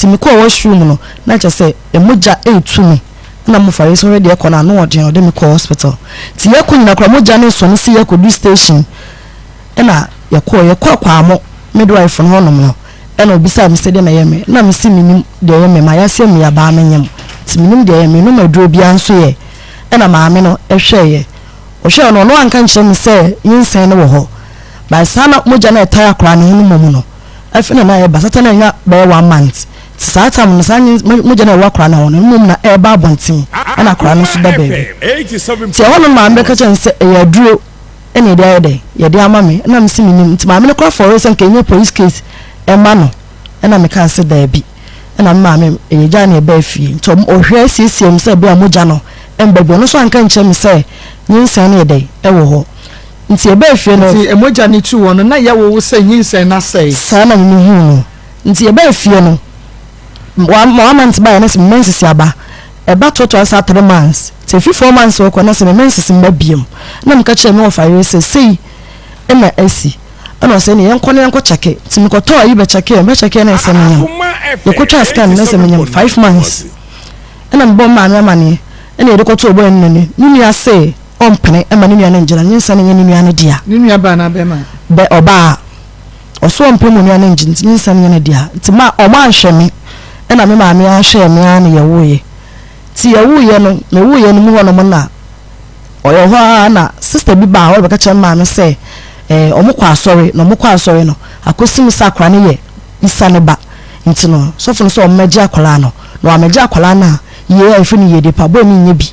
Nti mekɔɔ washroom no, na kyerɛ sɛ mogya retu me. Ɛna mmofra yi sɔre deɛ kɔ no ano ɔden, ɔde me kɔɔ hospital. Nti yɛkɔ nyina koraa mogya no resɔne si yɛkɔdu station. Ɛna yɛkɔɔ, yɛkɔɔ Kwamo midwife no hɔnom no, ɛna obisaa me sɛ deɛ na ɛyɛ me. Na mese menim deɛ ɛyɛ me, mayɛ aseɛ me yabaa menyem. Nti menim deɛ ɛyɛ me, menom aduro biara nso yɛ. Ɛna maame no hwɛeɛ. Ɔhwɛeɛ no, ɔno anka nkyerɛ me sɛ nyinsɛn no wɔ hɔ. But saa na mogya no a ɛtae akwadaa no ho no mmom no, afei na na ɛreba. Satan anya bɛyɛ one month. Nti saa time no, saa mogya no a ɛwɔ akwadaa no ho no, mmom na ɛreba abɔnten. Ɛna akwadaa no nso da baabi. Nti ɛhɔ no maame bɛka kyerɛ no sɛ ɛyɛ aduro ɛna yɛde ayɛ dɛ, yɛde ama me. Ɛna mese menim. Nti maame no koraa fɔree sɛ nka ɛnyɛ police case ɛma no. Ɛna mekaa sɛ daabi. Ɛna me maame yɛgyaa no yɛbaa fie. Nti ɔhwɛ siesie me sɛ ɛbɛyɛ a mogya no ɛmba bio. Ɔno nso anka nkyerɛ me sɛ nyinsɛn no yɛ dɛn ɛwɔ hɔ. Nti yɛbaa fie no. Nti mogya no tu wɔ no na yɛ wo sɛ nyinsɛn no asɛe? Saa na me mehuu no. Nti yɛbaa fie no, one month baeɛ na sɛ me menses aba. Ɛba toatoa saa 3 months. Nti ɛfiri 4 months rekɔ na sɛ me menses mma biom. Na meka kyerɛɛ me wɔfa yere sɛ sei na asi. Ɛna ɔsɛ ne yɛnkɔ na yɛnkɔ kyɛke. Nti mekɔtɔɔ ayi bɛkyɛkeɛ, mebɛkyɛkeɛ na ɛsɛ menyam. Yɛkɔtwaa scan no na ɛsɛ menyam 5 months. Ɛna mebɔɔ me maame amaneɛ ɛna yɛde kɔtoo ɔbɔɔ no n'ani. Ne nua se ɔmpene ɛma ne nua no ngyina, nyinsɛn no nyɛ ne nua no dea. Ne nua baa anaa bɛrima? Bɛ ɔbaa. Ɔse ɔmpɛ ma onua no ngye nti nyinsɛn no nyɛ ne dea. Nti ma ɔmo anhwɛ me ɛna me maame ahwɛɛ me ara na yɛwoeɛ. Nti yɛwoeɛ no, mewoeɛ no mu hɔ nom na ɔyɛ hɔ ara na sister bi baa hɔ bɛka kyerɛ me maame sɛ ɛɛ ɔmo kɔ asɔre na ɔmo kɔ asɔre no akɔsi mu sɛ akwadaa no yɛ Isa ne ba. Nti no sɔfo no sɛ ɔmmɛgye akwadaa no na wammɛgye akwadaa no a yie a yɛfrɛ no yiedie pa boy no nyɛ bi.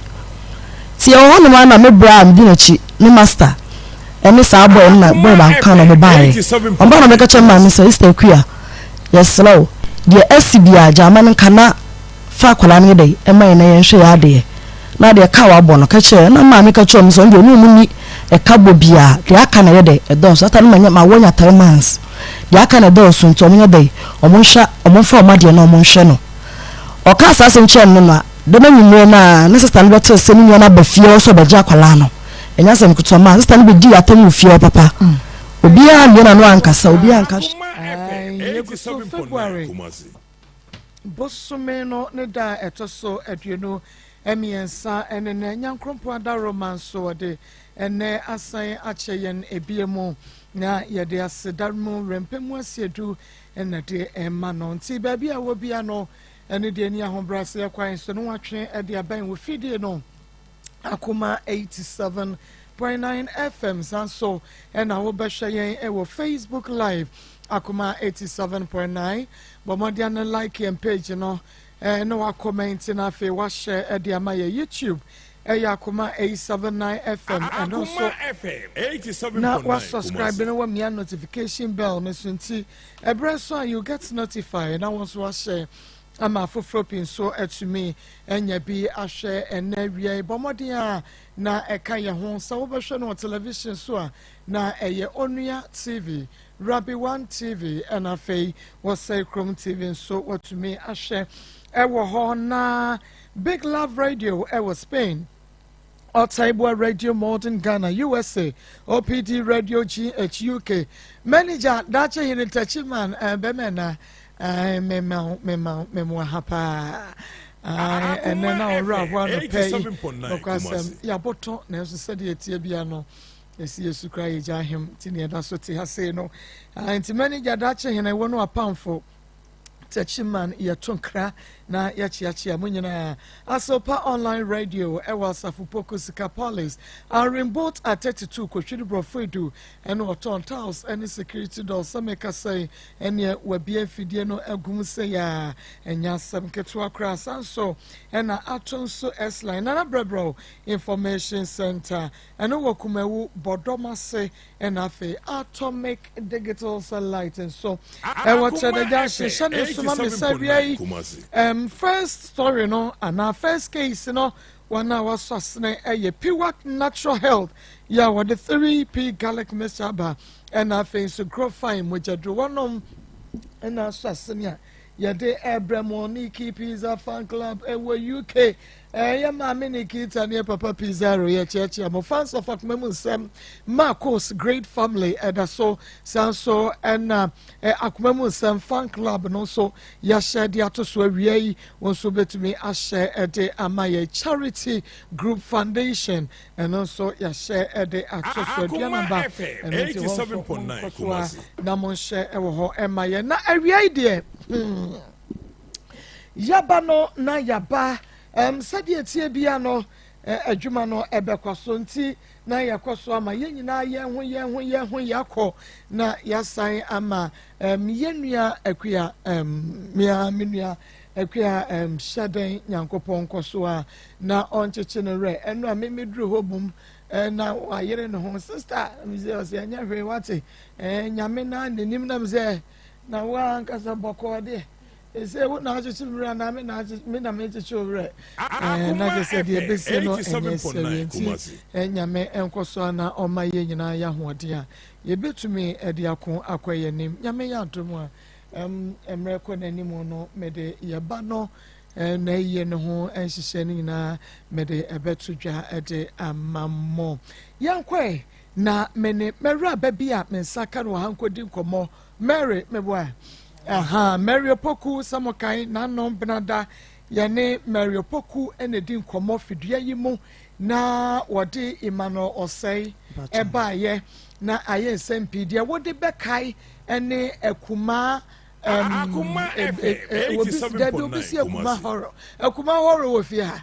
Nti yɛwɔ hɔnom ara na me bra a medi n'akyi, me master ɛne saa boy no na boy baako ka na ɔmo baeɛ. Ɔmo baeɛ na ɔmo bɛka kyerɛ me maame sɛ, Sister Akua, yɛsrɛ wo, deɛ asi biara gyaa ma no nka na fa akwadaa no yɛ dɛn ɛma yɛn na yɛnhwɛ yɛn adeɛ. Na deɛ ɛka a wabɔ no, ka kyerɛ yɛn. Ɛna me maame ka kyerɛɛ ɔmo sɛ ɔno deɛ ɔne ɔmo nni ɛka bɔ biara, deɛ aka na ɛyɛ dɛn ɛdɔɔso. That time no manya mawɔ anya 3 months. Deɛ aka na ɛdɔɔso nti ɔmo nyɛ dɛn ɔmo nhwɛ ɔmo mfa ɔmo adeɛ na ɔmo nhwɛ no. Ɔkaa saa asɛm kyerɛɛ no no na dɛm anwummerɛ no ara ne sista no bɛtee sɛ ne nua no aba fie hɔ sɛ ɔbɛgye akwadaa no. Ɛnyɛ asɛm ketewa maa sista no bɛdii atɛm wɔ fie hɔ papa. Obiara ammue n'ano ankasa, obiara anka hwee. Ae, yɛgu so February bosome no ne da a ɛtɔ so 23 ne nɛ. Nyankorompo adaworoma nso wɔde ɛnɛ asan akyɛ yɛn ebie mu na yɛde aseda mu werɛmpɛ mu asiedu na de ɛma no. Nti baabi a wɔ bia no ɛne deɛ ni ahobrɛaseɛ kwan so no watwe de abɛn wɔ fidie no Akoma 87.9 FM. San so ɛna wobɛhwɛ yɛn ɛwɔ Facebook Live, Akoma 87.9. Bɔ mmɔden no like yɛn page no na wakɔmmɛnti na afei wahyɛ ɛde ama yɛ. YouTube ɛyɛ Akoma 879 FM, ɛno nso na wasubscribe na wamia notification bell no so, nti ɛberɛ so a you get notified na wɔn nso wahyɛ ama afoforɔ pii nso atumi anya bi ahwɛ. Ɛnɛ wia, bɔ mmɔden a na ɛka yɛn ho sɛ wobɛhwɛ no wɔ television so a, na ɛyɛ Onua TV, Rabi One TV, ɛna afei wɔsɛe Kurom TV nso watumi ahwɛ ɛwɔ hɔ, na Big Love Radio ɛwɔ Spain, Otaibua Radio Modern Ghana, USA, OPD Radio GH UK, manager Daakye Hene Tachiman, bɛmɛ na mema mema mema ha paa. Ɛnɛ na ɔwerɛ ahoa no pɛ yi nokwasɛm yɛabɔtɔ, nanso sɛdeɛ ɛtie bia no ɛsi yɛsu kora yɛgya ahem nti ne yɛda so te ha sei no. Nti manager Daakye Hene wɔ no apamfo Techiman, yɛto nkra na yɛkyeakyea mo nyinaa. Asopa Online Radio ɛwɔ Asafo Poko Sika Palace, Arimbot at 32 Kotwiri Borɔfo Edu, ɛne ɔtɔn tiles ɛne security door. Sɛ meka sɛ ɛneɛ wabie mfidie no agum sɛ yɛa ɛnyɛ asɛm ketewa koraa. San so ɛna ato nso S-line Nana Brɛbrɛw Information Center, ɛno wɔ Kumawu Bɔdɔm ase, ɛna afei Atomic Digital Satellite nso ɛwɔ Kyerɛdɛgya hyehyɛ ne nso ma me sɛ wia yi first story no anaa first case no, wɔn a wɔasɔ asene ɛyɛ Piwak Natural Health yɛ a wɔde 3P garlic mixture aba, ɛna afei nso Grow Fine mogyaduro wɔnom ɛna asɔ asene a. yɛde ɛbrɛ mo. Nikki Pizza Fan Club ɛwɔ UK, ɛyɛ maame Nikita ne papa Pizarro, yɛkyeakyea mo. Fans of Akoma Mu Nsɛm, Marcos Great Family ɛda so san so, ɛna Akoma Mu Nsɛm Fan Club no nso yɛahyɛ de ato so awia yi. Wɔn nso bɛtumi ahyɛ ɛde ama yɛ. Charity Group Foundation, ɛno nso yɛahyɛ ɛde ato so. Aduanaba ɛno nti wɔn nso monkɔ so a na monhyɛ ɛwɔ hɔ ɛma yɛ. Na awia yi deɛ, yaba no na yaba sɛdeɛ tie bia no, adwuma no ɛbɛkɔ so, nti na yɛkɔ so ama yɛn nyinaa yɛn ho yɛn ho yɛn ho yɛakɔ na yɛasan ama yɛn nua Akua, mea me nua Akua hyɛden. Nyankopɔn nkɔ so a na ɔnkyekye no werɛ. Ɛno a meme duru hɔ bom na wayere ne ho, sister sɛ ɔsɛ ɛnyɛ hwee, wate, Nyame na n'anim nam sɛ na wo ankasa bɔkɔɔ deɛ ɛsɛ wo na akyekye me werɛ anaa me na mekyekye wo werɛ, na kyɛ sɛ deɛ ɛbɛsie no ɛnyɛ sɛwie. Nti Nyame nkɔ so a na ɔma yɛ nyinaa yɛ ahoɔden a yɛbɛtumi ɛde ako akɔ yɛ anim. Nyame yɛ adom a, mmerɛ kɔ n'anim no, mede yɛba no na ɛyɛ ne ho nhyehyɛ no nyinaa mede ɛbɛto dwa ɛde ama mmɔ. Yɛnkɔe na mene mɛwura bi a me nsa ka no wɔ ha nkɔdi nkɔmmɔ. Mary meboa aha, Mary Opoku Samokan nanom benada yɛne Mary Opoku ɛna di nkɔmmɔ fidua yi mu na wɔde Emmanuel Ɔsɛe ɛbaayɛ na ayɛ nsɛm pii deɛ wɔde bɛkae ɛne akumaa. Akoma FM. Dabi, obi si akuma hɔrɔ, akuma hɔrɔ wɔ fie ha.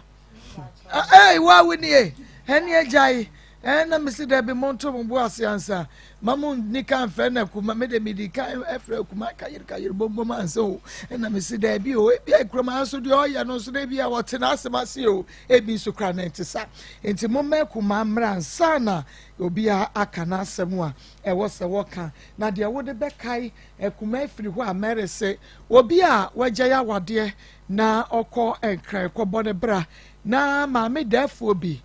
Ɛy, wa wo nie, ɛne agya yi ɛna mesi dabi, mo nto mo bo ase ansa ma mo ni kan fɛ na akuma me de mi di kan ɛfrɛ akuma kayiri kayiri bombom ansa o. Ɛna mesi dabi o, ebi akuroma nso deɛ ɔyɛ no nso ebi a wɔte n'asɛm ase o, ebi nso kura ne nte sa. Nti mo mma akuma mmra nsa na obiara aka n'asɛm a ɛwɔ sɛ wɔka na deɛ wɔde bɛkae akuma afiri hɔ a mɛre sɛ obi a wagya yɛ awadeɛ na ɔkɔ Nkran kɔbɔ ne bra na maame daafoɔ bi,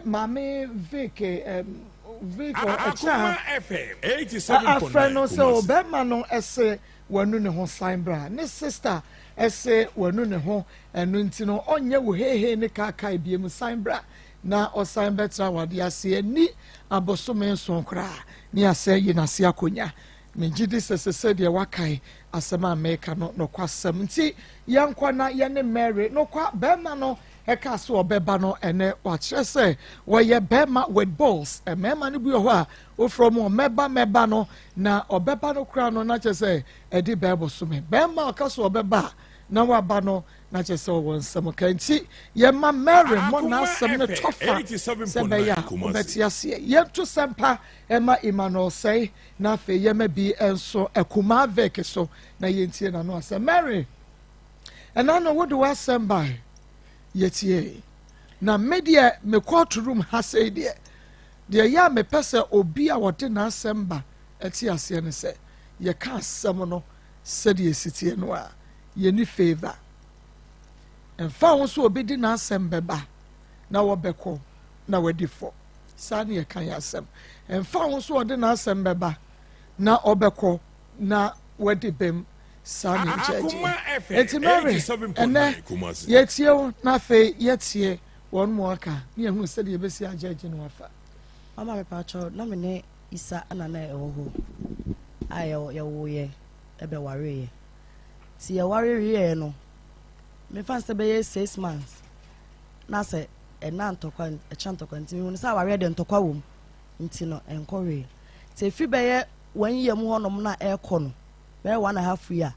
maame Vic, Vic ɛkyɛ a afrɛ no sɛ ɔbɛrima no ɛsɛ wanu ne ho san bra, ne sister ɛsɛ wanu ne ho, ɛno nti no ɔnyɛ wo hehe ne kaakae bie mu, san bra na ɔsan bɛtena awadeɛ ase. Ani abosome 7 koraa ne asɛ yi n'ase akonnwa. Megye di sɛ sɛ deɛ wakae asɛm a mɛka no nokwasɛm nti yɛnkɔ na yɛne Mary nokwa. Bɛrima no ɛka so ɔbɛba no, ɛnɛ wakyerɛ sɛ wɔyɛ bɛrima with balls. Mmarima no bi wɔ hɔ a wofrɛ mu ɔmɛba mɛba no na ɔbɛba no koraa no na kyerɛ sɛ ɛde bɛɛbɔ so me. Bɛrima a ɔka so ɔbɛba a na waba no na kyerɛ sɛ ɔwɔ nsɛm ka. Nti yɛma Mary mmɔ n'asɛm no tɔfa sɛ bɛyɛ a wobɛte aseɛ. Yɛnto sɛmpa ɛma Emmanuel Sɛe na afei yɛma bi nso akumaa Vic so na yɛntie n'ano asɛm. Mary, ɛna no wode w'asɛm bae, yɛtie na me deɛ me court room ha sei deɛ, deɛ yɛ a mepɛ sɛ obi a wɔde n'asɛm ba ɛte aseɛ no sɛ yɛka asɛm no sɛdeɛ esi tie no a, yɛni favour mfa ho so obi de n'asɛm bɛba na wɔbɛkɔ na wɔadi fɔ. Saa ne yɛka yɛ asɛm mfa ho so ɔde n'asɛm bɛba na ɔbɛkɔ na wɔadi bɛm. Saa ne nkyɛnkyɛn. Eti Mary, ɛnɛ yɛtie wo na afei yɛtie wɔn mu aka ne yɛhu sɛdeɛ yɛbɛsi agyɛgye no afa. Mama, mepakyɛw, na me ne Isa na na ɛwɔ hɔ a yɛwoyɛ ɛbɛwareeɛ. Nti yɛware wieɛ no, mefa sɛ bɛyɛ 6 months na sɛ ɛna ntɔkwa ɛkyɛ ntɔkwa, nti mehu no sɛ awareɛ de ntɔkwa wɔ mu, nti no ɛnkɔ hwee. Nti ɛfiri bɛyɛ wɔn yia mu hɔnom na ɛrekɔ no bɛyɛ 1.5 year,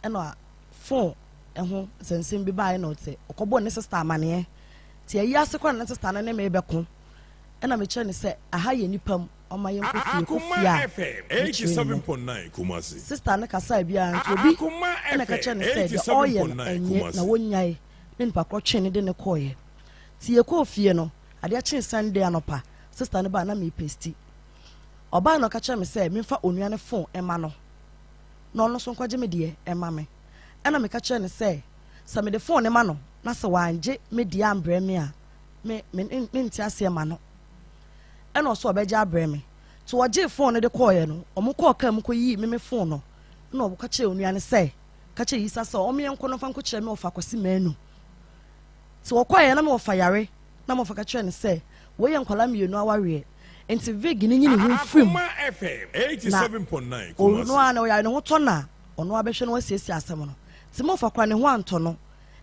ɛna phone ɛho nsɛnsɛm bi baeɛ na ɔte ɔkɔbɔ ne sister amaneɛ. Nti ayi ase kora na ne sister no ne me bɛko, ɛna mekyerɛ ne sɛ aha yɛ nipa mu, ɔma yɛn kɔ fie, kɔ fie a mekyerɛ ne mu. Sister no kasa biara nti obi ɛna ka kyerɛ ne sɛ deɛ ɔreyɛ no ɛnyɛ na wɔnyae ne nipa korɔ twe ne de ne kɔɔyɛ. Nti yɛkɔɔ fie no, adeɛ kyee Sunday anɔpa, sister no baa na meepesti. Ɔbaa na ɔka kyerɛ me sɛ memfa onua ne phone ɛma no na ɔno nso nkɔgye me deɛ ɛma me. Ɛna meka kyerɛ no sɛ sɛ mede phone ne ma no na sɛ wangye me deɛ ambrɛ me a, me me mente aseɛ ma no. Ɛna ɔsɛ ɔbɛgye abrɛ me. Nti ɔgyee phone no de kɔɔeɛ no, ɔmo kɔɔ kaa mu kɔyii me me phone no, ɛna ɔka kyerɛ onua no sɛ ka kyerɛɛ Yisa sɛ ɔmmeɛ nkɔ na ɔmfa nkɔkyerɛ me wɔfa Kwasi Manu. Nti wɔkɔeɛ na me wɔfa yare na me wɔfa ka kyerɛɛ no sɛ wei yɛ nkwadaa mmienu awareɛ nti Vig no nyi ne ho mfiri mu Akoma FM na 87.9 ɔno Kumasi. ara na ɔyare ne ho tɔ no a ɔno ara bɛhwɛ na wasiesie asɛm no. Nti me wɔfa koraa ne ho antɔ no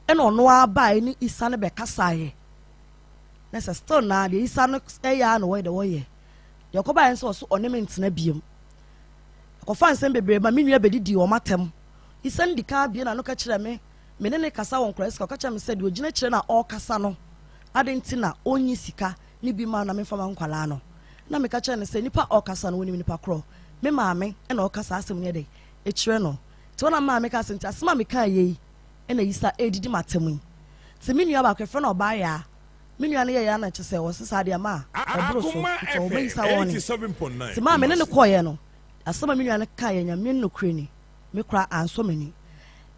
ɛna ɔno ara baeɛ ne Isa no bɛkasaeɛ na sɛ still naa deɛ Isa no yɛ ara na wɔyɛ deɛ wɔyɛ. Deɛ ɔkɔbaeɛ nso ɔso ɔne me ntena biom. Ɛkɔfaa nsɛm bebree ma me nua bɛdidii wɔn atɛm. Isa no di kan abue n'ano ka kyerɛɛ me, me ne no rekasa wɔ nkwadaa sika, ɔka kyerɛɛ me sɛ deɛ ɔgyina akyire no a ɔrekasa no, adɛn nti na ɔnyi sika no bi ma no na memfa ma nkwadaa no. Ɛna meka kyerɛɛ no sɛ nipa a ɔrekasa no wɔnim nipa korɔ, me maame na ɔreka saa asɛm no yɛ dɛn kyerɛ no. Nti hɔ na me maame kaa sɛ nti asɛm a mekaeɛ yi na Isa redidi m'atɛm yi. Nti me nua baako yɛfrɛ no Ɔbaayaa, Me nua no yɛeɛ ara na kyerɛ sɛ ɔse saa deɛ ma ɛboro so Akoma nti ɔwɔ FM mayi saa warning. 87.9 Nti maa me ne no Kumasi. kɔeɛ no, asɛm a me nua no kaeɛ Nyame ne nokorɛ ni, me koraa ansɔ m'ani.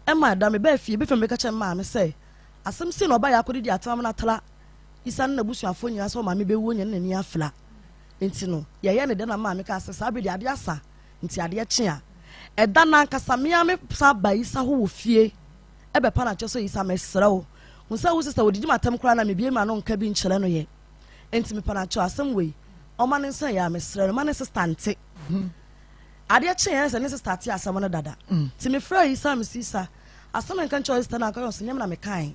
Ɛma da mebaa fie, before mebɛka kyerɛ me maame sɛ asɛm sei na ɔbaeɛ akɔdidi atɛm ama no atra Isa ne n'abusuafoɔ nyinaa sɛ ɔmaame bɛwuo nyɛ ne n'ani afira nti no, yɛyɛ no dɛn na maame kaa sɛ saa berɛ deɛ adeɛ asa nti adeɛ kye a ɛda no ankasa me ara me san baa Isa hɔ wɔ fie ɛbɛpa no akyɛ sɛ Isa mesrɛ wo Hu sɛ wo sista odidi m'atɛm koraa na mebue m'ano nka bi nkyerɛ no yɛ. Enti mepa no akyɛw asɛm wei ɔma ne nsa yɛ a mesrɛ no ma ne sista nte. Adeɛ kyeeɛ sɛ ne sista ate asɛm no dada. Nti mefrɛɛ Isa mese Isa asɛm a nka nkyerɛ wo sista no anka yɛ ɔse nyɛ me na mekae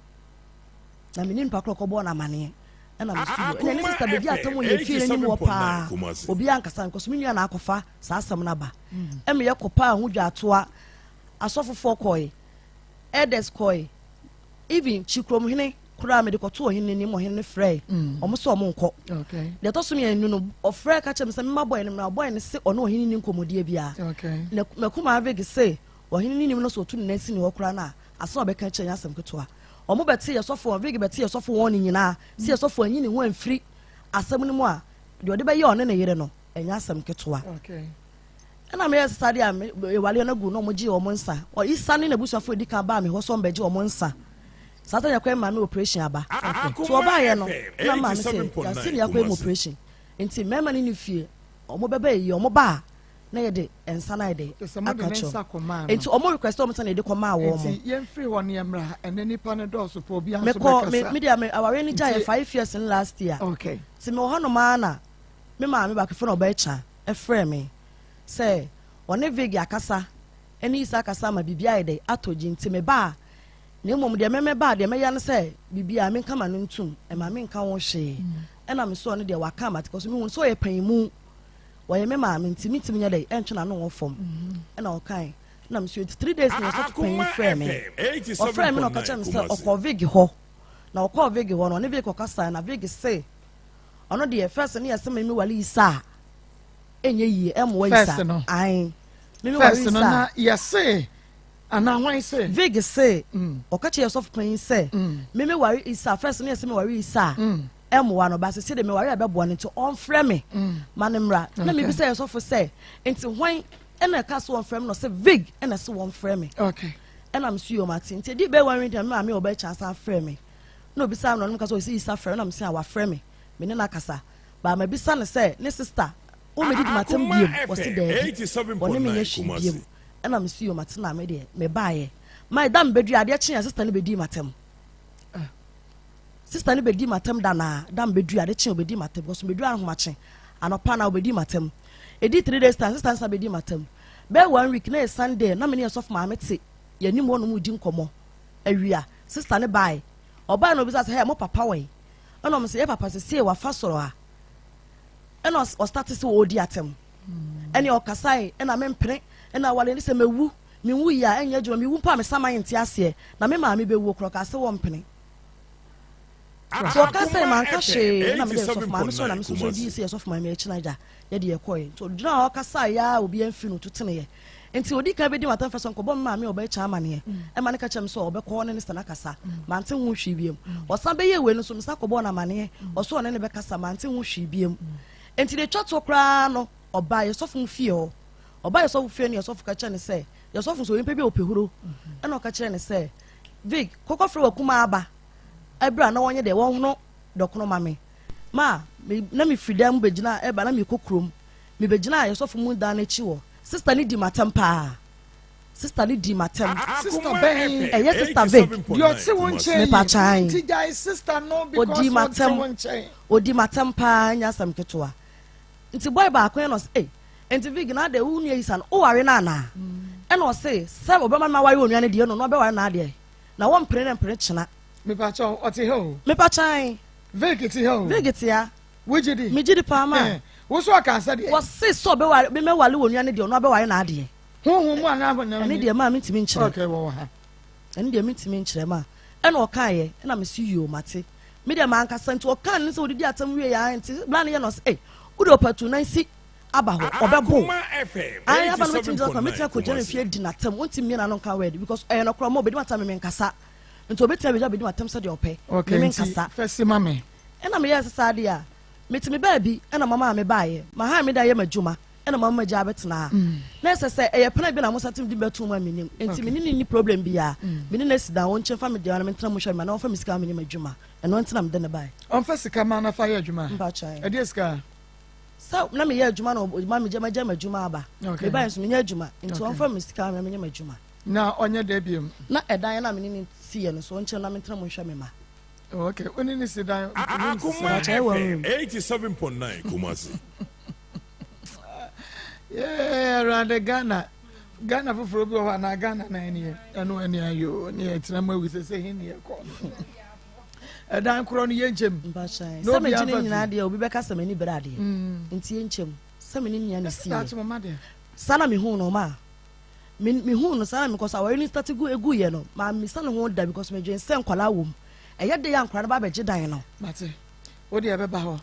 na menni nipa korɔ kɔbɔɔ no amaneɛ ɛna mesu yɛ. Ɛna ne Akoma sista bɛdi atɛm FM wɔ yɛn fie no anim hɔ 87.9 paa. Kumasi. Obiara ankasa nkɔ so me nua na akɔfa saa asɛm no aba. Ɛma yɛkɔpaa ho dwaatoa asɔfofoɔ kɔe, elders kɔe. Even Kyikuromhene koraa mede kɔtoo ɔhene no anim, ɔhene no frɛe wɔn sɛ wɔn nkɔ. Deɛ ɛtɔ so mmienu no, ɔfrɛ ka kyerɛ me sɛ mema bɔe no mmra. Bɔe no se ɔne ɔhene nni nkɔmmɔdie biara. Na Makumaa Vig se ɔhene no nim no sɛ ɔtu ne nan si ne hɔ koraa no a, asɛm a ɔbɛka akyerɛ nyɛ asɛm ketewa. Wɔn bɛte yɛ sɔfo wɔn, Vig bɛte yɛ sɔfo wɔn no nyinaa sɛ yɛ sɔfo anyi ne ho amfiri asɛm no mu a, deɛ ɔde bɛyɛ ɔne ne yere no, ɛnyɛ asɛm ketewa. Ɛna meyɛɛ sesa deɛ a me awareɛ no agu na wɔn gyee wɔn nsa. Isa ne n'abusuafoɔ edi kan baa me hɔ sɛ wɔn bɛgye wɔn nsa. Saa sɛ yɛkɔyɛ maame operation aba. So ɔbaayɛ no na maame sɛ yɛase ne yɛakɔyɛ mu operation. Nti mmarima no ne fie wɔn bɛba eyi wɔn ba a na yɛde nsa no ayɛ dɛ aka kyerɛ wɔn. Nti wɔn request wɔn nsa na yɛde kɔmaa wɔn. Nti yɛmfiri hɔ ne yɛmmra ɛnɛ nipa no dɔɔso pɔ obiara nso Mekɔ me bɛkasa. me deɛ me awareɛ no gyaeɛ 5 years ne last year. Okay. Nti mewɔ hɔnom ara na me maame baako fɛ na ɔbɛkya frɛɛ me sɛ ɔne Vig akasa ne Isa akasa ama biribi ayɛ dɛ atɔ gyi nti meba a, na mmom deɛ mɛmɛba a deɛ mɛyɛ ne sɛ biribi a menka ma no ntum, ɛma menka ho hwee. Ɛna me sɛ ɔno deɛ waka ama because mehu sɛ ɔyɛ panyimu, ɔyɛ me maame nti mentumi nyɛ dɛ ɛntwe n'ano wɔ fam. Ɛna ɔkae na me sɛ 3 days na ɔsɔfo panyin frɛɛ me. Ɔfrɛɛ me na ɔka kyerɛ me sɛ ɔkɔɔ Vig hɔ. Na ɔkɔɔ Vig hɔ no, ɔne Vig kɔkasae na Vig se ɔno deɛ first ne yɛsɛ me mewale Isa a ɛnyɛ yie ɛmmoa Isa. First no. Ae. Me meware First no Isa. na yɛse anaa hwan se? Vig se ɔka kyerɛ sɔfo panyin sɛ me meware Isa first ne yɛsɛ meware Isa a ɛmmoa no ba sɛ sɛdeɛ meware a ɛbɛboa no nti ɔmfrɛ me ma no mmra. Na mebisa yɛ sɔfo sɛ nti hwan ɛna ɛka so wɔmfrɛ me no sɛ Vig ɛna ɛsɛ wɔmfrɛ me. Okay. Ɛna me so yɛ ɔmo ate nti ɛdi bɛyɛ one week na me maame a ɔbɛkyɛ asan frɛ me na obisa me na ɔno ka sɛ ɔsɛ Isa frɛ me na me sɛ a wafrɛ me me ne no akasa baa mabisa no sɛ ne sister wɔmmɛdidi m'atɛm Akoma biom wɔse FM daabi wɔne me nyɛ hwee 87.9 biom Kumasi. Ɛna me so yɛ ɔmo ate na me deɛ mebaeɛ ma ɛda mebɛdua adeɛ kyeeɛ sister no bɛdii m'atɛm. Sister no bɛdii m'atɛm da naa da mebɛdua ade kye ɔbɛdii m'atɛm because mebɛdua ahomakye anɔpa na ɔbɛdii m'atɛm. Ɛdii 3 days time sister no san bɛdii m'atɛm bɛyɛ one week na yɛ Sunday na me ne yɛ sɔfo maame te yɛnim hɔ nom redi nkɔmmɔ awia sister no bae ɔbae na obisa sɛ hey mo papa wɔ yi ɛna ɔmo sɛ yɛ papa sɛ sie wafa soro ha ɛna ɔstarte sɛ ɔredi atɛm ɛne ɔkasae ɛna mempene ɛna awale ne sɛ mewu menwu yi a ɛnyɛ adwuma mewu mpo a mesama nte aseɛ na me maame bɛwuo korɔ kaa sɛ wɔmpene nti ɔka sɛ manka hwee na mede sɔfo maame sɔrɔ na me soso di sɛ yɛsɔfo maame akyi na agya yɛde yɛkɔe nti ɔgyina hɔ ɔkasa yɛ a obi amfiri no tuteneɛ nti odi kan bɛdi matam fɛ sɛ nkɔbɔ me maame a ɔbɛkyɛ amaneɛ ɛma ne ka kyerɛ me sɛ ɔbɛkɔ ne ne sɛ nakasa mante ho hwee biam. Ɔsan bɛyɛ wei no so mesa kɔbɔɔ no amaneɛ ɔso ɔne ne bɛkasa mante ho hwee biam. Nti deɛ twa toɔ koraa no ɔbaa yɛsɔfo mu fie hɔ. Ɔbaa yɛsɔfo fie no yɛsɔfo ka kyerɛ ne sɛ yɛsɔfo nso onipa bi a ɔpɛ huro ɛna ɔka kyerɛ ne sɛ Vic kɔkɔ frɛ wakuma aba ɛberɛ a na wɔnyɛ deɛ wɔhono dɔkono ma me ma me na mefiri dan mu bɛgyina ɛba na mekɔ kurom mebɛgyina yɛsɔfo mu dan no akyi wɔ sister no di m'atɛm paa. Sister no dii m'atɛm. Sister bɛn? Ɛyɛ sister Vic. Deɛ ɔte wo nkyɛn yi. Mepa kyan. Nti gyae sister no because Ɔdii ɔte m'atɛm. wo nkyɛn. Ɔdii m'atɛm paa nyɛ asɛm ketewa. Nti boy baako yɛ na ɔse ei nti Vic na adɛn wo nua yi sa no woware no anaa? Ɛna ɔse sɛ ɔbɛma me aware onua no deɛ ɛno no ɔbɛware no adeɛ na wɔmpene no mpene kyena. Mepa kyɛw ɔte ha o. Mepa kyan. Vic te ha o. Vic te ha. Wogye di? Megye di paa ma. Eh, wo so ɔka sɛ deɛ? Wɔse sɛ ɔbɛware me mɛware onua no deɛ ɔno abɛware n'adeɛ. Honhom mu anaa honam ni? Ɛno deɛ maa mentumi nkyerɛ. Okay, wɔwɔ ha. Ɛno deɛ mentumi nkyerɛ ma. Ɛna ɔkaeɛ, ɛna mese yoo mate. Me deɛ mankasa nti ɔkaa ne sɛ ɔdidi atam wie yɛ nti bla no yɛ no ɔse ei wode ɔpatu nan si aba hɔ ɔbɛbo wo. Ae aba no mɛtumi gyina kwan mɛtumi akɔgyina ne fie adi n'atam ɔntumi mmie n'ano nka word because ɛyɛ nɔkorɛ ɔma ɔbɛdi m'atam me menkasa nti ɔbɛtumi abɛgya abɛdi m'atam sɛdeɛ ɔpɛ Okay, me nti menkasa. fɛsi ma me. Ɛna meyɛɛ sɛ saa deɛ a mete me baabi ɛna mama a mebaeɛ mahan me dan yɛ m'adwuma ɛna mama magya abɛtena ha na ɛsɛ sɛ ɛyɛ pena bi na mo sate de bɛto mu a menim nti me ne ne nni problem biara me ne no asi dan ɔnkyɛ mfa me deɛ na mentena mu hwɛ me ma na ɔmfa me sika ma menyɛ m'adwuma ɛno nti na mede ne bae. Ɔmfa sika ma na fa yɛ adwuma. Mpakyɛw. Ɛdeɛ sika? Sɛ na meyɛ adwuma na ɔma megya magya m'adwuma aba. Okay. Mebae nso menyɛ adwuma nti Okay. ɔmfa me sika ma menyɛ m'adwuma. Na ɔnyɛ dɛ biom. Na ɛdan na me ne ne siiɛ no so ɔnkyɛ na mentena mu nhwɛ me ma. Oh, okay. Wo ne ne si dan. Akoma Mpakyɛw, ɛwɔ FM room. 87.9 Kumasi. Yeah, Awurade Ghana. Ghana foforɔ bi wɔ hɔ anaa Ghana na ɛneɛ ɛno ɛne ayo ne ɛtena mu awi sɛ sɛ he ne ɛkɔ ɛdan korɔ no yɛnkyɛm Mpakyɛw. Na Sɛ obi megye ne amfa nyinaa fie. deɛ obi bɛka sɛ m'ani bere adeɛ nti yɛnkyɛm sɛ me ne nua ne siiɛ. Daakye mo ma deɛ. Saa na mehuu no ma me mehuu no saa na mekɔ so awɔre no start gu eguiɛ no mammisa ne ho da because medwen sɛ nkwadaa wɔ mu ɛyɛ de yɛ a nkwadaa no ba abɛgye dan no. Mate. Wo deɛ ɛbɛba hɔ.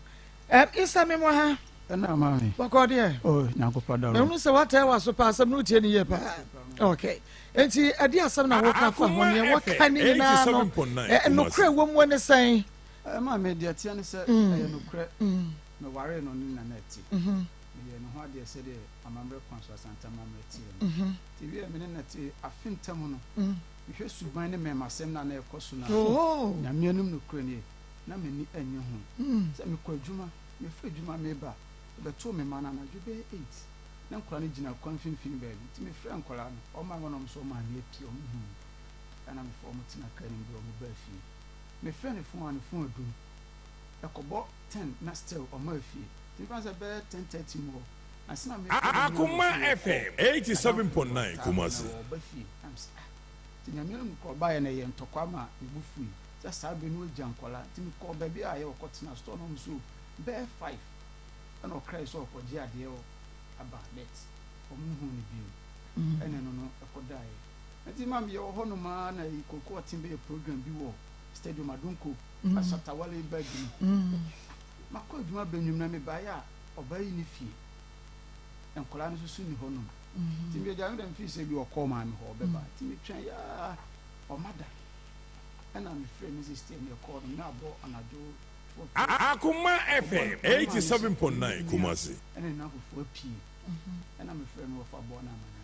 Ɛm Isa me mo ha. Ɛna maame. Bɔkɔ deɛ. Oh Nyankopɔn dɔrɔ. Mehunu sɛ woatɛɛ w'aso paa asɛm no wotie no yie paa. Okay. Enti ɛde asɛm na woka fa ho neɛ wɔka ne nyinaa no nokorɛ wɔ mu ne sɛn? Maame deɛ ɛteɛ ne sɛ ɛyɛ nokorɛ. Mewaree no ne nana ɛte. Meyɛɛ ne ho adeɛ sɛdeɛ amammerɛ kwan so Asante amammerɛ teɛ no. Nti wieɛ me ne no te afe ntam no mehwɛ suban ne mmɛɛmasɛm no a na ɛkɔ so no a Nyame anim nokorɛ nie na m'ani nnye ho. Sɛ mekɔ adwuma, mefiri adwuma meba a, mebɛtoo me mma no anadwo bɛyɛ eight. Na nkwadaa no gyina kwan mfimfini baabi. Nti mefrɛɛ nkwadaa no, wɔn a wɔn nso wɔn maame apue, wɔn huu me. Ɛna mefaa wɔn tenaa kaa no mu de wɔn baa fie. Mefrɛɛ ne fon a, ne fon adum. Ɛkɔbɔ ten na still ɔmmaa fie. Nti mefa no sɛ bɛyɛ 10:30 mu hɔ, ansa na mefrɛ me nua no Akoma sɛ yɛkɔ FM 87.9 n'adamfo hɔ, Kumasi. na wɔreba fie. Na mese ah, nti Nyame anim koraa ɔbaeɛ no ɛyɛ ntɔkwa ma me bo fui. Sɛ saa bere no wagya nkwadaa nti mekɔɔ baabi a yɛwɔ kɔtena store no nso bɛyɛ 5 ɛna ɔkrae sɛ ɔkɔgye adeɛ wɔ aba bet ɔmo nhuu no bio ɛna ɛno no ɛkɔdaeɛ nti ma meyɛwɔ hɔ nom ara na yi koko ɔten bɛyɛ program bi wɔ stadium adonko asatawale bag mu makɔ adwuma bɛnwum na mebaeɛ a ɔbaa yi ne fie nkwadaa no nso so ni hɔ nom nti meyɛ me dɛ mfii sɛ bi ɔkɔɔ maame hɔ ɔbɛba nti metwɛn yaa ɔma da ɛna mefrɛ me sister ne ɛkɔɔ no na abɔ anadwo Akoma FM 87.9 Kumasi. Ɛna ne nnamfofoɔ apue ɛna mefrɛ no wɔfa bɔɔ no amaneɛ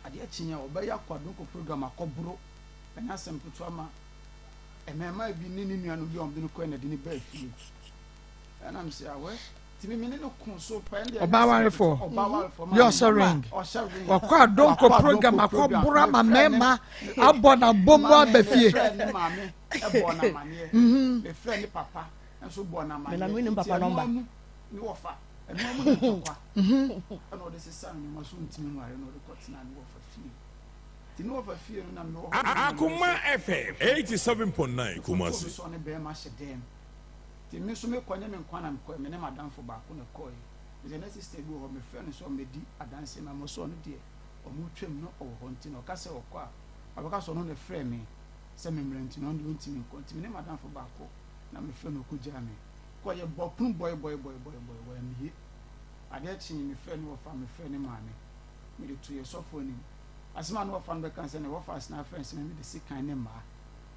adeɛ kyeeɛ a ɔbɛyɛ akɔ adonko program akɔboro ɛnyɛ asɛm ketewa ma mmɛɛmaa bi ne ne nuanom bi a wɔde no kɔɛ na de no baa fie ɛna mesɛ awɛ timi me ne no ko so pɛ ɛndeɛ Ɔbaa warefoɔ yɛ ɔhyɛ ring wakɔ adonko program akɔboro ama mmarima abɔ n'abɔ mu aba fie. Mefrɛ ne maame bɔɔ no amaneɛ mefrɛ ne papa nso bɔɔ no amaneɛ Menam wonim nti papa ɛno nɔmba. amu ne wɔfa ɛno amu ne ntɔkwa ɛna ɔde sesa no nneɛma so ntumi nware na ɔde kɔtena ne wɔfa fie nti ne wɔfa fie no na mewɔ hɔ na Akoma FM 87.9 ɔtoo me Kumasi. sɛ ɔne bɛrima hyɛ dɛm Nti me nso mekɔ, ɛnyɛ me nko ara na mekɔɛ, me ne m'adamfo baako na ɛkɔeɛ. Mesɛ na sister bi wɔ hɔ, mefrɛ no sɛ ɔmmɛdi adanseɛ ma me, ɔse ɔno deɛ wɔretwam na ɔwɔ hɔ nti na ɔka sɛ ɔkɔ a, ɔbɛka sɛ ɔno na ɛfrɛɛ me sɛ memmra nti no ɔno deɛ ɔntumi nkɔ. Nti me ne m'adamfo baako na mefrɛ no ɔkɔgyaa me kɔ, yɛbɔɔ pono bɔe bɔe bɔe bɔe bɔe, wammue. Adeɛ kyee mefrɛɛ ne wɔfa, mefrɛɛ ne maame, mede too yɛn sɔfo anim. Asɛm a ne wɔfa no bɛka ne sɛ ne wɔfa asena afrɛ no sɛ mede sekan ne mmaa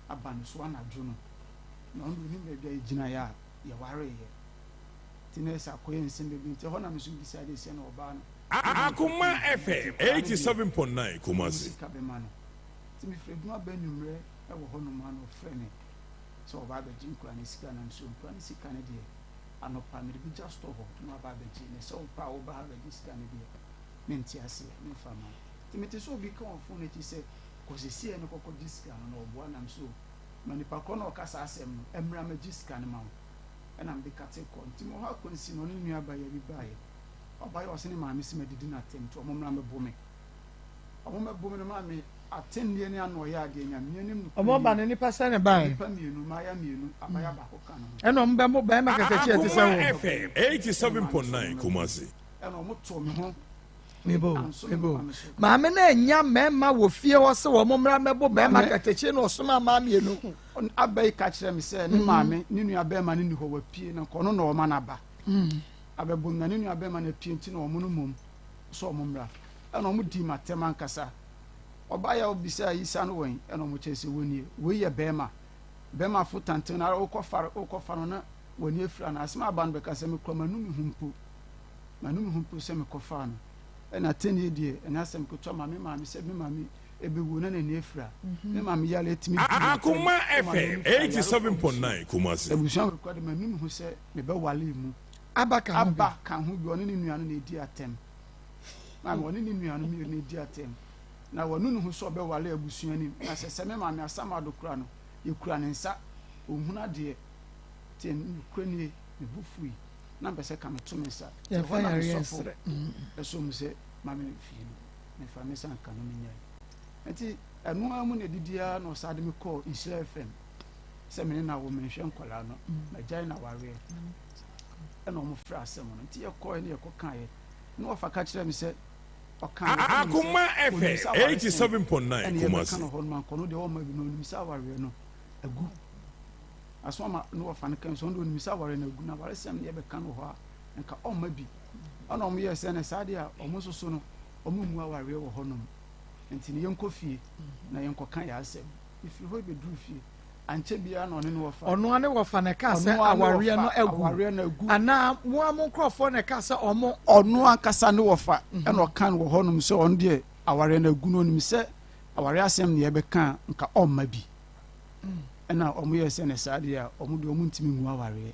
aba ne so anadwo no. Na ɔno deɛ ɔnim baabi a yɛgyinaeɛ a yɛwareeɛ. Nti na ɛsɛ akɔyɛ nsɛm bebree. Nti ɛhɔ na me nso me decide sɛ na ɔbaa no. Akoma FM 87.9 Kumasi. Sika bɛma no. Nti mefiri adwuma ba anwummerɛ wɔ hɔ nom a na ɔfrɛ me sɛ ɔba abɛgye nkura no sika na mesɛ nkura no sika no deɛ anɔpa mede bɛgya store hɔ na waba abɛgye na sɛ wopɛ a woba ha bɛgye sika no deɛ mente aseɛ memfa ma wo. Nti mete sɛ obi ka wɔ phone akyi sɛ, kɔ sesiɛ no kɔkɔ gye sika no na ɔboa nam so ma nipa korɔ na ɔka saa asɛm no mmra mɛgye sika no ma wo. Ɛna mede kate kɔ. Nti mewɔ hɔ akwansi no ɔne ne nua baayewa bi baeɛ. Ɔbaeɛ ɔse ne maame se madidi no atɛm nti ɔmo mmra mmɛbo me. Ɔmo mmɛbo me no maa me atɛnnie ne ano ɔyɛ adeɛ Nyame anim nokorɛ Ɔmo ba nie. no nipa sɛn na ɛbaeɛ? Nipa mmienu, mmayewa mmienu, abaayewa baako ka ne ho. Ɛna ɔmo bɛmo bɛɛma kɛkɛkyi a ɛte sɛ Akoma wo. FM 87.9 Kumasi. Ɛna ɔmo too me ho. Mebo, Anso me mebo. nkwa me so. Maame no annya mmarima wɔ fie hɔ sɛ wɔn mmra mmɛbo bɛrima Maame. kɛtɛkyi na ɔsomaa mmaa mmienu. Ɔn- Aba yi ka kyerɛ me sɛ ne maame, ne nua bɛrima no nni hɔ, wapue, na nka ɔno na ɔma no aba. Abɛbo no, na ne nua bɛrima no apue nti na wɔn no mmom sɛ wɔn mmra. Ɛna wɔn dii m'atɛm ankasa. Ɔbaeɛ a ɔbisaa Isa no wɔn, ɛna wɔn kyerɛ sɛ wɔnie. Wei yɛ bɛrima. Bɛrima fo tanten no ara wokɔfa wokɔfa no na w'ani afira no. Asɛm a aba no bɛka sɛ mekura m'anu me ho mpo. M'anu me ho mpo sɛ mekɔfaa no. Ɛna atɛnnie deɛ ɛnyɛ asɛm ketewa ma me maame sɛ me maame ɛbɛwuo na n'ani afira. Me maame yare atumi di m'atɛm Akoma ma FM n'ani fira yare kɔ abusua. 87.9 Kumasi. Abusua wei koraa de m'anu me ho sɛ mebɛwale mu. Aba ka ho bi. Aba ka ho bi, ɔne ne nua no na edi atɛm. Maame, ɔne ne nua no mmienu na edi atɛm. Na wanu ne ho sɛ ɔbɛwale abusua no mu. Na sɛ sɛ me maame Asamado kura no, yɛkura ne nsa. Ɔnhunu adeɛ. Nti nokorɛ nie, me bo fui. Na mpɛ sɛ ka meto me nsa. Nti Yɛmfa ɛhɔ na me yareɛ sɔfo nsrɛ. ɛsɔ mu sɛ ma me fie no, memfa me nsa nka no menyae. Nti ɛno ara mu na ɛdidi ara na ɔsan de me kɔɔ Nhyira FM sɛ me ne no awo menhwɛ nkwadaa no, magyae no awareɛ. Ɛna wɔn frɛ asɛm no nti yɛkɔɛ ne yɛkɔ kaeɛ na wɔfa ka kyerɛ me sɛ ɔka no ɛna me sɛ Akoma onim sɛ FM awaresɛm 87.9 ɛna yɛbɛka Kumasi. no hɔ no mankɔ no deɛ ɔmma bi no onim sɛ awareɛ no agu aso ama ne wɔfa no kan sɛ ɔno deɛ onim sɛ awareɛ no agu na awaresɛm no yɛbɛka no hɔ a nka ɔmma bi ɛna wɔn yɛ sɛ ne saa deɛ a wɔn nso so no wɔn mmu awareɛ wɔ hɔnom nti no yɛnkɔ fie na yɛnkɔka yɛ asɛm ɛfiri hɔ bɛduru fie ankyɛ biara na ɔne ne wɔfa. Ɔno ara ne wɔfa na ɛkaa sɛ Ɔno ara ne awareɛ no wɔfa, agu awareɛ no agu. anaa mo ara mo nkurɔfoɔ na ɛkaa sɛ ɔmo. Ɔno ankasa ne wɔfa ɛna ɔka no wɔ hɔnom sɛ ɔno deɛ awareɛ no agu no ɔnim sɛ awareɛ asɛm ne yɛbɛka a nka ɔmma bi. Ɛna ɔmo yɛɛ sɛ ne saa deɛ a ɔmo deɛ ɔmo ntumi ngu awareɛ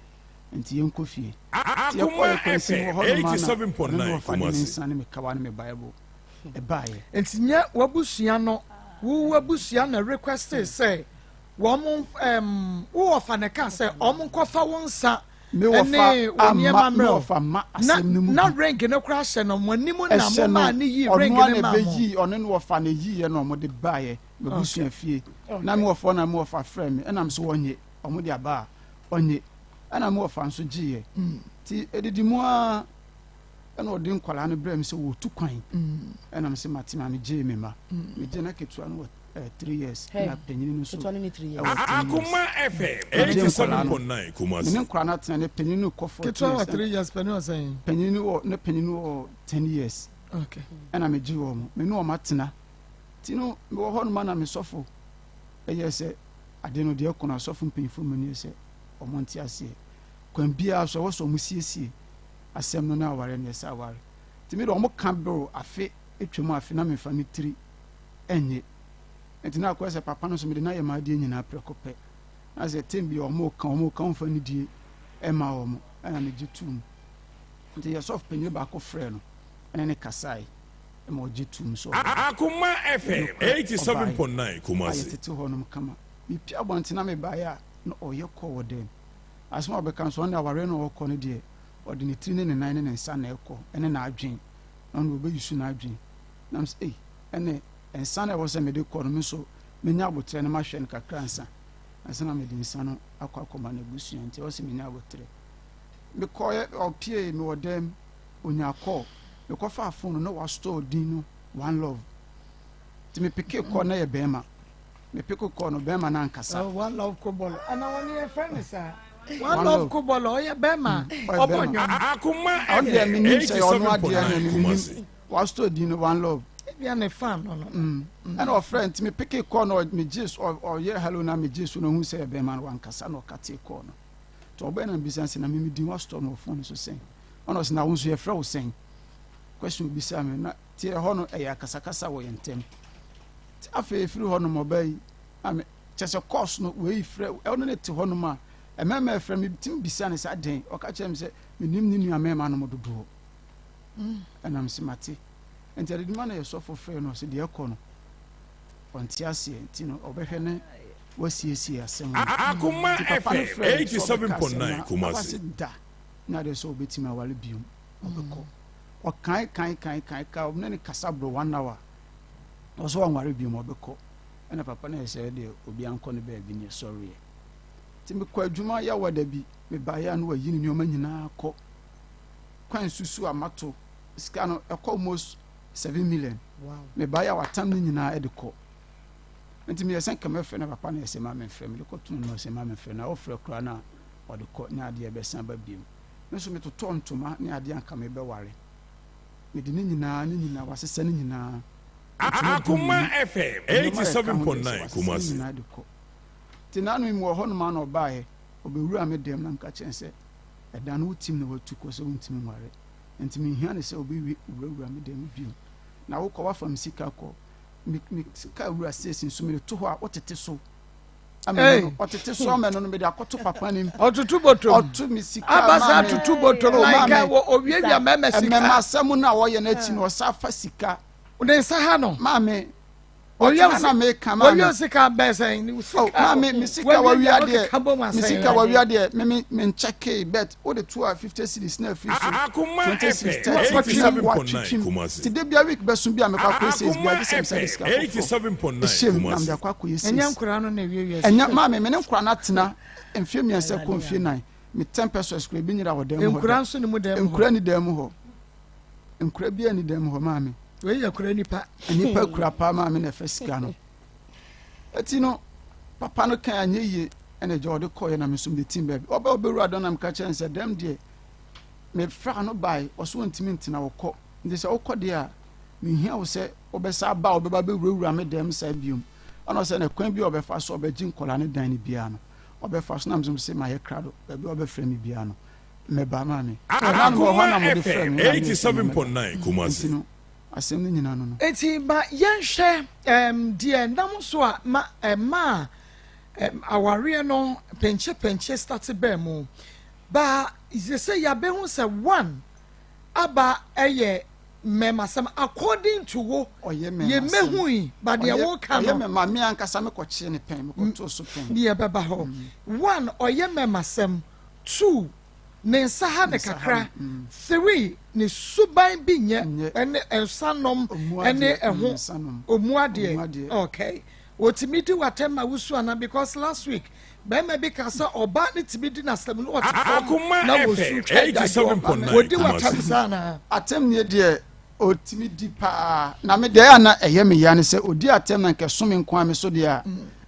nti yɛnkɔ fie. Nti yɛkɔɔ Akoma yɛ kwansin FM wɔ hɔnom a na ɔne ne 87.9 wɔfa de ne Kumasi. nsa ne me kawa ne me Bible ɛbaeɛ. Nti nyɛ w'abusua no, wo w'abusua na requestee sɛ wɔn ɛm wo wɔfa na ɛkaa sɛ wɔn nkɔfa wo nsa Me wɔfa ne wo amma nneɛma me mmerɛ o. wɔfa mma Na asɛm no mu na bi. ring no koraa hyɛ no mo anim na Ɛhyɛ mo no maa no yii ɔno ring ara no na maa mo. ɛbɛyii ɔne ne wɔfa na ɛyiiɛ na wɔde baeɛ m'abusua Okay. fie. Na Okay. me wɔfa na me wɔfa frɛɛ me ɛna me so wɔnnye wɔn de aba a ɔnnye ɛna me wɔfa nso gyeeɛ. Nti ɛdidi mu ara ɛna ɔde nkwadaa no brɛɛ me sɛ wɔretu kwan ɛna me sɛ mate ma megyee me mma. Megye na ketewa no wɔ eh, 3 years Hey, na panyin no nso ketewa no ne 3 years. ɛwɔ 10 years. Akoma FM Megye nkwadaa no 87.9 me Kumasi. ne nkwadaa no atena ne panyin no kɔ 14 Ketewa wɔ years 3 years panin wɔ sɛn? panyin no wɔ ne panyin no wɔ 10 years Okay. ɛna megye wɔn me ne wɔn atena ti no mewɔ hɔ nom na me sɔfo ɛyɛ sɛ ade no deɛ ɛkɔ no asɔfo mpanyinfoɔ mu no yɛ sɛ wɔn nte aseɛ kwan biara so ɛwɔ sɛ wɔn siesie asɛm no na aware no yɛ sɛ aware nti me de wɔn ka boro afe atwam afe na mefa me tiri ɛnye nti na akɔyɛ sɛ papa no nso mede no ayɛ m'adeɛ nyinaa prɛko pɛ na sɛ tem bi wɔn ka wɔn ka wɔn fa ne die ɛma wɔn ɛna megye tum nti yɛ sɔfo panyin baako frɛ no ɛne ne kasae ɛma ɔgye tum so ɔbaa Akoma FM nokorɛ ɔbaeɛ 87.9 a Kumasi. yɛtete hɔ nom kama mepia abɔnten na mebaeɛ a na ɔyɛ kɔ wɔ dɛm asɛm a ɔbɛka nso ɔno de awareɛ no a ɔkɔ no deɛ ɔde ne tiri ne ne nan ne ne nsa na ɛkɔ ɛne n'adwen na ɔno ɔbɛyi so n'adwen na mesɛ ei ɛne nsa no a ɛwɔ sɛ mede kɔ no me nso menya aboterɛ no mahwɛ no kakra nsa ansa na mede nsa no akɔ akɔma no abusua nti ɛwɔ sɛ menya aboterɛ mekɔɛ ɔpie mewɔ dɛm onya kɔɔ mekɔfaa phone no na wastɔɔ din no one love nti mepeke kɔɔ na yɛ bɛrima mepeke kɔɔ no bɛrima no ankasa Oh, one love ko bɔlɔ ana wɔn yɛ fɛn ne saa one One love Love. ko bɔlɔ ɔyɛ bɛrima ɔyɛ ɔbɔ bɛrima. nnwom Akoma ɔno deɛ FM menim sɛ ɔno adeɛ no 87.9 menim Kumasi. wastɔɔ din no one love ebia ne fan no no ɛna ɔfrɛ nti mepeke kɔɔ no megye so ɔyɛ hello na megye so na ohu sɛ ɛbɛrima no wankasa na ɔkate kɔɔ no nti ɔbɛn na mbisa sɛ na mimi din wastɔɔ no wɔ phone so sɛn ɔna ɔsɛ na wo nso yɛfrɛ wo sɛn question obisa me na tie ɛhɔ no ɛyɛ akasakasa wɔ yɛn ntam nti afei efiri hɔ nom ɔbaa yi ame kyɛ sɛ course no wei frɛ ɛno ne te hɔ nom a mmarima ɛfrɛ me tim bisa ne sɛ adɛn ɔka kyerɛ me sɛ menim ne nua mmarima nom dodoɔ ɛnam sɛ mate. Nti adedima na yɛ sɔfo frɛ no ɔsɛ deɛ ɛkɔ no ɔnte aseɛ nti no ɔbɛhwɛ ne wasiesie asɛm no. Akoma Nti papa no FM frɛ no sɛ ɔbɛka asɛm 87.9 na papa Kumasi. se da na adeɛ sɛ ɔbɛtumi aware biom ɔbɛkɔ. Ɔkae kae kae kae ka ɔne ne kasa boro one hour ɔsɛ ɔnware biom ɔbɛkɔ. Ɛna papa no yɛ sɛ ɛdeɛ obi ankɔ ne baabi ne sɔreɛ. Nti mekɔ adwuma yɛwɔ da bi mebaeɛ a na wayi ne nneɛma nyinaa kɔ. Kwan susu a mato sika no ɛkɔ almost 7 million. Mebaeɛ a watam ne nyinaa ɛde kɔ. Nti meyɛ sɛ nka mɛfrɛ na papa no yɛ sɛ ma memfrɛ mede kɔto no sɛ ma memfrɛ na wofrɛ koraa na ɔde kɔ ne adeɛ bɛsan ba biom. Me nso metotɔ ntoma ne adeɛ anka mebɛware. Mede ne nyinaa ne nyinaa wasesa ne nyinaa. Ntoma du Akoma mmienu. FM Nneɛma a ɛka ho deɛ sɛ 87.9 wasesa ne Kumasi. nyinaa de kɔ. Nti nanom yi mewɔ hɔnom a na ɔbaeɛ ɔbɛwura me dɛm na meka kyerɛ no sɛ ɛda no wotim na watu kɔ sɛ wontumi nware. Nti menhia ne sɛ wobɛwie wurawura me dɛm biom. Na wokɔ wafa me sika kɔ. Me me sika wura sales nso mede to hɔ a wotete so. Ama Hey. no ɔtete so ama no no mede akɔto papa nim. Ɔtutu bɔtɔm. Ɔto me sika Abasa ma me. atutu bɔtɔm Oh, like maame. wɔ owiawia mɛmɛ sika. Mmɛma asɛm no a wɔyɛ no akyi no ɔsa fa sika. Ne nsa ha no. Maame. Wɔwia Ɔtena na meka maame. Wɔwia sika bɛɛ sɛn. Ne sika. Oh, maame me sika wawia deɛ me sika wawia deɛ me me me nkyɛkee bet wode to a 50 cedis na afiri so Akoma 20 cedis FM 30 na 87.9 watwitwim Kumasi. ti de bia week bɛso bi a mekɔ akɔyɛ sales bi Akoma agye sɛ mesɛ de sika FM foforɔ 87.9 ɛhyɛm na mede Kumasi. akɔ akɔyɛ Ɛnyɛ sales nkora no na ewiawia sika. Ɛnyɛ maame me ne nkora no atena mfie 3 kɔ mfie 4 me 10 pesos kora ebi nyera wɔ dan mu hɔ Nkora da. nso ne mu dan mu hɔ. Nkora ni dan mu hɔ, nkora bi ani dan mu hɔ maame. Wei yɛ kora nipa. Nipa kura paa maame na ɛfɛ sika no eti no papa no kan anyɛ yie ɛna agya ɔde kɔɔyɛ na me nso mede tim baabi ɔbɛ ɔbɛwura dɔn na meka kyerɛ no sɛ dɛm deɛ mefra no bae ɔso ɔntumi ntena wɔkɔ nti sɛ wokɔ deɛ a mehia wo sɛ wobɛsa aba a wobɛba bɛwurawura me dɛm saa biom. Ɛna ɔsɛ na kwan bi a ɔbɛfa so ɔbɛgye nkɔla ne dan no biara no ɔbɛfa so na mesɛ sɛ mayɛ krado baabi a ɔbɛfrɛ me biara no mɛba maame ɛna no wɔ hɔ na Akoma mode frɛ FM me na meyɛ sɛ mɛba 87.9 nti Kumasi. no asɛm no nyinaa no. Eti ma yɛnhwɛ deɛ nam so a ma ɛma awareɛ no pɛnkyepɛnkye start bɛɛ mu ba sɛ yɛabɛhu sɛ one aba ɛyɛ mmɛmasɛm according to wo. Ɔyɛ mmɛmasɛm. Yɛmɛhu yi ba deɛ woka ɔyɛ no. Mmɛma me ankasa mekɔkyee ne pɛn mekɔtoo so pɛn. Ne yɛbɛba hɔ. One, ɔyɛ mmɛmasɛm. Two, ne nsa ha ne nsa ha kakra. no. Three, ne suban bi nyɛ Nyɛ. Ɛne nsanom Ɔmu ɛne adeɛ, ɛho nsanom. ɔmu adeɛ. Ɔmu adeɛ. Okay, otumi di watɛm ma wusu ana? Because last week bɛrima bi ka sɛ ɔbaa ne tumi di n'asɛm no ɔte fam Akoma na wosu FM twa dadeɛ 87.9 wɔdi watɛm Kumasi. saa na Atɛm nie deɛ ɔtumi di paa na me deɛ ɛyɛ a na ɛyɛ me ya ne sɛ ɔdi atɛm na nka ɛso me nko a me so deɛ a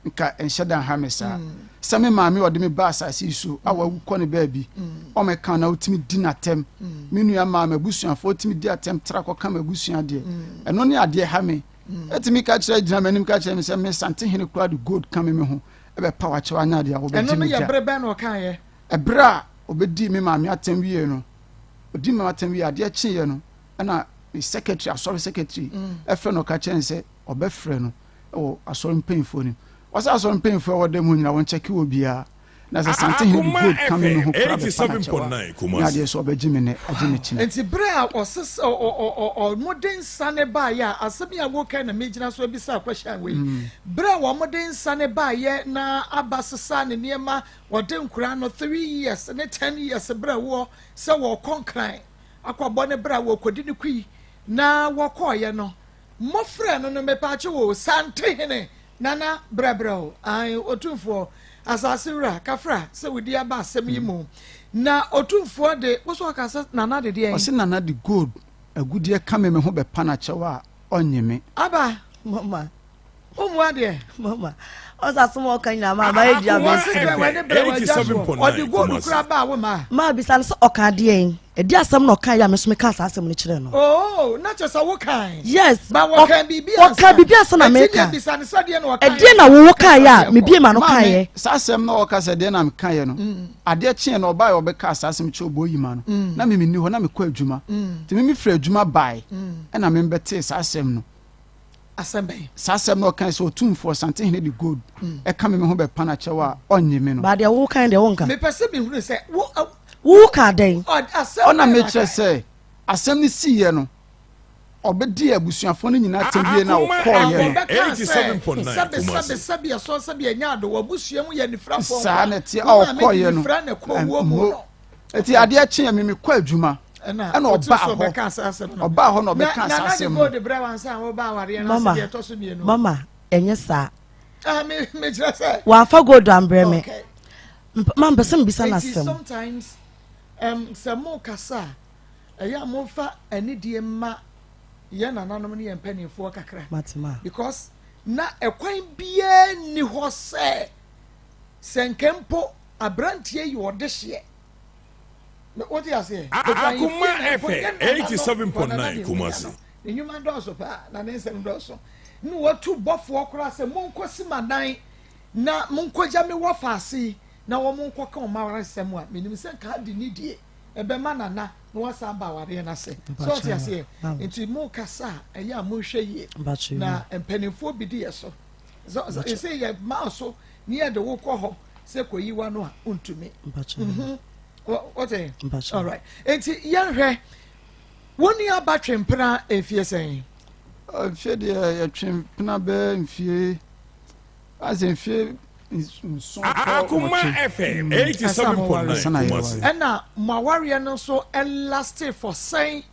nka ɛnhyɛ da nha me saa sɛ me maame a ɔde me ba asase yi so a wawu kɔ ne baabi ɔmɛka na ɔtumi di n'atɛm me nua maa m'abusuafoɔ ɔtumi di atɛm tra kɔka m'abusua deɛ ɛno ne adeɛ ha me ɛtumi ka kyerɛ gyina m'anim ka kyerɛ me sɛ me santehene koraa de gold ka me me ho ɛbɛpa wakyɛw anya adeɛ a ɛno wobɛgye no me yɛ gya. Bere bɛn na ɔkaeɛ? Ɛberɛ a ɔbɛdii me maame atɛm wie no ɔdi me atɛm wie adeɛ kyeeɛ no ɛna me secretary asɔre secretary ɛfrɛ no ɔka kyerɛ no sɛ ɔbɛfrɛ no ɛwɔ asɔre mpanyinfoɔ nim ɔsɛ asɔre mpanyinfoɔ ɛwɔ dɛm hɔ nyinaa wɔn kyɛke wɔ biara na sɛ santehene de Akoma gold ka me me ho FM kora bɛpa n'akyɛw a 87.9 ne Kumasi. adeɛ sɛ ɔbɛgye me nɛ agye me kyena. Nti bere a ɔsesa ɔmode nsa ne baayɛ a asɛm yi a woka na megyina so abisa akɔhyɛ wei bere a wɔmode nsa ne baayɛ na aba sesa ne nneɛma wɔde nkora no 3 years ne 10 years berɛ woɔ sɛ wɔkɔ Nkran akɔbɔ ne berɛ a wɔkɔdi ne kui na wɔkɔɔyɛ no mmɔfrɛ no mepakye wo santehene nana brɛbrɛ o ae Otumfoɔ asase wura kafra sɛ wodi aba asɛm yi mu na Otumfoɔ de wo so ɔka sɛ nana de deɛ Ɔsɛ nana de gold agudeɛ ka me me ho bɛpa n'akyɛw a ɔnye me. Aba. Mama. Womu adeɛ. Mama, ɔsɛ asɛm a ɔka nyinaa maa mayɛ dua Akoma bɛsi. FM W'ani brɛ w'agya soɔ 87.9 ɔde gold Kumasi. kura ba a wo ma. Maa bisa no sɛ ɔka adeɛ yi ɛdi asɛm na ɔka yɛ a me nso meka saa asɛm no kyerɛ no. Oo, na kyerɛ sɛ wo kan. Yes. Ba wɔka biribi wɔka biribi ansa na Ɛti meka. deɛ bisa no sɛ deɛ na ɔka. Ɛdeɛ na wowo kaeɛ a mebie ma no Maame, kaeɛ. Saa asɛm na ɔka sɛ deɛ na mekaeɛ no adeɛ kyeɛ no ɔbaeɛ ɔbɛka saa asɛm kyerɛ ɔbɔ yima no na me menni hɔ na mekɔ adwuma nti me mefiri adwuma bae ɛna membɛtee saa asɛm no. Asɛm bɛn? Saa asɛm na ɔkae sɛ Ɔtumfoɔ Santehene de gold ɛka me me ho bɛpa no akyɛw a ɔnnye me no. Ba deɛ wo kan deɛ wonka. Mepɛ sɛ mehunu sɛ wo Wo ka dɛn? Asɛm Ɔna bɛn na mekyerɛ aka? Sɛ asɛm no siiɛ no. Ɔbɛdii abusuafoɔ no nyinaa atɛm wie na Akoma ɔkɔeɛ no. FM Ɔbɛkaa sɛ, 87.9 Sɛbe, sɛbe, Kumasi. sɛbe, ɛsɔ sɛbe ɛnyɛ ade, w'abusua mu yɛ anifirafoɔ Saa nko na a, ɛteɛ, wo a maame de ɔkɔeɛ no, nifira na ɛkɔɔ wuo mu mmo. no. Enti adeɛ kyeeɛ me mekɔ adwuma, Ɛna ɛna ɔte ɔbaa so hɔ, ɔbɛkaa saa asɛm no. ɔbaa hɔ na Na ɔbɛkaa saa Nana de asɛm no. gold brɛ wo ansa na woba awareɛ no ase Mama, deɛ ɛtɔ so mmienu. mama, ɛnyɛ saa. Ah, me, mekyerɛ sɛ. Wamfa gold ambrɛ me. Okay. Mp- Ma mpɛ sɛ mebisa no Enti asɛm. sometimes um, sɛ mokasa a, ɛyɛ a momfa anidie mma yɛn nananom ne yɛn mpanimfoɔ kakra. Mate ma. Because na ɛkwan biara nni hɔ sɛ sɛ nka mpo aberanteɛ yi ɔdehyeɛ. Wote aseɛ? Akoma FM 87.9 Kumasi. Ne nnwuma dɔɔso paa na ne nsɛm dɔɔso. Ne watu bɔfoɔ koraa sɛ monkɔsi m'adan na monkɔgya me wɔ faase yi na wɔn nkɔka wɔn awaresɛm a menim sɛ nka ade ne die ɛbɛma nana na wasan aba awareɛ no ase. So ɔte aseɛ? Nti mo kasa a ɛyɛ a monhwɛ yie na mpanimfoɔ bi di yɛ so. So ɛsɛ yɛ maa so ne yɛde wo kɔ hɔ sɛ kɔyi wa no a wontumi. Wote? Alright. Nti yɛnhwɛ wo nua ba twe mpena mfie sɛn? Mfie deɛ yɛtwe mpena bɛɛ mfie asɛ mfie nson kɔ Akoma nwɔtwe. FM 87.9 Kumasi. Ɛna mo awareɛ no nso lasted for sɛn?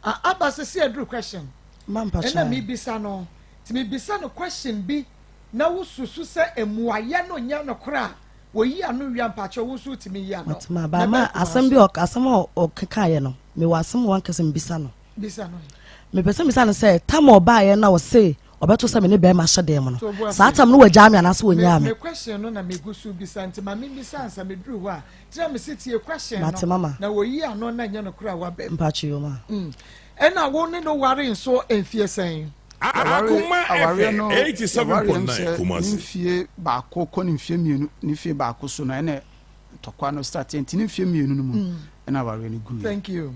Aba sɛ sɛ aduru question. Ma mpakyɛ. Ɛna mebisa no. Nti mebisa no question bi na wosusu sɛ mmuayɛ no nyɛ nokorɛ a wɔyi ano wie a mpakyɛ wo nso wotumi yi ano. Mate ma ba ma asɛm bi asɛm a ɔkekaeɛ no mewɔ asɛm wɔ ankasa mebisa no. Bisa no. Mepɛ sɛ mebisa no sɛ tam a ɔbaeɛ na ɔse ɔbɛto sɛ me ne bɛrima hyɛ dan mu no saa tam no wagyaa me anaasɛ wɔnyaa me. Me question no na megu so bisa nti ma membisa ansa meduru hɔ a tena me se tie question no Mate mama. na wɔyi ano na nyɛ nokorɛ a wabam. Mpakyɛ yo ma. Ɛna wo ne no ware nso mfie sɛn? Akoma Awareɛ FM no yɛwareɛ m 87.9 sɛ ne Kumasi. mfie baako kɔ ne mfie mmienu ne mfie baako so no ɛna ntɔkwa no start nti ne mfie mmienu no mu ɛna awareɛ no guiɛ. Thank you.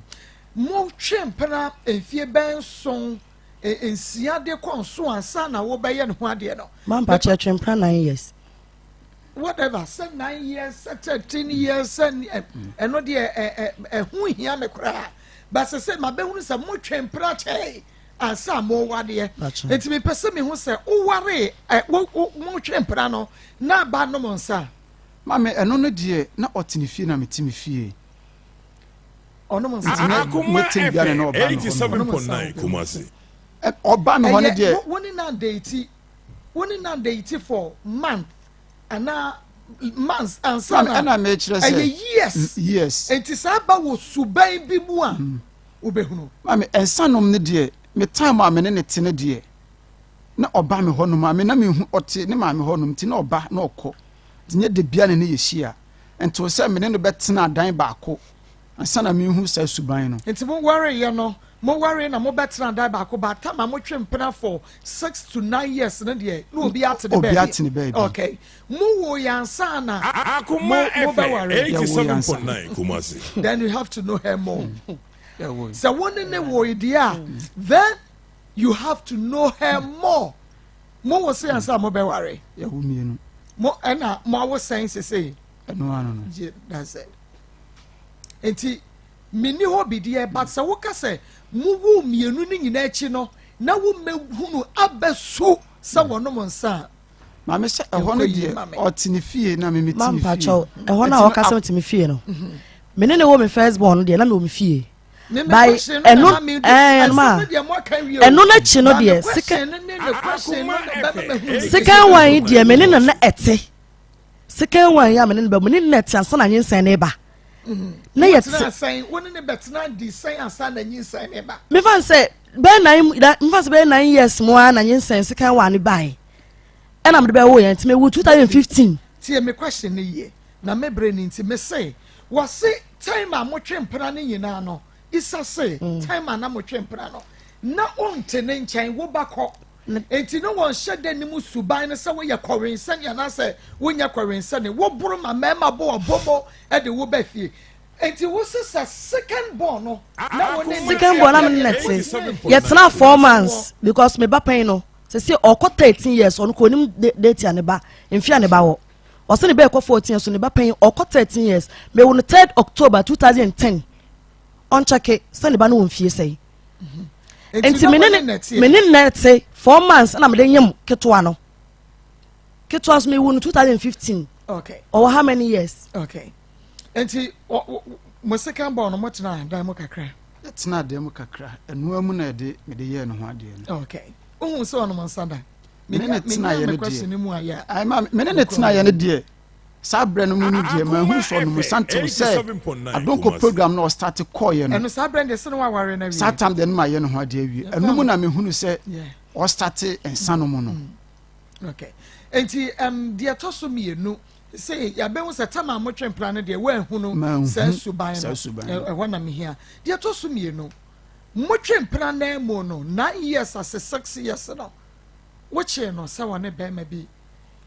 Mo twe mpena mfie bɛn nson nsia de kɔ nson ansa na wobɛyɛ ne ho adeɛ no. Ma mpakyɛ twe mpena 9 years. Whatever, sɛ 9 years, sɛ 13 years, sɛ ɛno deɛ ɛho hia me koraa. But sɛ sɛ mabɛhunu sɛ mo twe mpena kyɛe ansa mo wadeɛ. Nti mepɛ sɛ mehu sɛ woware mo twe mpena no na aba nom nsa. Maame ɛno no deɛ na ɔte ne fie na mete me fie. Ɔnom nsa. Akoma FM 87.9 Kumasi. Ɔba me hɔ no deɛ. Wo ne na date wo ne na date for month anaa months ansa na. Ɛna mekyerɛ sɛ. Ɛyɛ years. Years. Nti saa ba wɔ suban bi mu a wobɛhunu. Maame nsa nom no deɛ me time a me ne ne te no deɛ na ɔba me hɔ nom a me na mehu ɔte ne maame hɔ nom nti na ɔba na ɔkɔ nti nyɛ da bia ne ne yɛ hyia nti sɛ me ne no bɛtena dan baako ansa na mehu saa suban no. Nti mo wareeɛ no mo waree na mo bɛtena dan baako ba time a mo twe mpena for 6 to 9 years no deɛ na obi ate ne baabi. Obi ate ne baabi. Okay. Mo wo yɛ ansa na Akoma mo FM bɛware. 87.9 Kumasi. Then you have to know her more. Sɛ wo ne ne wo deɛ a then you have to know her more. Mo wo se ansa mo bɛware. Yɛwo mmienu. Mo ɛna mo awo sɛn sese. Ɛno ano no. Yeah, that's it. Nti menni hɔ bi deɛ but sɛ woka sɛ mo wo mmienu no nyinaa akyi no na wo mmɛhunu abɛsu sɛ wɔnom nsa a. Maame sɛ ɛhɔ no deɛ ɔte ne fie na me mete Ma ne fie. mpakyɛw ɛhɔ no a ɔka sɛ mete me fie no me ne ne wɔ me first born no deɛ na mewɔ me fie. By ɛno ɛɛ ma ɛno n'akyi no deɛ second one yi deɛ me ne no na ɛte second one yi a me ne no bɛ me ne no na ɛte ansa na nyinsɛn ne ba na yɛ te mefa sɛ bɛyɛ nine mefa sɛ bɛyɛ 9 years mu ara na nyinsɛn second one ne ba yi ɛna mede bɛwo yɛn nti mewu 2015. Tie me question ne yie na me bere ne nti me se wɔse time a motwe mpena ne nyinaa no Isa se time a na motwe mpena no na wonte ne nkyɛn wo ba kɔ nti ne wɔn hyɛ dɛ ne mu suban no sɛ woyɛ kɔwensɛne anaasɛ wonyɛ kɔwensɛne woboro ma mmarima bɔ ɔbɔmmɔ de wo ba fie nti wo se sɛ second born no na wo ne Second born na me ne te yɛtena 4 months because me ba pɛn no sɛ ɔkɔ 13 years ɔno kò onim date a ne ba mfe a ne ba wɔ ɔsɛ ne ba ɛkɔ 14 years so ne ba pɛn ɔkɔ 13 years. Mewu no 3rd October 2010. Ɔnkyɛke sɛ ne ba no wɔ mfie sɛn. Nti me ne me ne nɛɛte 4 months ɛna mede nyem ketewa no. Ketewa nso mewu no 2015. Okay. Ɔwɔ how many years? Okay. Nti mo second born no, mo tena dan mu kakra? Yɛtena dan mu kakra. Ɛnoa mu na yɛde mede yɛɛ ne ho adeɛ no. Okay. Wohu sɛ ɔnom nsa da? Mene ne tenaeɛ no deɛ, mene ne tenaeɛ no deɛ, saa berɛ no mu no deɛ, mahu sɛ ɔnom nsa ntew sɛ Adonko program no ɔstart kɔɔeɛ no. Ɛno saa berɛ no deɛ, sɛ ne waware no awie. Saa time deɛ no mayɛ ne ho adeɛ awie. Ɛno mu na mehunu sɛ ɔstart nsa no mu no. Okay. Nti deɛ ɛtɔ so mmienu sɛ yɛabɛhu sɛ tam a motwe mpena no deɛ, woanhunu saa suban no. Ɛhɔ na mehia. Deɛ ɛtɔ so mmienu, motwe mpena nan mu no 9 years ase 6 years no, wokyee no sɛ wɔne bɛrima bi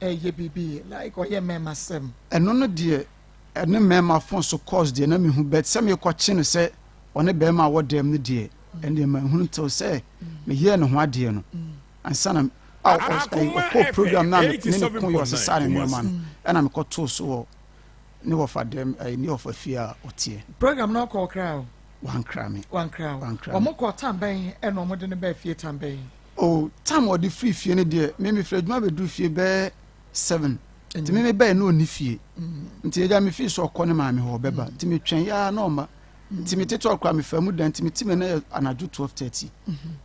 ɛyɛ biribi, like ɔyɛ mmarima sɛm? Ɛno no deɛ, ɛne mmarima phone so calls deɛ na mehu, but sɛ mekɔkye no sɛ ɔne bɛrima a wɔ dɛm no deɛ, ɛno deɛ manhunu ntew sɛ meyɛɛ ne ho adeɛ no ansa na ɔkɔɔ program no a ne ne ko yɛ ɔsesaa ne nneɛma no, ɛna mekɔtoo so wɔ ne wɔfa dɛm, ne wɔfa fie a ɔteɛ. Program no ɔkɔ ɔkra o? Wankra me. Wankra o? Wankra me. Ɔmo kɔ tam bɛn ɛna ɔmo de no bɛɛ fie tam bɛn? O, tam ɔde firi fie no deɛ, me mefiri adwuma bɛduru fie bɛɛ 7, nti me mebɛɛ na ɔnni fie, nti agya me fii sɛ ɔkɔ ne maame hɔ ɔbɛba, nti metwɛn yɛa na ɔma, nti metete ɔkora mefa mu da, nti meti me na yɛ anadwo 12:30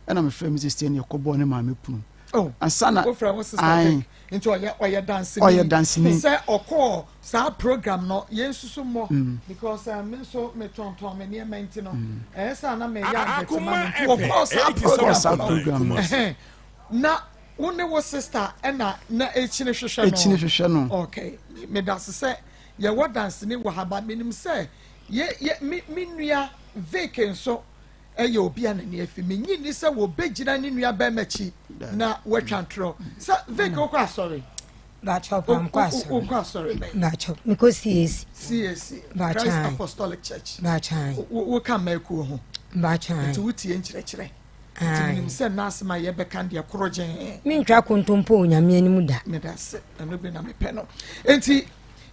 ɛna mefrɛ me sister ne ɛkɔbɔɔ ne maame pono. Oh, ansa na wofrɛ wo sister? Ae. Vic, nti ɔyɛ danseni? Ɔyɛ danseni. Sɛ ɔkɔɔ saa program no, yɛn nsusu mmɔ because me nso metontɔn me nneɛma, nti no ɛyɛ sɛ ana meyɛ advert ma no, nti ɔkɔɔ saa Ɔkɔɔ saa program no. Program no. Ɛhɛn. Na wo ne wo sister ɛna na ekyini hwehwɛ no? Ɛkyini hwehwɛ no. Okay, meda se sɛ yɛwɔ danseni wɔ ha ba menim sɛ yɛ yɛ me nua Vic nso ɛyɛ obi a n'ani afi. Menyi ni sɛ wɔbɛgyina ne nua bɛrima akyi na wɔatwa ntorɔ sɛ Vic wokɔ asɔre. Bàtchɔ pam kɔ asɔre. Wokɔ asɔre bɛn? Bàtchɔ mekɔ CAC. CAC. Bàtchɔ. Christ Aye. Apostolic Church. Bàtchɔ. Woka mmakuo ho? Bàtchɔ. Nti wotie nkyerɛkyerɛ, nti menim sɛ n'asɛm a yɛbɛka deɛ korɔ gyɛn. Mentwa kontompo wɔ Nyame anim da. Meda se ɛno bi na mepɛ no, nti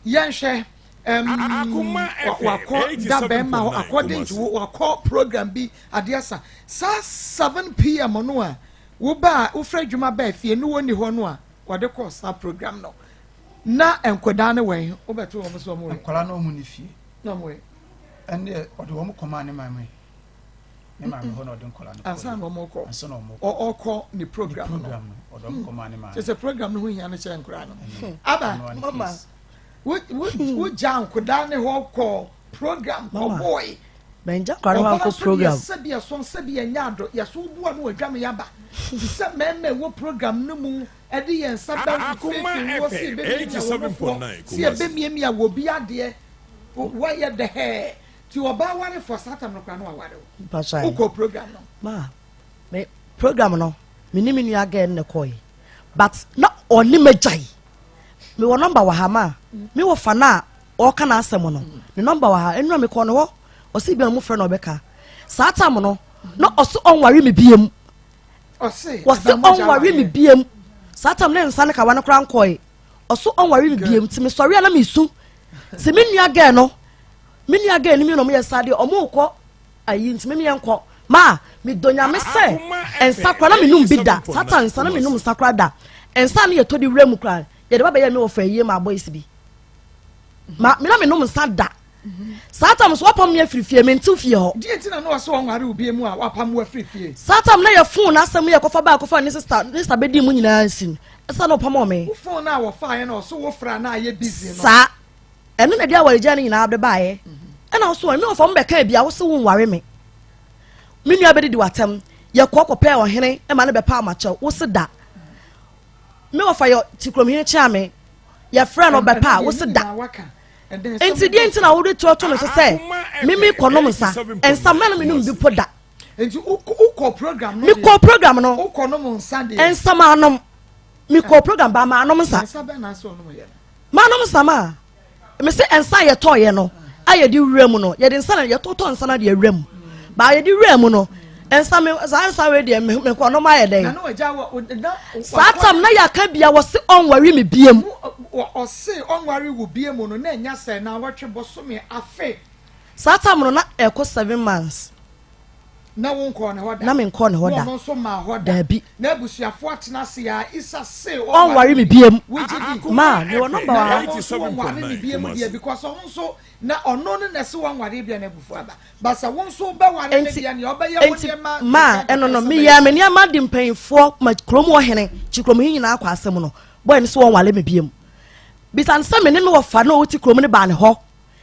yɛnhwɛ wakɔ da bɛrima hɔ, according to wo, wakɔ program bi adeɛ sa saa 7 p.m. no a woba a wofrɛ adwuma baa fie ne wɔnni hɔ no a wɔde kɔɔ saa program no, na nkwadaa no wɛn wobɛto wɔn so wɔn wɛ? Nkwadaa no ɔmo ne fie. Na wɔn wɛ? Ɛnneɛ ɔde wɔn kɔmaa ne maame, ne maame hɔ na ɔde nkwadaa no kɔɔ. Ansa na wɔn kɔ? Ansa na wɔn kɔ. Ɔkɔ ne program no. Program no, ɔde wɔn kɔmaa ne maame. Kyerɛ sɛ program no ho hia no kyɛn nkwadaa no aba. Ɛno ara ne Mama. case. Wo wo wogya nkwadaa ne hɔ kɔ program kɔbɔɔe? Mɛngya nkwadaa no hɔ ankɔ program. Sɛbi ɛsɔn sɛbi ɛnyɛ adɔ yɛso woboa no wadwa me yaba te sɛ mmarima ɛwɔ program no mu ɛde yɛn nsa bɛ fefe wɔ si ebɛmiamia wɔ nofoɔ si ebɛmiamia wɔ bi adeɛ wɔyɛ dɛhɛɛ ti ɔbaa ware fɔ saa tam no kora no waware wo Mpakyɛ. Wokɔ program no? Ma me program no, me ne me nua girl no na kɔɛ, but na ɔne m'agyae. Mewɔ number wɔ ha ma me wɔ fa no a ɔka n'asɛm no, ne number wɔ ha. Ɛnura mekɔ no hɔ, ɔsi bi a mo frɛ no ɔbɛka. Saa tam no na ɔso ɔnware me biem. Ɔse? Wɔse ɔnware me biem. Saa tam ne nsa ne kawa no koraa nkɔe. Ɔso ɔnware me biem, nti mesɔre a na mesu nti me nua girl no, me nua girl no mi na ɔmo yɛ saa deɛ ɔmo kɔ ayi, nti me yɛn kɔ maa medɔ Nyame sɛ nsa kora na menum bi da. Saa ta nsa na menum nsa kora da. Nsa no yɛtɔ de wura mu kora yɛde ba bɛyɛ me wɔ fa yie ma boys bi ma me na menum nsa da. Saa tam so wapam me afiri fie, mentew fie hɔ. Deɛ nti na na ɔsɛ ɔnware wo bie mu a wapam wo afiri fie? Saa tam na yɛ phone asɛm yɛ kɔfa baa kɔfa ne sister, ne sister bɛdi mu nyinaa nsi no ɛsa na ɔpam ɔme. Wo phone a wɔfaeɛ na ɔso wo fra na ayɛ busy no? Saa ɛno na ɛde awaregya no nyinaa de baeɛ. Ɛna wo so me wɔfa mo bɛka bia wo se wo nware me, me nua bɛdidi w'atɛm, yɛkɔ kɔpɛɛ ɔhene ma no bɛpa amakyɛw, wo se da. Me wɔfa yɛ tikuromhene kyea me, yɛfrɛ no bɛpa a wo se da. Nti deɛ nti na wode toɔto me so sɛ meme kɔnom nsa? Nsa mɛ no menom bi po da. Nti wokɔ program no? Mekɔ program no. Wokɔ nom nsa deɛ? Nsa maanom. Mekɔ program ba maanom nsa. Nsa bɛn na asɛ ɔnom yɛ no? Maanom nsa maa mese nsa a yɛtɔɔyɛ no a yɛde wura mu no, yɛde nsa na yɛtotɔ nsa no de awura mu baa yɛde wura mu no, nsa me saa nsa wei deɛ mekɔ nom ayɛ dɛn? Na na wagya wɔ na Saa tam na yɛaka bia wɔse ɔnware me biem. Ɔse ɔnware wo bie mu no na ɛnya sɛ na wɔtwe bɔsome afe? Saa tam no na ɛkɔ 7 months. Na wo nkɔɔ ne hɔ da. Na me nkɔɔ ne hɔ da. Na ɔno nso maa hɔ da. Daabi. Na abusuafoɔ atena ase a Isa se ɔnware me biem. Wogye di. Ma, mewɔ nɔmba wɔ ha. Na ɔno nso wɔnware ne biem deɛ because ɔno nso na ɔno ne na ɛse wɔnware bia na abufuo aba. But sɛ wo nso wobɛware ne deɛ nea ɔbɛyɛ wo Enti, nneɛma ma, ɛno no, meyɛɛ me nneɛma de mpanyinfoɔ ma kurom hɔ hene, kyi kurom he nyinaa kɔ asɛm no. Boy no se wɔnware me biem. Bisa no sɛ me ne me wɔfa na ɔwɔ ti kurom no baa ne hɔ.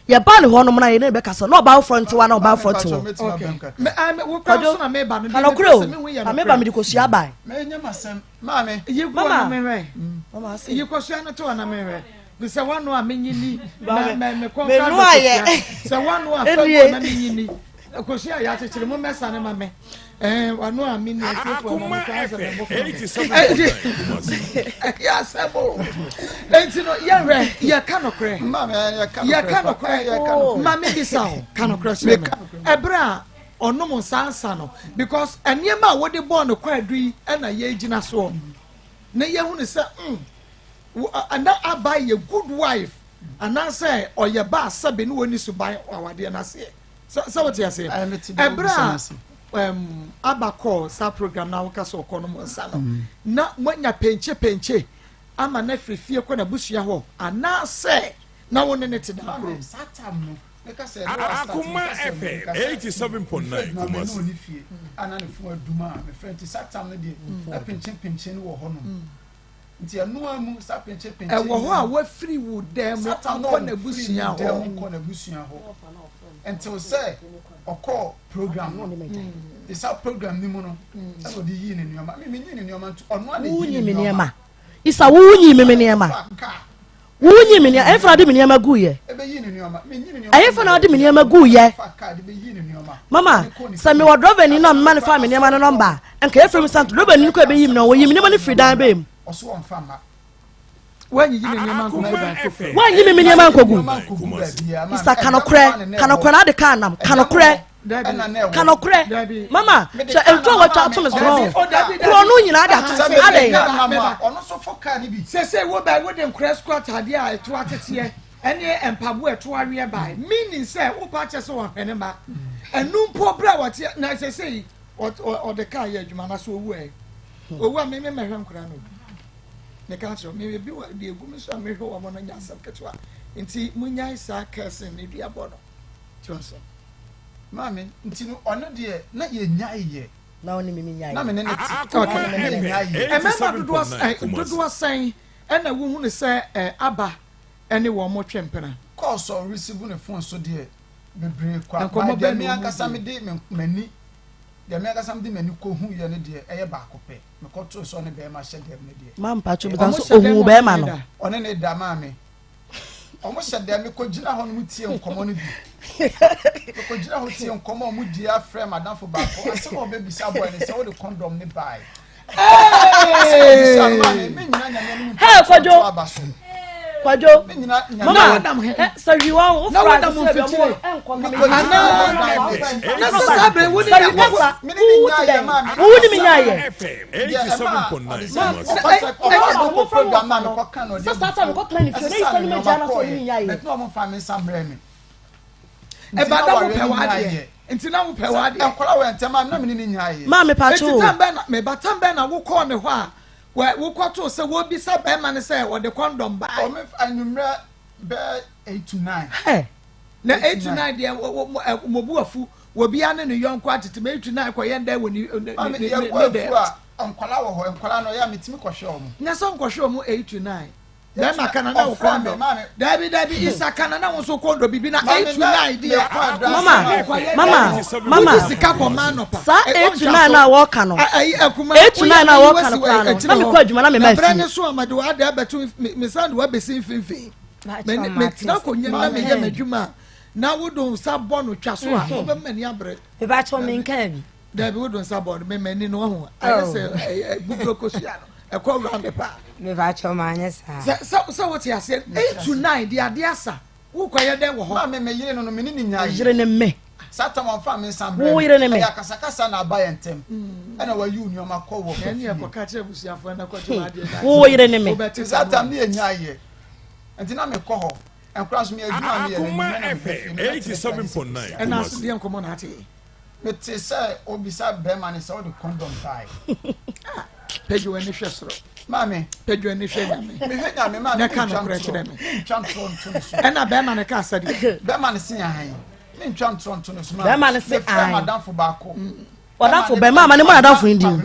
Yɛbaa ne hɔ nom na yɛne no bɛkasa na ɔbaa foforɔ nte hɔ anaa ɔbaa foforɔ te hɔ. Kwadwo, ka nokorɛ o, fa me ba mede kosua bae. Mama, mama ase. Yi kosua no to hɔ na menhwɛ. Sɛ wano a menyini na me kɔn Menoa yɛ. Sɛ wano a fɛ na menyini. Kosua a yɛakyekyere mo mɛsa ne ma me. Ɛɛ wano a menni atiefo ma me kwan sɛ mebɔ fam. Ɛyɛ asɛm o. Enti no yɛhwɛ yɛka nokorɛ. Yɛka nokorɛ. Ma me bisa o ka nokorɛ kyerɛ me. Ɛberɛ a ɔnom nsa nsa no because nneɛma a wode bɔɔ no kwaadu yi ɛna yɛgyina soɔ na yɛhunu sɛ mm na aba yɛ good wife anaasɛ ɔyɛ ba asɛbe ne wɔni suban awadeɛ no aseɛ. Sɛ wote aseɛ ɛberɛ a um, aba kɔɔ saa program na woka sɛ ɔkɔ no mu nsa no mm. na moanya penkye penkye ama no afiri fie kɔ n'abusua hɔ anaasɛ na wo ne ne te dan kurom. Akoma FM 87.9 Kumasi. Ana ne fo aduma a mefrɛ nti saa tam no deɛ na penkye penkye no wɔ hɔ nom. Nti ɛno ara mu saa penkye-penkye Ɛwɔ hɔ a wafiri wo dan mu akɔ n'abusua hɔ. dan mu kɔ n'abusua hɔ until sɛ ɔkɔɔ program no. Nti saa program no mu no ɛna ɔde yii ne nneɛma. Me menyii ne nneɛma nti ɔno ara na Wonyi ɛyii me ne nneɛma. nneɛma. Isa wonyi me me nneɛma. Ɔfaa kaa Wonyi me nneɛma. Ɛhefa na wode me nneɛma guiɛ? ɛbɛyii ne nneɛma. Menyii ne nneɛma Ɛhefa na wode me nneɛma guiɛ? Ɔfaa kaa de bɛyii ne nneɛma. Mama, de kɔɔ ne sɛ fie. mewɔ drɔbani no a mema no faa me nneɛma no nɔmba a, nka yɛfrɛ me santo. Drɔbani no kɔ ɛbɛyi me no, wɔyi me nneɛma no firi dan bɛn mu? Ɔso ɔmfa mma. Woanyiyi ne nneɛma nkɔgu dan foforɔ mu. Woanyi me me nneɛma ankɔgu. Nneɛma nkɔgu baabiara. Isa, ka nokorɛ, ka nokorɛ na ade kaa nam, ka nokorɛ, ka nokorɛ. Mama, hwɛ nturo a wɔatwa ato me so no, korɔ no nyinaa de ato me so, adɛn? Ɔno nso fo kaa no bi. Sese wo bɛ wode nkora sukuu ataadeɛ a ɛto ateteɛ ɛne mpaboa ɛto aweɛ bae meaning sɛ wopa akyɛ sɛ wɔhwɛ ne mma ɛnu mpo berɛ a wɔte na sese yi ɔde kaa yɛ adwuma na so owu ɛ owu a meme mɛhwɛ nkora no meka kyerɛ me ebi wɔ deɛ egu me so a mehwɛ wɔn no nyɛ asɛm ketewa nti munyae saa kɛse ne duabɔ no tí so. Maame nti no ɔno deɛ na yɛ nyae yɛ. Na ɔne me nyae. Na me ne ne te. Okay. Mmarima dodoɔ dodoɔ sɛn ɛna wohunu sɛ aba ɛne wɔn mo twe mpena. Calls a ɔreceive ne phone so deɛ bebree kwa. Nkɔmɔ bɛn na wɔn di. Deɛ me ankasa mede m'ani deɛ me ankasa mede m'ani kɔ hu yɛ no deɛ ɛyɛ baako pɛ. Mekɔ too sɛ ɔne bɛrima hyɛ dɛm no deɛ. Maa mpatsɔ bi nso ohun bɛrima no. Ɔne ne da maame. Ɔmo hyɛ dɛm mekɔ gyina hɔ nom tie nkɔmɔ no bi. Mekɔ gyina hɔ tie nkɔmɔ a ɔmo die afrɛ madamfo baako asɛm a ɔbɛbisa boy no sɛ wode kɔndɔm ne bae. Hey, Kwadwo. Kwadwo. Mama, sɛ wi wɔn wo fura sɛ bi ɔmo nkɔ na sɛ saa bere wo ne sɛ wi kasa wo ti dɛn wo ni mi nya yɛ. Sɛ saa ta mi kɔ tena ne fie ne yi sɛ ne mi gya na sɛ ɔne mi nya yɛ. Ɛba na wopɛ w'adeɛ nti na wopɛ w'adeɛ. Nkwadaa wɔ ntɛm a na mene ne nyaeɛ. Maa mepatwo o. Eti tam bɛn na meba tam bɛn na wokɔɔ ne hɔ a wokɔtoo sɛ wɔbisa bɛrima no sɛ ɔde kɔndɔm bae. Ɔme anwummerɛ bɛɛ 8 to 9. Hey. Na 8 to 9 deɛ mo bu afu obiara ne ne yɔnko atete ma 8 to 9 kɔyɛ ndɛ wɔ ne ne ne ne dɛ. Nkwadaa wɔ hɔ nkwadaa no yɛ a metumi kɔhwɛ wɔn. Na sɛ nkɔhwɛ wɔn 8 to 9 bɛrima kana na wo kɔndɔ dabi dabi isa kana na wo nso kɔndɔ bibi na 8 to 9 deɛ. Mama, mama, mama, sika kɔ maa nɔpa. Saa 8 to 9 na wɔka no, 8 to 9 na wɔka no koraa no, na mekɔ adwuma na mema fie. Na brɛ ne fie. so amade wa ade abɛto mesan de wabɛsi mfimfini metena akonnwa na meyɛ m'adwuma a na wode nsa bɔ no twa so a wobɛma m'ani abere. Mebakyɛw menkaa bi. Dabi, wode nsa bɔ no mɛmani no ɔho ayɛ sɛ buburo kosua no ɛkɔ round paa. Mebakyɛw maanyɛ saa. Sɛ wote aseɛ 8 to 9 de adeɛ asa wokɔyɛ dɛn wɔ hɔ. Maame me yere no no me ne ne nyaa yere ne me. Saa tam ɔmfa me nsa mbrɛ Wo yere ne me. Ɛyɛ akasakasa na aba yɛn ntɛm ɛna wayi wo nneɛma kɔ wɔ fie. Ɛne ɛkɔka kyerɛ abusuafoɔ na kɔgye w'adeɛ na Wo yere ne me. wobɛte saa tam ne yɛ nyaa yɛ nti na mekɔ hɔ nkora so meyɛ adwuma a meyɛ no Akoma anwummerɛ na meba fie FM mebɛtena fie agye sɛ 87.9 ɛna Kumasi. asodeɛ nkɔmmɔ na ate. Mete sɛ obisa bɛrima no sɛ wode condom bae. Pagya w'ani hwɛ soro. Maame. Pagya w'ani hwɛ nyame. Mehwɛ nyame maame. Na ka nokorɛ kyerɛ me. Mentwa ntorɔ nto ne so. Ɛna bɛrima no kaa sɛdeɛ. Bɛrima no se ahan. Mentwa ntorɔ nto ne so maame. Bɛrima no se ahan. Mefrɛ madamfo baako. Ɔdamfo bɛrima ama ne mu adamfo yi din.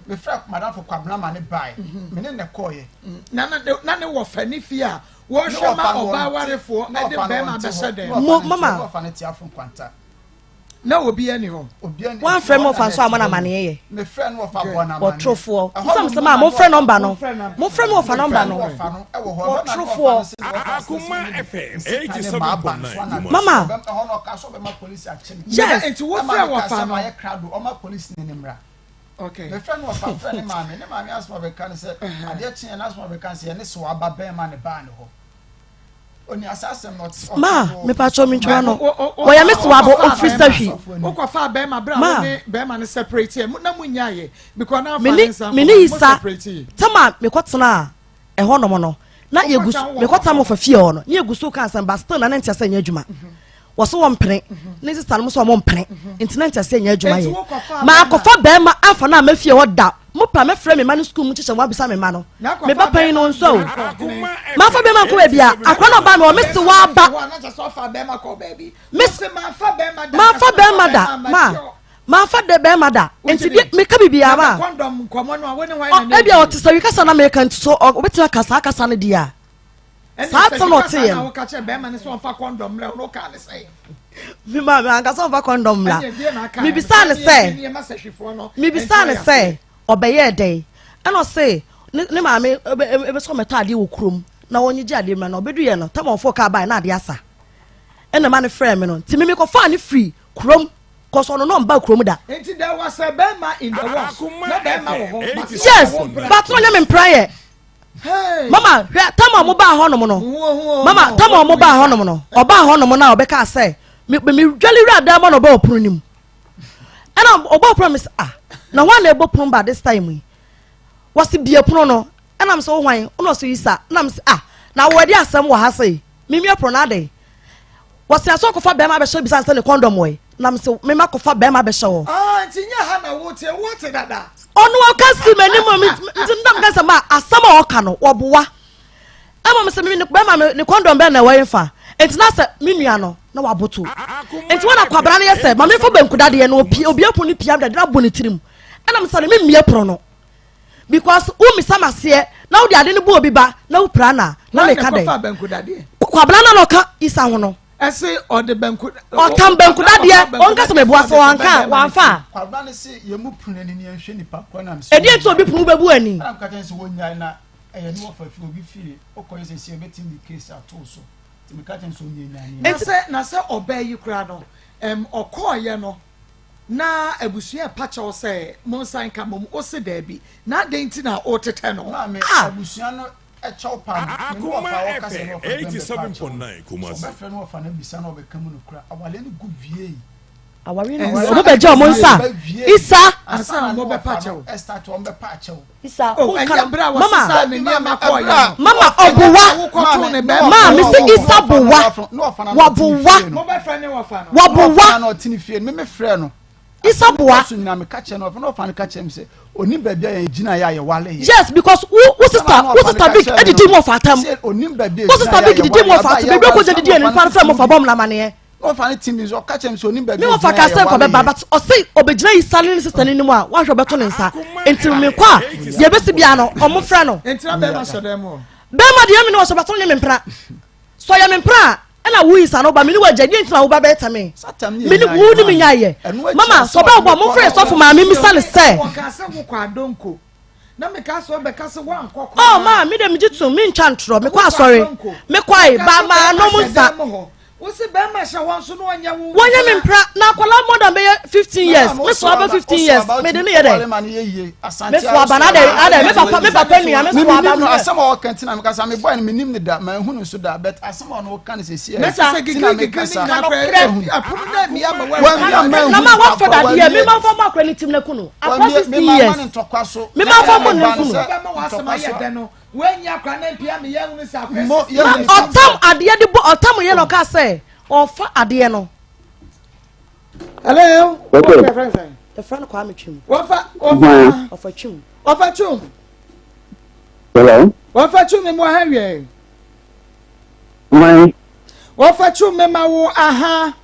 Mefrɛ madamfo Kwabena ma ne bae. Me ne ne kɔɔyɛ. Na ne wɔfa ne fie a wɔhwɛ ma ɔbaa warefoɔ de bɛrima bɛhyɛ dɛm. Mo mama. Na obiara ni hɔ. Wɔamfrɛ me wɔfa nso a mo na amaneɛ yɛ. Wɔtorofoɔ. Nsɛm sɛ maa momfrɛ nɔmba no. Momfrɛ me wɔfa nɔmba no. Wɔtorofoɔ. Mama. Yes. Nti wofrɛ wɔfa no. Okay. Mefrɛ no wɔfa frɛ ne maame. Ne maame asoma bɛka no sɛ adeɛ kyeɛ na asoma bɛka sɛ yɛne so aba bɛrima ne baa ne hɔ. Ma mepakyɛw mentwa no wɔyɛ me sewabo ofiri sahwi wokɔfa bɛrima berɛ a wo ne bɛrima no separate ɛ na monyaeɛ because na afa ne nsa mene yi sa tama mekɔtena a ɛhɔ nom no na yɛgu so mekɔtena mo fa fie hɔ no ne yɛgu so ka asɛm ba still na ne nte asɛ nyɛ adwuma mhm. wɔ so wɔ mpene mhm. ne sista no mo sɛ ɔmo mpene mhm. nti na nte asɛ nyɛ adwuma yɛ maakɔfa bɛrima afa no a mafie hɔ da Mo pa mɛfrɛ me mma no sukuu mu kyekyɛ wɔn abisa me mma no. Me ba panyin no nso o. Manfa bɛrima nkɔ baabi a akora na ɔbaa me wɔ me se waba. Me manfa bɛrima da ma manfa de bɛrima da nti deɛ meka biribiara ma. Ebi a ɔte sɛ wikasa na meka nti so ɔbɛtumi aka saa kasa no deɛ a. Saa asɛm na ɔteeɛ no. Me maame ankasa ɔmfa kɔndɔm mmra. Mebisaa no sɛ, mebisaa no sɛ ɔbɛyɛɛ dɛn? Ɛna ɔse ne ne maame ɛbɛsɛ ɔmɛtɔ adeɛ wɔ kurom na ɔnyegye adeɛ mmra na ɔbɛduyɛ no tam ɔfo kaa bae na adeɛ asa. Ɛna ma no frɛɛ me no nti me mekɔfaa no firi kurom kɔsɔ ɔno na ɔmba kurom da. Nti there was a bɛrima in the world. Na bɛrima wɔ hɔ. Yes, but na ɔnyɛ me mpra yɛ. Mama hwɛ tam a ɔmo baa hɔnom no mama tam a ɔmo baa hɔnom no ɔbaa hɔnom no a ɔbɛka sɛ me me dwale wura dan mu na ɔbɔ ɔpono no mu ɛna ɔbɔ ɔpono mi sɛ ah na hɔn na ɛbɔ pono ba this time yi wɔsi bie pono no ɛna mi sɛ ɔhwan ɛna ɔsɛ yi sa ɛna mi sɛ ah na wɔde asɛm wɔ ha sɛ mimie pono na adɛ Wɔse asɛ ɔkɔfa bɛɛma abɛhyɛ bisa sɛ ne kɔndɔm wɔ he? Na mese mema kɔfa bɛɛma abɛhyɛ hɔ. Ah nti nyɛ ha na woteɛ wote dada. Ɔno ɔka si m'anim a nti na meka sɛ ma asɛm a ɔka no ɔboa. Ɛma me sɛ me bɛɛma ne kɔndɔm bɛn na ɛwɔ he fa? Nti na sɛ me nua no na waboto. Nti wɔn na kwabena no yɛ sɛ ma memfa banku dadeɛ no opie obie pono no pia dade no abɔ ne tirim. Ɛna mesa no memmie pono no. Because wo misa maseɛ na wode ade no bɔ obi ba na wo pira na na meka dɛn kwabena na na ɔka isa ho no ɛse ɔde banku ɔtam banku dadeɛ ɔnka sɛ meboa sɛ wanka wanfa a kwabena no se yɛ mu punu ani ne yɛnhwɛ nipa kɔ na ɛdeɛ nti obi punu bɛbu ani ɛna meka kyɛn sɛ wɔnyae na ɛyɛ ne wɔfa fi obi fie wokɔyɛ sɛ sie bɛtumi de case ato so nti meka kyɛn sɛ ɔnyɛ nyane na sɛ na sɛ ɔbaa yi koraa no ɛm ɔkɔɔyɛ no Na abusua ɛpa kyɛw sɛ monsan nka mmom, wose daabi, na adɛn nti na wotetɛ no? Maame, Ah! abusua no kyɛw pa no, me ne Akoma wɔfa a wɔka sɛ FM ne wɔfa no bɛn bɛpa akyɛw no, 87.9 sɛ Kumasi. ɔbɛfrɛ ne wɔfa no abisa na ɔbɛka mu nokora, awareɛ no gu wiei. Awareɛ no Ɛnsa ɔmo bɛgye ɔmo nsa. Ba wiei. Isa! Ansa na ne wɔbɛpa wɔfa no akyɛw. ɛstart wɔn bɛpa akyɛw. Isa, Oh, wonka ɛnyɛ no. berɛ a Mama! wɔsesaa ne nneɛma kɔɔeɛ no. Mama, Ɛnyɛ ɔbowa. berɛ a wokɔtoo ne bɛrima Maa, hɔ. mese Isa bowa. Ne wɔfa no na ɔte ne Wabowa. fie no. Mobɛfrɛ ne wɔfa no. Wabowa. Ne wɔfa no na ɔte ne fie no, me mefrɛ no. Isa boa. So nyinaa meka kyerɛ no, ɔfa na ɔfa no ka kyerɛ me sɛ onim baabi a yɛn gyina yɛ a yɛwale yɛ. Yes, because wo wo sister wo sister Vic edidi mu ɔfa atam. Wo sister Vic didi mu ɔfa atam. Beebi okɔ gye didi yɛ nipa no fɛ mo fa bɔ mu na amaneɛ. Ɔfa no ti mi nso ɔka kyerɛ me sɛ onim baabi Me a wɔfa gyina ka yɛ sɛ nkɔ yɛwale bɛba yɛ. but ɔse ɔbɛgyina yi sale ne sister no anim a wahwɛ ɔbɛto ne nsa. Nti me kɔ a deɛ ɛbɛsi biara no ɔmo frɛ no. Nti na bɛrima hyɛ dɛm hɔ. Bɛrima deɛ me ne ɔhyɛ but ɔnyɛ me mpena. Sɛ ɔyɛ me mpena a ɛna wo isa no ba me ne wagya deɛ nti na wo ba bɛyɛ tame me ne wo ne me nya yɛ mama sɛ ɔbɛ wɔ mo frɛ sɔfo maame misa ne sɛ. Wɔka sɛ wokɔ adonko na meka sɛ ɔbɛka sɛ woankɔ koraa. Oh maa me de megye tom mentwa ntorɔ mekɔ asɔre mekɔe ba maa nom nsa. Wosi bɛrima hyɛ hɔ nso na ɔnyɛ wo. Wɔnyɛ me mpra na akwadaa more than bɛyɛ 15 years me so aba 15 years me de ne yɛ dɛ me so aba na adɛ adɛ me papa me papa nua me so aba me asɛm a ɔka nti na mekasa me boy no menim ne da manhu no nso da but asɛm a ɔno ɔka no sɛsi na sɛ nti na gigiri gigiri ne mekasa nyinaa kora ɛpono na mmea ma Wambia ma na ma wafa dadeɛ me ma fa mo akora ne tim na ku no akora 16 years ne ntɔkwa so me ma fa mo ne ku no bɛma w'asɛm ayɛ dɛ no Woanyi akora no ampia me yɛahunu sɛ akora Mo- sisi. Na ɔtam adeɛ de bɔ ɔtam yɛ na ɔka sɛ ɔfa adeɛ no. Hello. Okay. Wɔfrɛ frɛ sɛn? Yɛfrɛ no Kwame Twum. Wɔfa wɔfa. Ɔfa Twum. Wɔfa Twum. Hello. Wɔfa Twum mi mu aha wiɛ. My. Wɔfa Twum mi ma wo aha.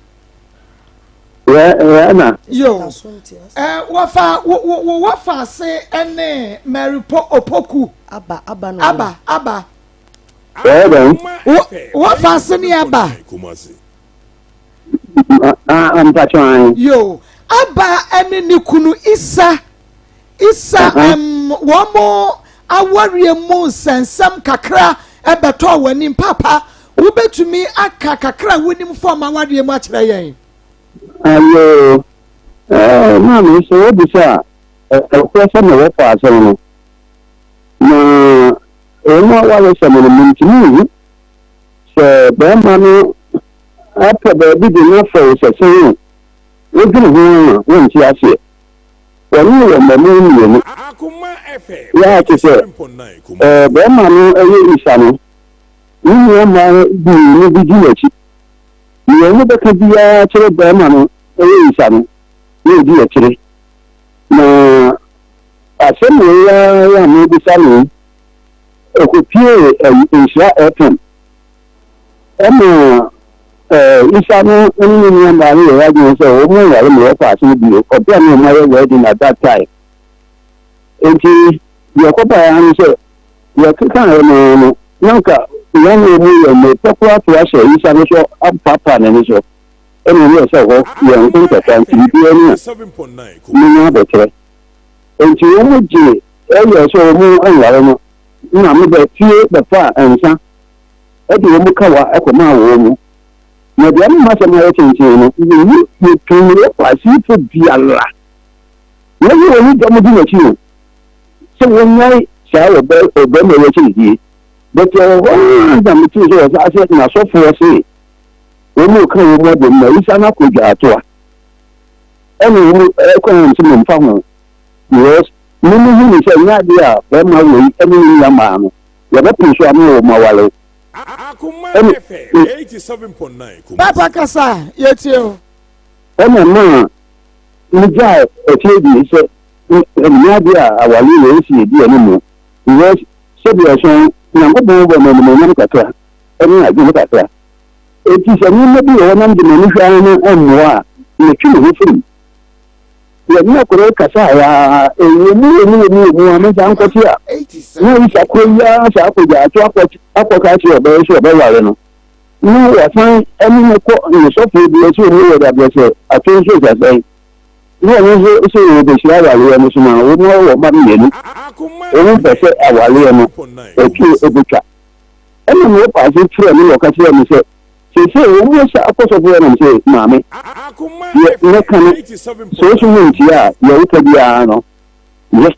Yɛ yɛ na. Yo. Ɛ wɔfa wo wo wɔfa ase ɛne Mary Po Opoku. Aba aba no. Aba aba. Yɛ dɛn. Wo wɔfa ase ne aba. Mpatsɔ an. Yo, Aba ɛne ne kunu Isa, Isa ɛm wɔn mo awareɛ mu nsɛnsɛm kakra ɛbɛtɔɔ wɔn anim. Papa, wobɛtumi aka kakra a wonim fa wɔn awareɛ mu akyerɛ yɛn? Ayo, ɛɛ maame sɛ wobisa a, ɛkorɛ sɛ mewɔ fa asɛm no, na wɔn awaresɛm no mentumi nhu Sɛ barima no apɛ baabi de no afɔw sɛ sɛn o, wodwene ho a wonte aseɛ. Wɔne wɔ mmamu mmienu. Yɛ a te sɛ barima no yɛ Isa no, ne nua mmaa mmienu bi di n'akyi. Nea wɔbɛka biara kyerɛ barima no yɛ Isa no, na ɔdi akyire. Na asɛm wei ara a merebisa no yi, Ɔkɔpuee Nhyira FM ɛma Isa no ne ne nuammaa no yɛɛ adwene sɛ wɔn nware ma wɔkɔ ase no bio ɔberɛ a na wɔn ayɛ wedding at that time. Enti deɛ ɛkɔbaeɛ ara ne sɛ deɛ ɛkekaeɛ no ara no na nka wɔn a wɔn yɛ mmerepɛ koraa to ahyɛ Isa no so apaapaa n'ani so ɛna wɔn yɛ sɛ hɔ yɛn nko ntɔkwa nti biribiara ni a menya abɔkyerɛ. Enti wɔn gye Ɛyɛɛ sɛ wɔn nware no, na me ba fie bɛfaa nsa de wɔn kawa kɔmaa wɔn mu. Na deɛ ama m'asɛm ayɛ tenten no, menni metumi wɔ kwasifo biara. Na ɛyɛ wɔn dɔm di m'akyi o, sɛ wɔnnyae saa ɔbarima yi akyiridie. But ɛwɔ hɔ ara na metee sɛ wɔsan sɛ n'asɔfoɔ se wɔn reka wɔn abom na Isa no akɔ dwaatoa. Ɛna wɔn ɛkwan a sɛ memfa ho because Me me hu no sɛ ɛnyɛ adeɛ a bɛɛma wei ne ne nua maa no yɛbɛpene so ama wɔn aware wo. Akoma FM 87.9 Kumasi. Papa kasa yɛtie o. Ɛna ɛmaa me gyae akyire die sɛ ɛnyɛ adeɛ a awareɛ wei si yɛdi ɛne mu because sɛdeɛ ɛsɔn Nyankopɔn bɔ me animuonyam kakra ɛne adwene kakra enti sɛ nneɛma bi wɔ hɔ na mede m'ani hwɛ ara na ɛmmoa a metwe me ho firi mu. Yɛne akwadaa yi kasaeɛ ara, ɛwɔ mu wɔ mu wɔ mu wɔ mu a mensan nkɔte a, na Isa korɔ yi ara saa akɔgya ato akɔ akɔka akyerɛ ɔbaa yi sɛ ɔbɛware no, na wasan ne no kɔ ne sɔfoɔ bi sɛ ɔmu wɔ dabrɛ sɛ ato nso sasɛn, na ɔno nso sɛ ɔbɛhyira awareɛ no so na wɔn wɔ mma mmienu, wɔn mpɛ sɛ awareɛ no ɛtuo ɛbɛtwa. Ɛna me ɔpaase frɛ me na ɔka kyerɛɛ me sɛ Seesei wɔn mu sa akɔ sɔfo hɔ nom se, Maame, deɛ mɛka no, sɛ wo so wontie a, deɛ wopɛ biara no, yɛ.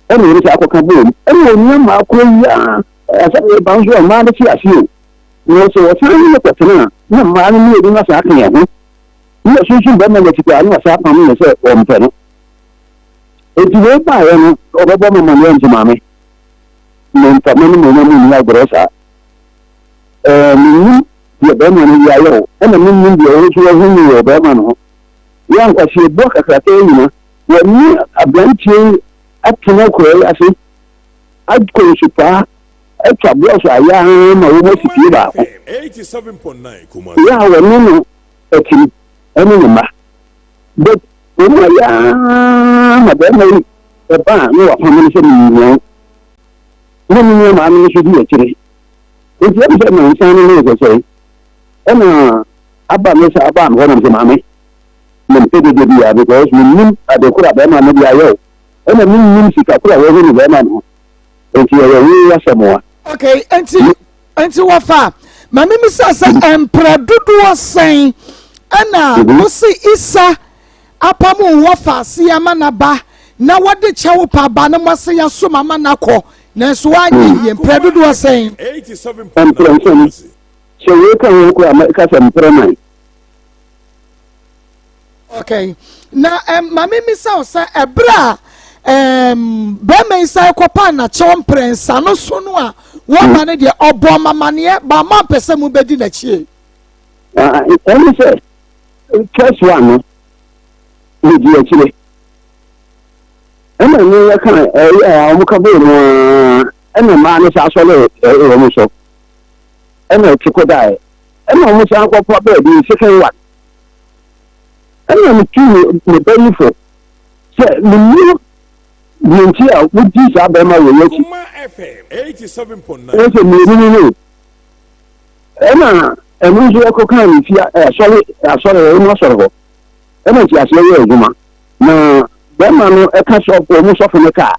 Ɛna wɔn sa akɔka boom. Ɛna onua mmaa korɔ yi ara, asɛm no ba nso a, mmaa no te ase o. Na sɛ wɔsan ne no kɔtena a, na mmaa no mmienu no asan aka yɛn ho. Na wɔsunsum bɛrima no akyi koraa, na wɔasan apam no sɛ wɔmpɛ no. Enti wei baeɛ no, ɔbɛbɔ me amanneɛ nti, Maame, memfa m'animuonyam nni agorɔ saa. Ɛɛ, mennim deɛ barima no de ayɛ wo, ɛna mennim deɛ wo nso woahu no wɔ ɔbarima no ho. Yɛ a nkwaseɛboa kakraka yi nyina, wɔne aberanteɛ yi atena akuraa yi ase, akɔ nsupaa, atwa blɔs ayɛ ara ma wɔn asi fie baako. Yɛ a wɔne no atim ɛne ne mma. But wɔn ayɛ ara ma barima yi ɛba a na wapam no sɛ menhia wo. Na ne nua maame no nso di akyire. Enti ɛne sɛ nnansa no ne nsɛsɛe ɛna aba me saa baa me hɔ na mesɛ maame mempɛ dede biara because mennim ade koro a bɛrima no de ayɛ wo ɛna mennim sika koro a wɔhu no bɛrima no ho enti ɛyɛ wo asɛm a. Okay, enti enti wɔfa ma memisa sɛ mprɛ dodoɔ sɛn ɛna wose Isa apam wo wɔfa ase ama no aba na wɔde kyɛw pa aba no mo ase yɛasom ama no akɔ nanso woanyɛ yie mprɛ dodoɔ sɛn? Mprɛ nson. Sɛ wei ka ho koraa a mɛka sɛ mprɛ nan. Okay. Na um, ma memmisa wo sɛ ɛberɛ a um, bɛrima yi san kɔpaa n'akyɛw mprɛnsa no so no a wɔba no deɛ ɔbɔɔ mamaneɛ ba ma mpɛ sɛ mobɛdi n'akyie. Ɛne sɛ first one no. Medi akyire. Ɛna ne yɛka ɛyɛ a wɔn ka bɔɔ mu ara ɛna mmaa no saa sɔre wɔn so ɛna ɛte kɔ daeɛ ɛna wɔn san kɔfa baabi second one ɛna metu me ba yi fo sɛ menni deɛ nti a wodi saa bɛrima wɔ yɛ akyi ɛsɛ mmienu no no ɛna ɛno nso ɛkɔkaa ne fie asɔre asɔre ɛno asɔre hɔ ɛna nteaseɛ yɛ adwuma na bɛrima no ɛka sɔfo ɔmo sɔfo no kaa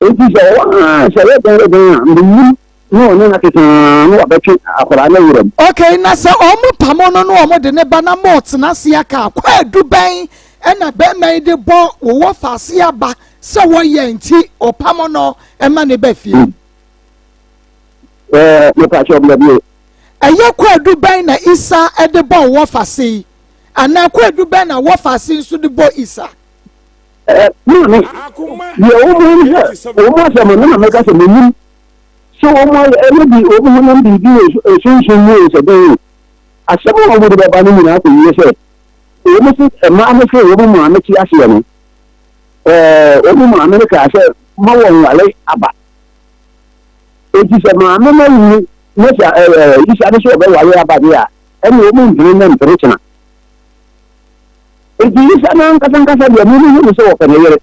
eti sɛ ɔwɔ aa sɛ ɛyɛ dɛn yɛ dɛn a menim na ɔne no akeka na wabɛtwe akwadaa no awura mu. Okay, na sɛ ɔmo pamo no na ɔmo de ne ba na mo tena ase aka a, kwaadu bɛn ɛna bɛrima yi de bɔ wo wɔ faase aba sɛ wɔyɛ nti ɔpamo no ɛma ne ba fie? Ɛɛ, mepa kyɛw bla bio. Ɛyɛ kwaadu bɛn na Isa de bɔ wo wɔfase yi? Anaa kwaadu bɛn na wɔfase nso de bɔ Isa? Ɛɛ, maame, deɛ wɔn mu ne sɛ wɔn asɛm no na mɛka sɛ menim sɛ wɔn ayɛ ɛyɛ bi wɔn honam biribi wɔ sunsum mu sɛ dɛn o. Asɛm a wɔn de bɛba no nyinaa kɔ wie sɛ wɔn se mmaa no sɛ wɔn maame te aseɛ no, ɛɛ wɔn maame no kaa sɛ ma wɔn wale aba. Enti sɛ maame no awu na sɛ ɛɛ Isa no sɛ ɔbɛware aba deɛ a, ɛne wɔn mpene na mpene kyena. Enti Isa no ankasa ankasa deɛ mo hu no sɛ ɔpɛ ne yere.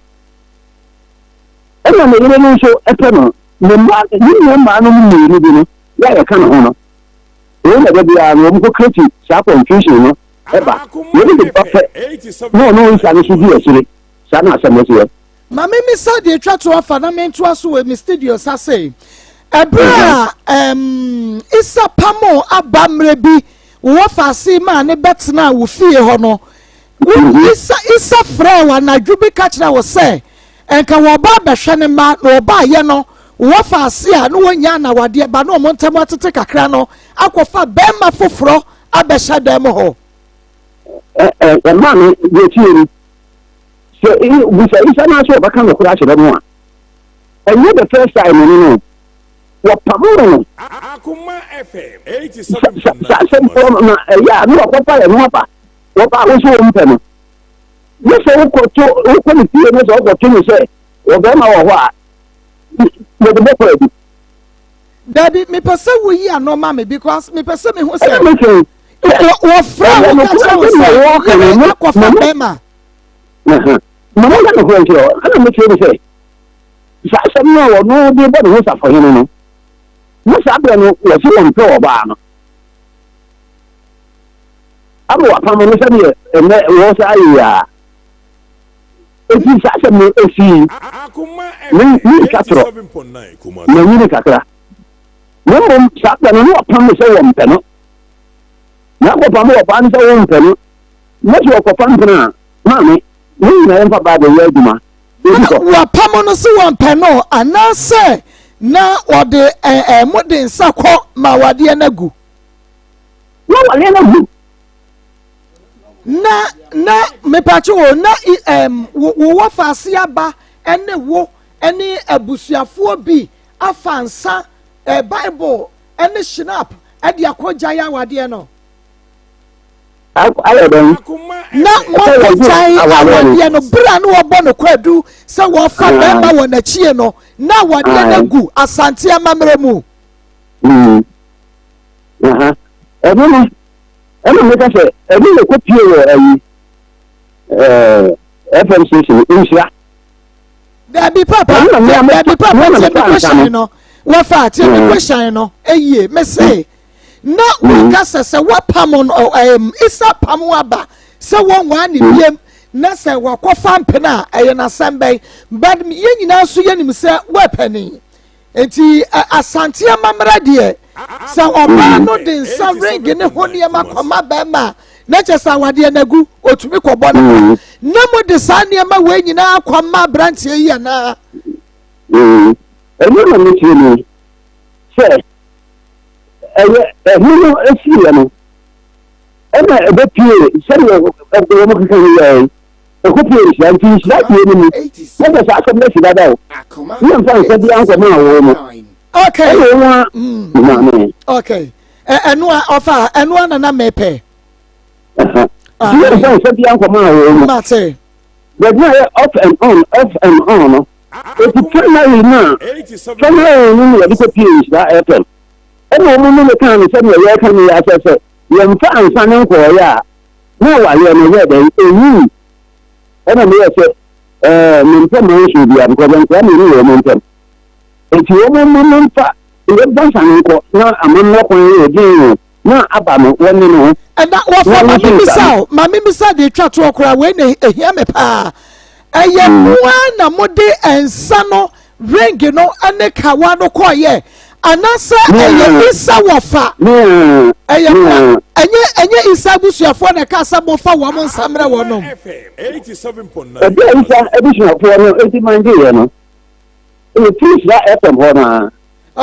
Ɛna ne yere no nso ɛpɛ no. Ne mma ne nua mmaa no mmienu bi no yɛ a yɛka ne ho no. Wɔn na da biara no wɔn kɔ create saa confusion no ɛba. Wɔn de ba pɛ na ɔno Isa no so di akyire. Saa na asɛm no teɛ. Ma memmisa deɛ ɛtwa to afa na mentoa so wɔ me studio sa sei. Ɛberɛ a um, Isa pamoo aba mmerɛ bi wɔ faase maa ne bɛtenaa wo fie hɔ no, wo mhm. Isa, Isa frɛɛ wo anadwo bi ka kyerɛ wo sɛ nka wɔba abɛhwɛ ne mma na ɔbaayɛ no wɔ faase a na wɔnya anawadeɛ ba na wɔn ntam atete kakra no akɔfa bɛrima foforɔ abɛhyɛ dan mu hɔ. Ɛmaa me deɛ tie ni Sɛ bisa Isa no ara sɛ ɔbɛka nokorɛ akyerɛ no a, ɛnyɛ the first time no no, wɔpamoo no. Saa asɛm korɔ no na ɛyɛ a na wakɔfa ɛno aba, wɔba a wo sɛ wompɛ no. Ne sɛ wokɔto wokɔ ne fie na sɛ wokɔto no sɛ ɔbarima wɔ hɔ a, yɛde bɛkɔ adi. Dabi, mepɛ sɛ woyi ano ma me because mepɛ sɛ mehu sɛ wɔfrɛ wo ka kyerɛ wo sɛ yere akɔfa bɛrima. Ma monka nokorɛ nkyerɛ wo, ɛna mekyerɛ mu sɛ, saa asɛm no a ɔno de bɔ ne ho safohene no, na saa berɛ no wɔse wɔmpɛ ɔbaa no ama wapam no sɛdeɛ ɛnɛ wɔ saa yɛ a. Enti saa asɛm no ɛsii, mentwa torɔ, manyini kakra, na mmom saa berɛ no na wapam no sɛ wɔmpɛ no, na akɔpam ɔbaa no sɛ wɔmpɛ no. Na sɛ ɔkɔfa mpena a, maame, yɛn nyinaa yɛmfa Bible nyɛ adwuma. Na wɔapam no sɛ wɔmpɛ no anaasɛ na wɔde ɛɛ mo de nsa kɔ ma awadeɛ no agu. Na awadeɛ no agu. Na na mepatwe o na ɛm wo wɔ faase aba ɛne wo ɛne abusuafoɔ bi afa nsa ɛ Bible ɛne shinap ɛde akɔ gyae awadeɛ no. Ayɛ dɛn? Na wɔkɔgyae awadeɛ no berɛ a na wɔbɔ no kwaadu sɛ wɔfa bɛrima wɔ n'akyie no, na awadeɛ no agu Asante amammerɛ mu. Ɛno no, ɛna meka sɛ ɛno na ɛkɔpie wɔ ayi FM station nhyira. Dabi papa, dabi papa, tie me question no. Wɔfa tie me question no. Eyie, me se. na waka sɛ sɛ wɔpam no ɛɛm isa pam aba sɛ wɔnwaa ne biem na sɛ wakɔfa mpena a ɛyɛ n'asɛm bɛn but yɛn nyinaa nso yɛnim sɛ wɔapani nti asante amammerɛ deɛ sɛ ɔbaa no de nsa ring ne ho nneɛma kɔma bɛrima a na kyɛ sɛ awadeɛ no agu ɔtumi kɔbɔ ne ba na mo de saa nneɛma wei nyinaa kɔma aberanteɛ yi anaa. Ɛno na mekyerɛ mu sɛ ɛyɛ ɛho no siiɛ no ɛna ɛbɛpie sɛdeɛ wɔn keka yi yɛɛ ɛkɔpie nhyira nti nhyira pie no mu na sɛ saa asɛm no asi dada o ne yɛmfa nsa bi ankɔma wɔn mu okay ɛna wɔn a mm. maame okay ɛno a ɔfa ɛno a nana mepɛ. Nti yɛmfa nsa biara nkɔmaa wɔn mu. Mate. But na yɛ off and on, off and on no. Eti finally no a, finally no na yɛde kɔpie Nhyira FM. Ɛna wɔn ne me kaa no sɛdeɛ yɛreka no yi asɛ sɛ yɛmfa nsa no nkɔɔeɛ a, na awareɛ no yɛ dɛn, ɛwui. Ɛna meyɛ sɛ ɛɛ mempɛ mansion biara because nkwadaa mmienu wɔ wɔn ntam. Eti wɔn mma memfa yɛmfa nsa no nkɔ na amammerɛ kwan yɛ den o. Na aba no, wɔne no ho. Ɛna wɔfa ma me bisa o, ma me bisa deɛ etwa toɔ koraa, wei na ehia me paa. Ɛyɛ mo ara na mo de nsa no, ring no ne kawa no kɔɔyɛ, anaasɛ ɛyɛ Isa wɔfa? Ɛyɛ mo a, ɛnyɛ ɛnyɛ Isa abusuafoɔ na ɛka sɛ mo fa wɔn nsa mmerɛ wɔnom. Ɛberɛ a Isa abusuafoɔ no demanded no, ɛyɛ firi Sra FM hɔ no ara.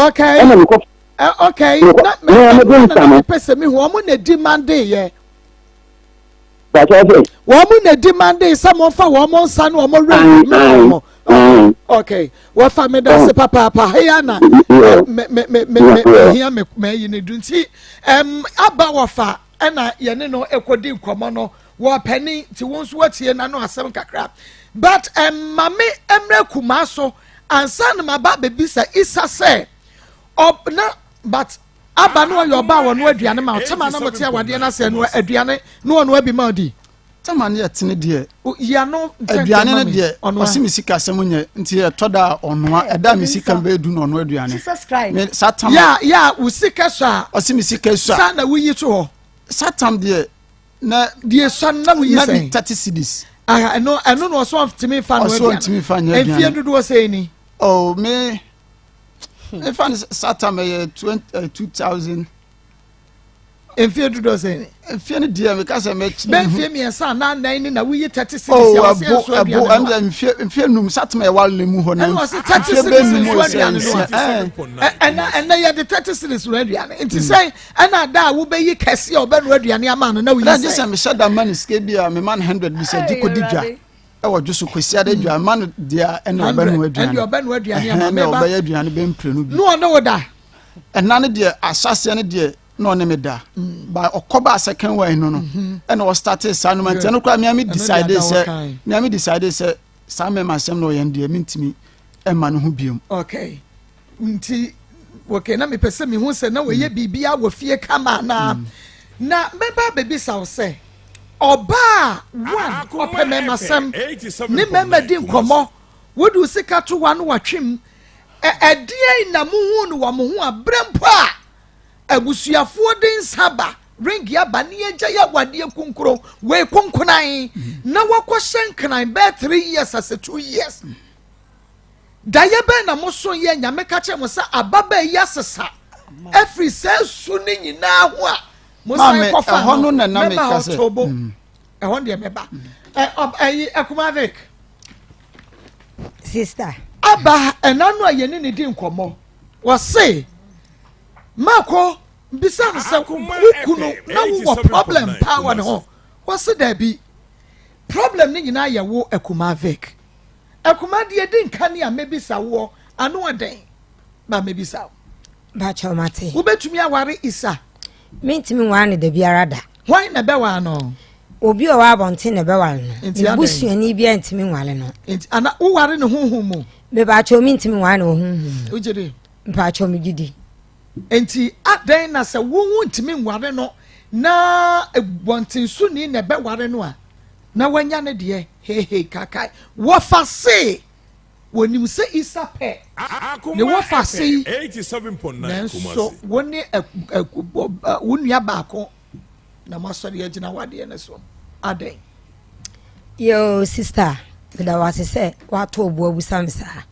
Okay. Ɛna mekɔ Eh, okay. Na na me na na me pese me hu omo na demande ye. Wɔn mo na demande sɛ mo nfa wɔn mo nsa ne wɔn ring mmerɛ wɔn mo. Okay, wɔfa me da se papaapa heya na me me me me me hia me me yi ne du nti ɛm aba wɔfa ɛna yɛne no ekodi nkɔmɔ no wɔ panin nti wɔn nso wɔtie n'ano asɛm kakra but ɛm maame mmerɛ kumaa so ansa na ma ba bebisa isa sɛ. Ɔb na but aba no ɔyɛ ɔba a wɔnoa aduane ma ɔtema na mote awadeɛ no asɛ no aduane na ɔnoa bi ma ɔdi. Tama no yɛ tene deɛ. Yano aduane no deɛ ɔsi mi sika sɛm nyɛ nti ɛtɔ da a ɔnoa ɛda mi sika bɛyɛ du na ɔnoa aduane. Jesus Christ. Me sa tam. Ya ya wo sika sɔ a. Ɔsi mi sika sɔ a. Sa na woyi to hɔ. Sa tam deɛ na. Deɛ sɔ no na woyi sɛn. Na bi 30 cedis. Aha ɛno ɛno na ɔsɔ ntumi fa no aduane. Ɔsɔ ntumi fa nyɛ aduane. Mfie dodoɔ sɛn ni. Oh me. Efa ne sata mɛyɛ 2000. Mfie dodoɔ sɛn ni. Mfie no deɛ meka sɛ mɛkyerɛ. Bɛ mfie mmiɛnsa anaa nnan ni na woyi 30 cedis. Oh ɛbo ɛbo ɛm mfie mfie num satama ɛware ne mu hɔ na mfie bɛ num o sɛ nsia. Ɛna ɛna yɛde 30 cedis no aduane nti sɛn ɛna da a wobɛyi kɛse a ɔbɛnoa aduane ama no na woyi sɛn. Ɛna gye sɛ mehyɛ da ma ne sika bi a mema no 100 bi sɛ gye kɔdi dwa. Ɛwɔ dwo so kwasiada dwa ma no deɛ ɛna ɔbɛnoa aduane. Ɛna ɔbɛnoa aduane ama meba. Ɛna ɔbɛyɛ aduane bɛ mprenu bi. No ɔne wo da. Ɛna no deɛ ahyɛseɛ no deɛ na ɔne me da. Mm. Ba ɔkɔ ba second one no no. Mm-hmm. Ɛna ɔstartee saa no ma nti ɛno koraa mea me decide sɛ mea me decide sɛ saa mɛma asɛm na ɔyɛ no deɛ mentumi ɛma no ho biom. Okay. Nti okay na mepɛ sɛ mehu sɛ na wɔyɛ mm. biribiara wɔ fie kama anaa. Mm. Na mɛba abɛbisa wo sɛ Ɔbaa one ɔpɛ mɛmasɛm ne mɛma di nkɔmɔ wode wo sika to hɔ a na watwe mu ɛ ɛdeɛn na mohuu no wɔ mo ho a berɛ mpo a abusuafoɔ de nsa ba ring aba ne agya yɛ awadeɛ kunkuro wei konkonan na wakɔhyɛ nkran bɛɛ 3 years ase 2 years Daeɛ bɛn na moso yɛ Nyame ka kyerɛ mo sɛ ababaa yi asesa afiri saa su no nyinaa ho a mosan kɔfa no mɛma ɔtobo mm. ɛhɔ deɛ mɛba ɛyi ɛkumavik sister aba ɛna no a yɛne ne di nkɔmmɔ wɔse mako bisa no sɛ wo kunu na wowɔ problem paa wɔ ne ho wɔse daabi problem no nyinaa yɛ wo akumavik Akuma deɛ di nka ne a mɛbisa woɔ ano ɔdɛn ma mɛbisa wo. Mpakyɛw mate. Wobɛtumi aware Isa? Mentumi nware no dabiara da. Hwan na ɛbɛware no? Obi a ɔwɔ abɔnten na ɛbɛware no. Nti adɛn? Ne busuani biara ntumi nware no. Nti ana woware no honhom mu? Mepakyɛw mentumi nware no wɔ honhom mu. Wogye di? Mpakyɛw megye di. Nti adɛn na sɛ wo wontumi nware no na bɔntensoni na ɛbɛware no a na wanya ne deɛ hehe kakai wɔfa se wɔnim sɛ Isa pɛ ne wɔfa se yi nanso wo ne wo nua baako na moasɔre agyina wadeɛ no so adɛn? Yoo sister meda wo ase sɛ woato obo abusa me saa.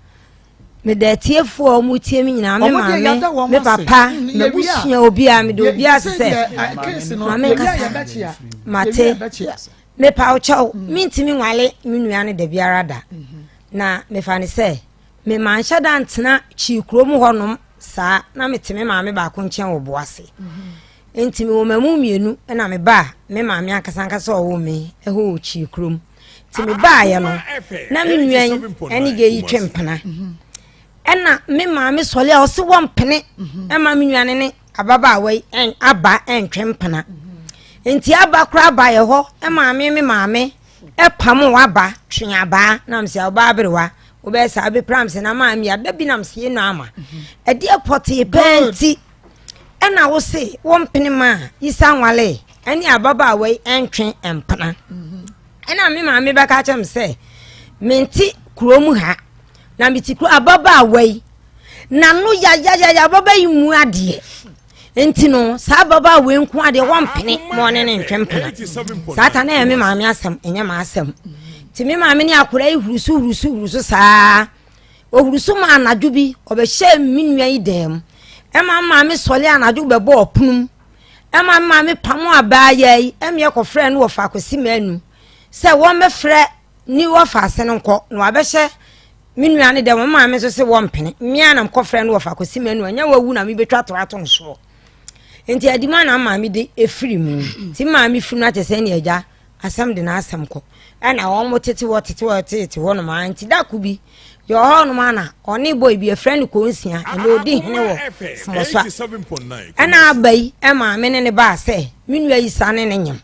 Meda atiefoɔ a wɔtie me nyinaa, me maame, me papa, m'abusua, obiara, meda obiara ase sɛ maame nkasa, mate, mepa wo kyɛw, mentumi nwale me nua no da biara da. Na mefa ne sɛ, me manhyɛ da ntena kyii kurom hɔnom saa, na mete me maame baako nkyɛn wɔ Boase. Enti mewɔ mmamu mmienu na mebaa me maame ankasa ankasa a ɔwoo me hɔ wɔ Kyii kurom. Nti mebaeɛ no, na me nua yi ne gye yi twe mpena. Ɛna me maame sɔre a ɔse wɔmpene ɛma me nua no ne ababaawa yi aba ɛntwe mpena. Nti aba koraa ba yɛ hɔ maame me maame ɛpam waba twe abaa na mesɛ ɔbaa aberewa wobɛyɛ saa bɛpira mesɛ na maa mi ada bi na mesɛ yɛ ama ɛdeɛ pɔtee pɛɛ nti ɛna wo se wo mpene ma yisa nwale ɛne ababaawa yi ɛntwe mpena ɛna me maame bɛka kyerɛ me sɛ mente kurom ha na mete kuro ababaawa yi n'ano yayayaya ababaa yi mu adeɛ nti no saa ababaawa yi nko adeɛ wɔmpene ma ɔne ne ntwe mpena saa ta na ɛyɛ me maame asɛm ɛnyɛ m'asɛm nti me maame ne akwadaa yi hurusu hurusu hurusu saa ohurusu ma anadwo bi ɔbɛhyɛ me nua yi dan mu ɛma maame sɔle anadwo bɛbɔ ɔpono mu ɛma maame pamo abaayaa yi ɛma ɛkɔfrɛ no wɔ faako si manu sɛ wɔmmɛfrɛ ne wɔfa ase no nkɔ na wabɛhyɛ me nua no dɛ wɔn maame nso se wɔmpene mmea na mkɔfrɛ no wɔfa kɔsi manu ɛnyɛ wawu na mebɛtwa to ato no soɔ nti adima na maame de efiri mu nti maame firi no akyɛ sɛ ne agya asɛm de n'asɛm kɔ ɛna wɔn tete hɔ tete hɔ tete hɔ nom a nti dako bi yɛ ɔhɔ nom ana ɔne bɔyi bi efrɛ no kɔnsia ɛna odi hene wɔ fomɔsoa ɛna aba yi ɛmaame ne ne baa sɛ me nua yi sa ne ne nyam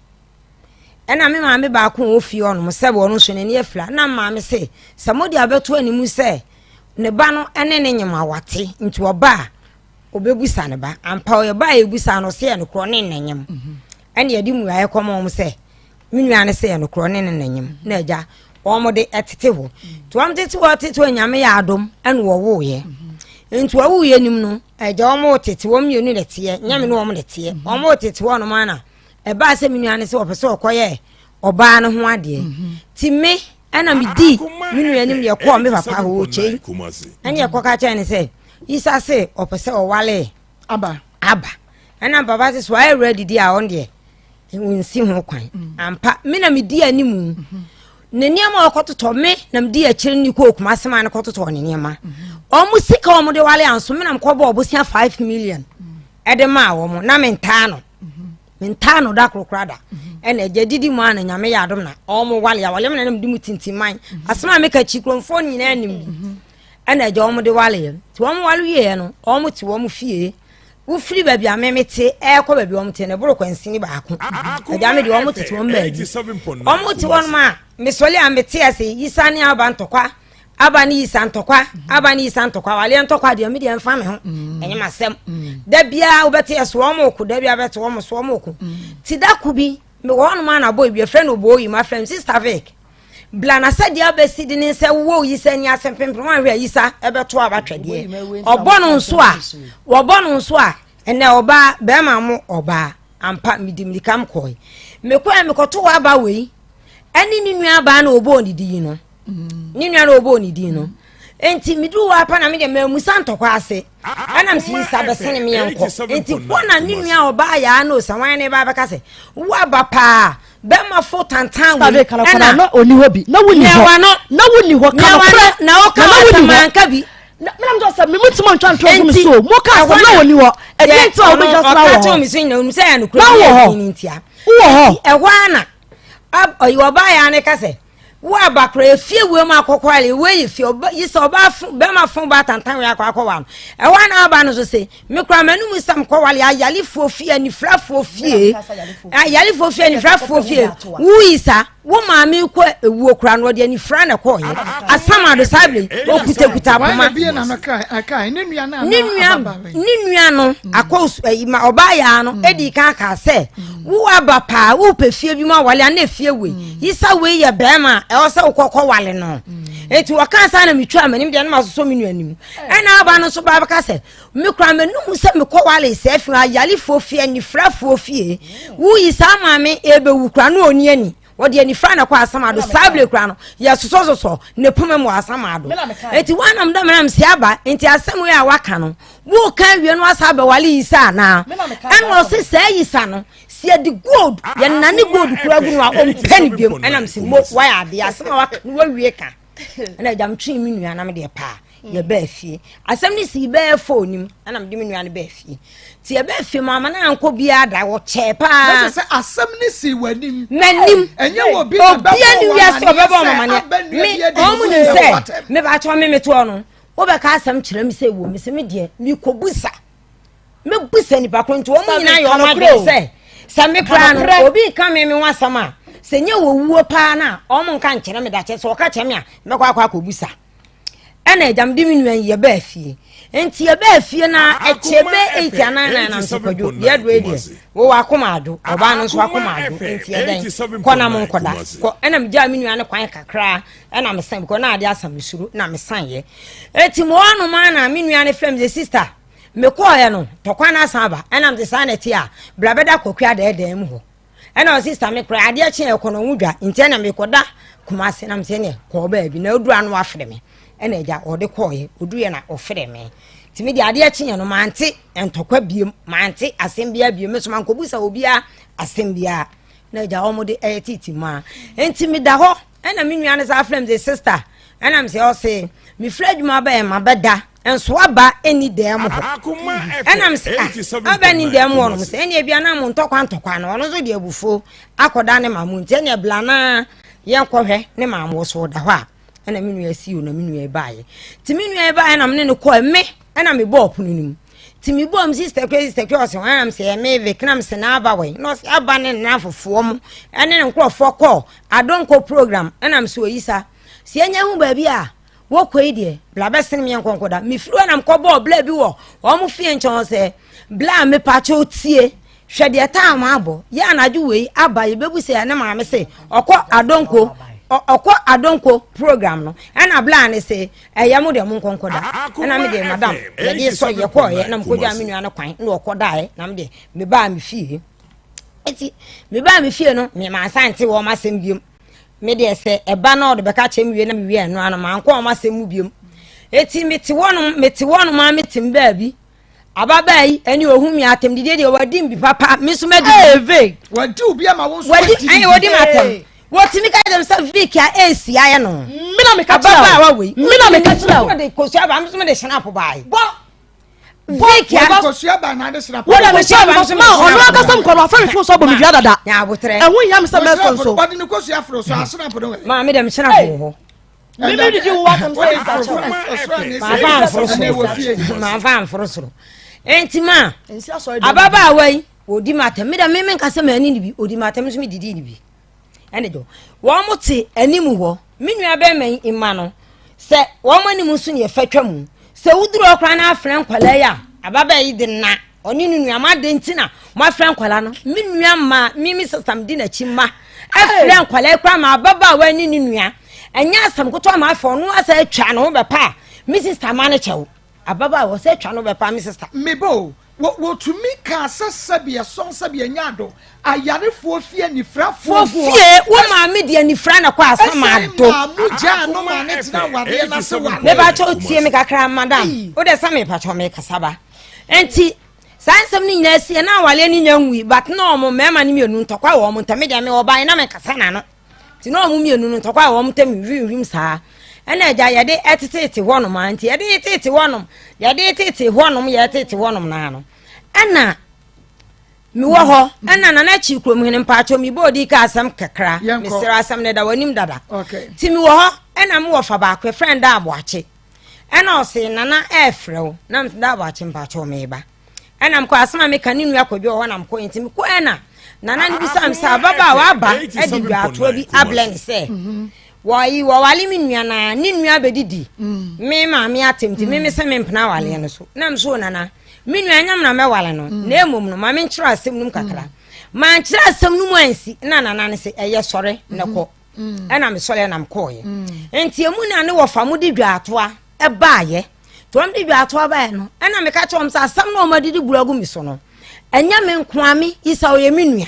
Ɛna me maame baako a ɔwɔ fie hɔnom sɛ ɔno nso n'ani afira na maame se sɛ mode abɛto anim sɛ ne ba no ne ne nyem awate nti ɔba a ɔbɛbusa ne ba ampa ɔyɛ ba a yɛbusa no sɛ yɛ nokorɔ ne ne nyem mhm. ɛne yɛde mmuaeɛ kɔma wɔn sɛ me nua no sɛ yɛ nokorɔ ne ne ne nyem na agya wɔn de ɛtete hɔ nti wɔn tete hɔ tete hɔ nyame yɛ adom ɛna wɔwoeɛ mhm. nti wɔwoeɛ nim no agya wɔn tete wɔn mmienu na ɛteɛ nyame ne wɔn na ɛteɛ mhm. wɔn tete hɔ nom ana Ɛbaa sɛ me nua no sɛ ɔpɛ sɛ ɔkɔyɛ ɔbaa no ho adeɛ mhm. nti me ɛna medii me nua anim deɛ kɔɔ me papa hɔ ɔkyei ɛne ɛkɔka kyerɛ ne sɛ yisa se ɔpɛ sɛ ɔwale aba aba ɛna papa se so ayɛ ready di a ɔno deɛ nsi ho kwan mm. ampa me na medi anim mhm. ne nneɛma a ɔkɔtotɔ me na medi akyire ne kɔɔ kumase maa no kɔtotɔ ne nneɛma mhm. ɔmo sika ɔmo de wale anso me na mekɔbɔ ɔbosia 5 million ɛde maa wɔn na mentaa no mentaa no da koro koraa da ɛna agya didi mu a na nyame yɛ adom na ɔmo wale awale mu na nam di mu tintiman asɛm a meka kyi kuromfoɔ nyinaa nim bi ɛna agya ɔmo de wale yɛ nti ɔmo wale wieɛ no ɔmo te ɔmo fie wofiri baabi a meme te ɛkɔ baabi ɔmo te no ɛboro kwansini baako agya me deɛ ɔmo tete wɔn baabi ɔmo te wɔn a mesɔle a mete ase yisa ne aba ntɔkwa aba ne yisa ntɔkwa aba ne yisa ntɔkwa waleɛ ntɔkwa deɛ me deɛ mfa me ho mm. ɛnyɛ m'asɛm mm. da biara wobɛte ɛso wɔn ko da biara bɛte wɔn so wɔn ko mm. ti da ko bi mewɔ hɔnom a na abɔ ebi efrɛ no obo oyi ma frɛ m sister vic bla na sɛdeɛ abɛsi de ne nsa wɔ yisa ni ase mpempem wɔn ahwɛ yisa ɛbɛto abatwɛdeɛ ɔbɔ no nso a wɔbɔ no nso a ɛnɛ ɔbaa bɛrima mo ɔbaa ampa medi mirika mkɔe mekɔɛ mekɔto wɔ aba wei ɛne ne nua abaa na ɔbɔɔ ne di yi no ne nua na ɔbɔɔ ne din no nti meduru hɔ apa na medeɛ mamusa ntɔkwa ase ɛnam sɛ yisa bɛsene meɛ nkɔ nti hɔ na ne nua ɔbaa yaa na ɔsawan ne ba bɛka sɛ woaba paa bɛma fo tantan wei ɛna na ɔni hɔ bi na wonni hɔ na wonni hɔ kanokorɛ na woka asɛm bi menam sɛ sɛ memu tuma ntwa ntorɔ gu me so mo ka asɛm na wɔni hɔ ɛdeɛ nti a wobɛgya sena wɔ hɔ na wɔ hɔ wɔ hɔ ɛhɔ ana ɔbaa yaa ne ka sɛ Wo abakora efie wei mu akɔkɔ ale wei yɛ fie ɔba yi sɛ ɔba fo bɛrima fo ba tantan wei akɔ akɔ wa no ɛhɔ ana aba no so se me kora m'anum nsɛm kɔ wale ayalefoɔ fie anifirafoɔ fie ayalefoɔ fie anifirafoɔ fie wo yi sa wo maame kɔ ewuo kora no ɔde anifira na ɛkɔɔ yɛ asam ado saa bere okutakuta poma ne nua ne nua no akɔ ɛyi ma ɔbaa yaa no edi kan kaa sɛ wo aba paa wopɛ fie bi mu awale ana efie wei mm. yisa wei yɛ bɛrima a ɛwɔ sɛ wokɔkɔ wale no mm. eti wɔka saa na metwa m'anim deɛ no ma sosɔ me nua anim ɛna aba no nso ba bɛka sɛ mekura m'anum sɛ mekɔ wale sɛ fi ayalefoɔ fie anifirafoɔ fie mm. woyi saa maame ebewu kura no oni ani wɔde anifira na kɔ asam ado saa bere kura no yɛsosɔsosɔ ne poma mu wɔ asam ado eti wɔnam dɛm nam si aba nti asɛm yi a waka no woka awie no asa abɛwale yisa anaa ɛna ɔse saa yisa no si yɛde gold yɛnane gold kura gu no a ɔmpɛ ne biom ɛnam sɛ mo wayɛ adeɛ asɛm a waka no wawie ka ɛna agya metwee me nua na medeɛ paa yɛbaa fie asɛm no sii bɛyɛ fo nim ɛna mede me nua no baa fie nti yɛbaa fie mu ama no ankɔ biara da wɔkyɛɛ paa sɛ asɛm no sii w'anim m'anim ɛnyɛ wɔ bi na obia ne wiase ɔbɛbɔ ɔmamaneɛ me ɔmo nim sɛ mebakyɛ me metoɔ no Wobɛka asɛm kyerɛ me sɛ wɔ me sɛ me deɛ mekɔbusa mɛbusa nipa ko nti wɔn nyinaa yɛ wɔn adwene sɛ Sɛ me koraa no, obi nka me me ho asɛm a, sɛ nyɛ wɔ wuo paa no a, ɔmo nka nkyerɛ me da kyɛ sɛ ɔka kyerɛ me a, mɛkɔ akɔ akɔbusa. Ɛna agya mede me nua yi yɛbaa fie. Nti yɛbaa fie na ɛkyɛ bɛ 8 anaa 9 na mesɛ kwadwo deɛ aduro yi deɛ wowɔ akoma adwo ɔbaa no nso akoma adwo nti ɛdɛn kɔ na mo nkɔda kɔ ɛna megyaa me nua no kwan kakra ɛna mesan because na ade asa me suro na mesan yɛ eti mo anom a na me nua no frɛ me sɛ sister mekɔɔyɛ no tɔkwa no asan aba ɛna mede saa na ɛte a bra bɛda kɔkua dɛɛdɛɛ mu hɔ ɛna ɔsi sister me koraa adeɛ kye ɛkɔ no ho dwa nti ɛna mekɔda Kumase na mesɛ neɛ kɔɔ baabi na oduru ano afrɛ me ɛna agya ɔde kɔɔyɛ oduru yɛ na ɔfrɛ me nti me deɛ adeɛ kye yɛ no mante ntɔkwa biem mante asɛm biara biem me so mankɔbusa obiara asɛm biara na agya wɔn de ɛyɛ titi mu a nti meda hɔ ɛna me nua no saa frɛ me sɛ sister ɛna me sɛ ɔse mefiri adwuma bɛyɛ ma bɛda nso aba ɛni dan mu hɔ ɛna me sɛ ah aba ni dan mu hɔ nom sɛ ɛne ebia na mo ntɔkwa ntɔkwa no ɔno nso de abufuo akɔda ne maamo nti ɛne ɛbla na yɛnkɔhwɛ ne maamo so ɔda hɔ a ɛna me nua si o na me nua baayɛ nti me nua baayɛ na me ne no kɔɔ me ɛna mebɔɔ ɔpono no mu nti mebɔɔ m sister kura sister kura ɔsɛ wɔn anam sɛ ɛmɛ vic nam sɛ n'aba wɔ na ɔsɛ aba ne nna fofoɔ mu ɛne ne nkorɔfoɔ kɔɔ adonko program ɛnam sɛ oyi sa sɛ yɛnyɛ ho baabi a wɔkɔ yi deɛ bla bɛsene meɛ nkɔnkɔ da mefiri hɔ nam kɔbɔɔ bla bi wɔ wɔn fie nkyɛn sɛ bla mepakyɛw tie hwɛ deɛ taa wɔn abɔ yɛ anadwo wei aba yɛbɛbu sɛ ne maame se ɔkɔ adonko ɔkɔ adonko program no ɛna bla ne se ɛyɛ mo deɛ mo nkɔnkɔ da ɛna me deɛ madam yɛde sɔ yɛkɔɔyɛ na mekɔgyaa me nua no kwan na ɔkɔ daeɛ na me deɛ mebaa me fie eti mebaa me fie no me mansa nte wɔn asɛm biom me deɛ sɛ ɛba na ɔde bɛka kyerɛ me wie na mewie ɛno ano mankɔ wɔn asɛm mu biom eti mete wɔnom mete wɔnom a mete me baabi ababaa yi ɛne ohun mi atɛm didie deɛ wadi mi papa mi nso ma di. Ee vic. Wadi obi ama wo nso wadi ɛne wadi ma atɛm wotumi ka kyerɛ sɛ vic a esi ayɛ no. Mi na mi ka kyerɛ o ababaawa wei. Mi na mi ka kyerɛ o. Mi de kosua ba mi nso mi de hyɛn apo baa yi. Bɔ vic a kosua ba na ade hyɛn apo. Wọ́n mi hyɛn apo ma ɔno akasa mu kɔ no afɛn mi fún so abɔ mi dua dada. Ɛho hia mi sɛ mɛsɔ nso. Ɔde ne kosua foro so ahyɛn apo no wɛ. Maa mi dɛ mi hyɛn apo wɔ hɔ. Mimi didi wo atam sɛ nsa kyɛw. Maafa amforo soro. Maafa amforo soro. Enti ma ababaawa yi odi ma atam. Mi da mi mi nkasa ma ani ni bi odi ma atam nso mi didi ni bi. Ɛne dɔ. Wɔn mo te anim hɔ. Me nua bɛrima yi mma no sɛ wɔn anim nso ne yɛfa twa mu. Sɛ woduru hɔ koraa na afrɛ nkwadaa yi a ababaawa yi de na ɔne ne nua ma ade nti na moafrɛ nkwadaa no me nua ma me me sista di n'akyi ma afrɛ nkwadaa yi koraa ma ababaawa ne ne nua ɛnyɛ asɛm kotoa ma afɔ ɔno asɛ atwa ne ho bɛpa a me sista ma no kyɛw ababaawa ɔsɛ atwa ne ho bɛpa me sista. Mebo, wɔtumi kaa sɛ sɛbi ɛsɔn sɛbi ɛnyɛ ado ayarefoɔ fie anifirafoɔ gu hɔ. Fie wo maame de anifira na kɔ asam ado. Ɛsɛn maa mo gyaa no maa ne tena awadeɛ no ase wareɛ. Mepakyɛw tie me kakra madam wo de sɛ mepakyɛw mekasa ba nti saa nsɛm no nyinaa si na awareɛ no nya nwui but na ɔmo mmarima no mmienu ntɔkwa wɔ ɔmo ntam me deɛ me ɔban na mekasa n'ano nti na ɔmo mmienu no ntɔkwa wɔ ɔmo ntam hwimhwim saa ɛna agya yɛde ɛtetete hɔnom a nti yɛde tete hɔnom yɛde tete hɔnom yɛtete hɔnom naa no ɛna mewɔ hɔ ɛna nana akyi kurom hene mpakyɛw mebɔ odi ka asɛm kakra mesrɛ asɛm no da w'anim dada nti mewɔ hɔ ɛna mewɔ fa baako ɛfrɛ da aboakye ɛna ɔse nana ɛɛfrɛ wo na mese da aboakye mpakyɛw meba ɛna mekɔ asɛm a meka ne nua kɔdwo hɔ na mekɔ nti mekɔ ɛna nana no bisa me sɛ ababaawa aba ɛde dwaatoa bi ablɛ ne sɛ mhm. wɔyi wɔwale me nua na ne nua bɛdidi mm. me maame atem nti me me sɛ mempena awaleɛ no so na mso nana me nua nyam na mɛwale no mm. na mmom no ma menkyerɛ asɛm no mu kakra mm. mankyerɛ asɛm no mu ansi na nana no sɛ ɛyɛ sɔre na kɔ ɛna mesɔre na mekɔɔyɛ nti emu na ne wɔfa mo de dwaatoa ɛbaayɛ nti wɔn de dwaatoa baeɛ no ɛna meka kyerɛ wɔn sɛ asɛm na wɔn adidi buru agu me so no ɛnyɛ me nkoa me yisa ɔyɛ me nua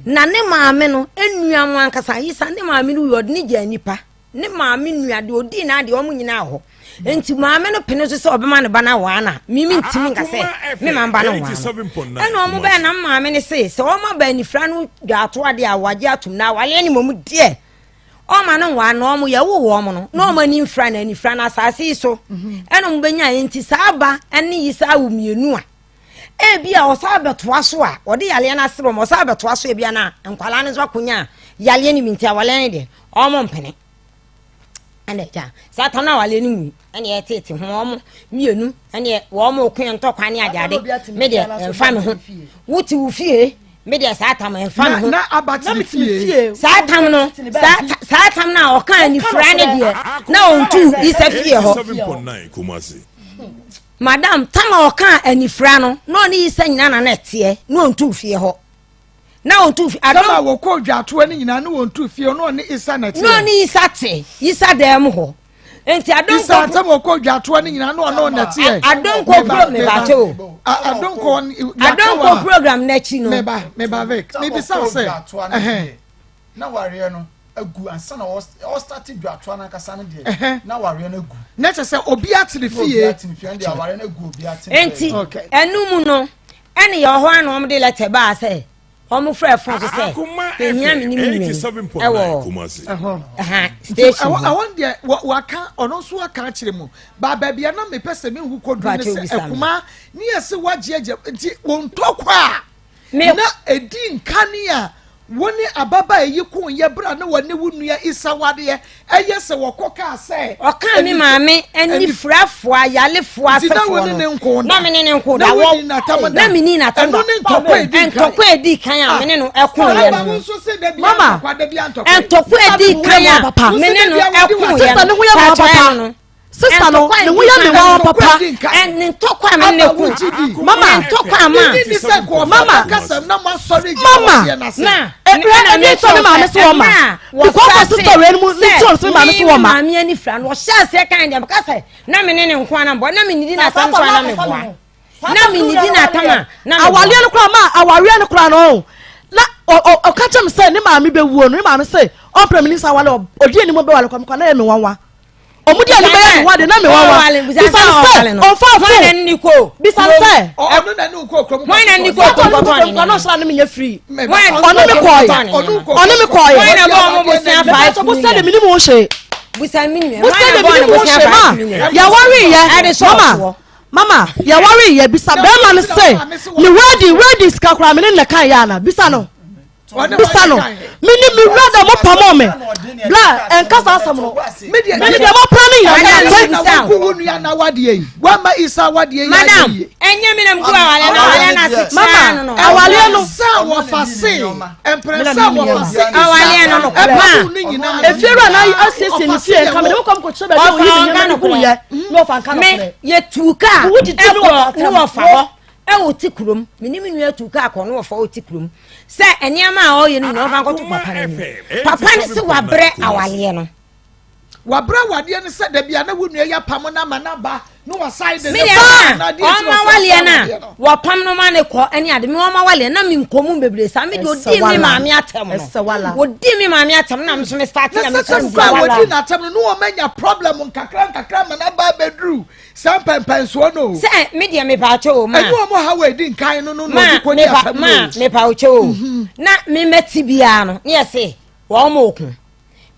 na ne maame no nua mo ankasa yisa ne maame no wui ɔde ne gyaa nipa ne maame nua deɛ ɔdii n'adeɛ wɔn nyinaa hɔ nti maame no pene so sɛ ɔbɛma ne ba no awaa no a mimi ntumi nka sɛ me ma ba no nwaa no ɛna wɔn bɛyɛ na maame no se sɛ wɔn aba anifira no dwaatoa deɛ a wagye atom na awaleɛ ne mmom deɛ ɔma no nwaa no wɔn yɛwo wɔn no na wɔn ani mfira na anifira no asase yi so ɛna wɔn bɛnya nti saa ba ne yi saa wo mmienu a ebi a ɔsan bɛtoa so a ɔde yareɛ no asere wɔn ɔsan bɛtoa so ebi a na nkwadaa no nso akonya yareɛ no bi nti awaleɛ no deɛ wɔn mpene ɛna agya saa tam no awaleɛ no mu ɛna ɛtete ho wɔn mmienu ɛna wɔn ko ntɔkwa ne adeade me deɛ ɛnfa me ho wote wo fie. Me deɛ saa tam ɛnfa me ho. Na aba te ne fie. Saa tam no saa saa tam no a ɔka anifira ne deɛ na ɔntu Isa fie hɔ. Madam tam a ɔka anifira no na ɔne Isa nyinaa na na ɛteɛ na ɔntu fie hɔ. Na ɔntu fie. Tam a wɔkɔ dwatoa no nyinaa na ɔntu fie hɔ na ɔne Isa na ɛteɛ. Na ɔne Isa te Isa dan mu hɔ. Nti adonko. Isa ntam ɔkɔ dwatoa ne nyinaa na ɔno nɛteɛ. Adonko pro mebakyɛ o. Adonko Adonko program n'akyi no. Meba meba Vic mebisa wo sɛ. Ɛhɛn. Na wareɛ no agu ansa na ɔstarte dwatoa no ankasa no deɛ na wareɛ no agu. Na kyerɛ sɛ obi ate ne fie. Obi ate ne fie ɛnde awareɛ no agu obi ate ne fie. Nti ɛno mu no ɛne yɛ ɔhɔ ano wɔn de lɛtɛ baa sɛ. Wɔn frɛ fon so sɛ ehia me ne me nua yi ɛwɔ ɛha station hɔ. Ɛhɔ deɛ waka ɔno nso aka akyerɛ mu ba baabi a na mepɛ sɛ mehu kɔduru ne sɛ ɛkuma ne yɛ sɛ wagye agya nti wɔn ntɔkwa a na ɛdi nkane a wo ne ababaa yi ko yɛ berɛ a na wɔne wo nua Isa wadeɛ ɛyɛ sɛ wɔkɔ kaa sɛ. Ɔkaa me maame anifurafoɔ ayalefoɔ asefoɔ no na me ne ne nko da wɔ na me ni n'atam da ntɔkwa edi kan a me ne no ɛko yɛ no mama ntɔkwa edi kan a me ne no ɛko yɛ no pàtó no. Sista no ne ho yɛ me nwanwa papa. Ne ntɔkwa a me ne ko. Mama ntɔkwa ma. Mama mama. Ɛbrɛ ɛni ntɔ ne maame so wɔ ma. Because for sister wei mu ne ntɔ ne maame so wɔ ma. Maame ani fira no ɔhyɛ aseɛ kan deɛ bɛka sɛ na me ne ne nko ana bɔ na me nidi na asɛm so ana me boa. Na me nidi na atam a na me boa. Awareɛ no koraa ma awareɛ no koraa no na ɔka kyerɛ me sɛ ne maame bɛwuo no ne maame sɛ ɔmpɛ me ne nsa awale ɔdi anim bɛwale kɔ me kɔ na yɛ me nwanwa. Ɔmo di ani bɛyɛ me ho ade na me wawa. Bisa no sɛ ɔnfa fo. Bisa no sɛ. Ɔno na ne kɔ kurom. Hwan na ne kɔ kurom kɔtɔn ne nneɛma. Ɔno ɔsra ne menyɛ free. Ɔne me kɔɔye. Ɔne me kɔɔye. Hwan na bɔ ɔmo bosia 5 million. Bosia de menim ho hwee. Bosia mi nua. Bosia de menim ho hwee ma. Yɛware yɛ. Mama. Mama yɛware yɛ bisa bɛrima no sɛ ne wedding wedding sika koraa me ne ne kan yɛ ana bisa no. Bisa no, mene me wura dɛ mopamɔ me bla ɛnka saa asɛm no mene deɛ mapra no nyina mate. Wo nua na wadeɛ yi wama isa wadeɛ yi madam ɛnyɛ me na mgu awaleɛ na awaleɛ no ase kyerɛ no no awaleɛ no sɛ wɔfa se mprɛ sɛ wɔfa se awaleɛ no no ɛpa ne nyinaa efie wura na asiesie ne fie nka mede wokɔ mkɔkyerɛ baabi a oyi ne nneɛma no guyɛ na ɔfa nka no me yɛtu kaa ɛkɔ ne wɔfa hɔ Ɛwɔ ti kurom, me ne me nua tuu kaa kɔɔ ne wɔfa wɔ ti kurom sɛ nneɛma a ɔreyɛ no nyinaa ɔmfa nkɔto papa no anim. Papa no se wabrɛ awareɛ no. Wabrɛ awadeɛ no sɛ dabi a na wo nua yi apam no ama no aba na wasan de ne ba na adeɛ nti ɔma awareɛ no a wɔpam no ma ne kɔ ne ade me ɔma awareɛ na me nkɔ mu bebree saa me deɛ ɔdii me maame atɛm no ɔdii me maame atɛm na me nso me start na me kɔ mu na sɛ wɔdi n'atɛm no na wɔma nya problem nkakra nkakra ma no aba abɛduru Saa mpɛmpɛnsoɔ no o. Sɛ me deɛ mepaakyɛ o ma. Ɛnyɛ wɔn haw a edi nkan no no na ɔde kɔ di asɛm no o. Ma mepaakyɛ o. Mhm. Na me mɛte biara no ne yɛ se wɔn mo ko.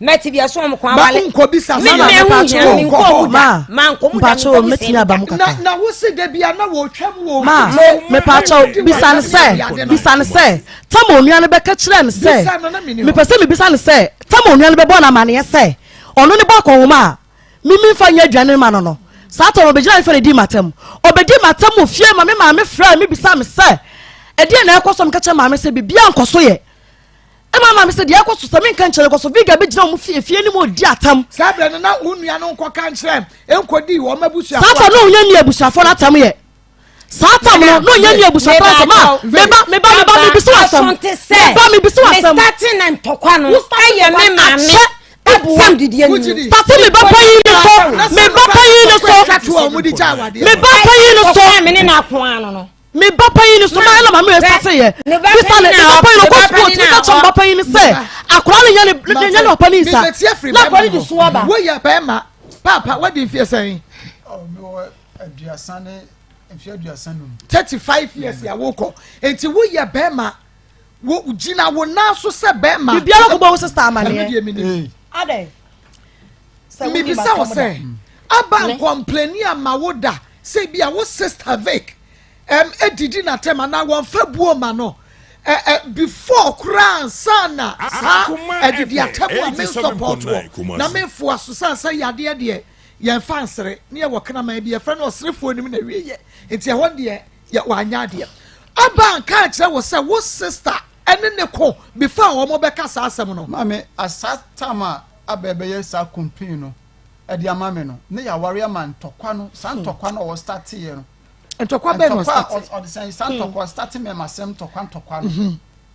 Mɛte biara so wɔn ko awale. Ma nkɔ bisa sa ma mepaakyɛ o. Nkɔ mu da. Ma nkɔ mu da nkɔ bisa mi da. Na na wosi de bia na wɔtwam wɔ. Ma mepaakyɛ o bisa no sɛ bisa no sɛ tam onua no bɛka kyerɛ no sɛ mepɛ sɛ mebisa no sɛ tam onua no bɛbɔ no amaneɛ sɛ ɔno ne bɔ akɔnhoma a Mimi mfa nyɛ aduane mma no no, saa tɔ no ɔbɛgyina hefa na ɛdii m'atam? Ɔbɛdii m'atam wɔ fie ma me maame frɛɛ me bisaa me sɛ, ɛdeɛn na ɛrekɔ so? Meka kyerɛɛ maame sɛ, biribiara nkɔ so yɛ. Ɛma maame sɛ, deɛ ɛrekɔ so sɛ menka nkyerɛ no kɔ so. Viga bɛgyina wɔn fie efie anim ɔredi atam. Saa berɛ no na wo nua no nkɔka nkyerɛ nkɔdii wɔn abusuafoɔ Saa tɔ no ɔnya nni abusuafoɔ no atam yɛ. Saa tam no na ɔnya nni abusuafoɔ no atam a meba meba meba mebisa wo asɛm meba mebisa wo asɛm. Mestate na ntɔkwa no ɛyɛ me maame atam didi anim. State me ba panyin no so me ba panyin no so me ba panyin no so me ba panyin no so maa ɛna maame yɛ state yɛ bisa ne me ba panyin no kɔ sukuu otumi ka kyerɛ me ba panyin no sɛ akora no nyɛ ne nyɛ ne papa ne nsa na akora no di so aba. Woyɛ bɛrima paapa wadi mfeɛ sɛn? Aduasa ne mfe 35. 35 years a wokɔ nti woyɛ bɛrima wo gyina wo nan so sɛ bɛrima. Biribiara kɔbɔ wo sista amaneɛ. Ɛno deɛ menim. Adɛn? Mebisa wo sɛ aba nkɔmpleni ama wo da sɛ bi a wo sista Vic ɛm edidi n'atɛm anaa wɔnfa buo ma no ɛ ɛ before koraa ansa na saa ɛdidi atɛm a me nsɔpɔtoɔ na mefoa so sɛ sɛ yadeɛ deɛ Yɛnfa nsere ne yɛwɔ kraman bi yɛfrɛ no ɔserefoɔ nim na wie yɛ nti ɛhɔ deɛ yɛ wanyɛ adeɛ. Aba anka ankyerɛ wo sɛ wo sister ne ne ko before a wɔn bɛka saa asɛm no. Maame, at saa time a Aba ɛbɛyɛ saa complain no ɛde ama me no, ne yɛaware ama ntɔkwa no, saa ntɔkwa no a ɔwɔ starteeɛ no. Ntɔkwa bɛn na ɔstarte? Ɔde sɛn saa ntɔkwa ɔstarte mɛmasɛm ntɔkwa ntɔkwa no.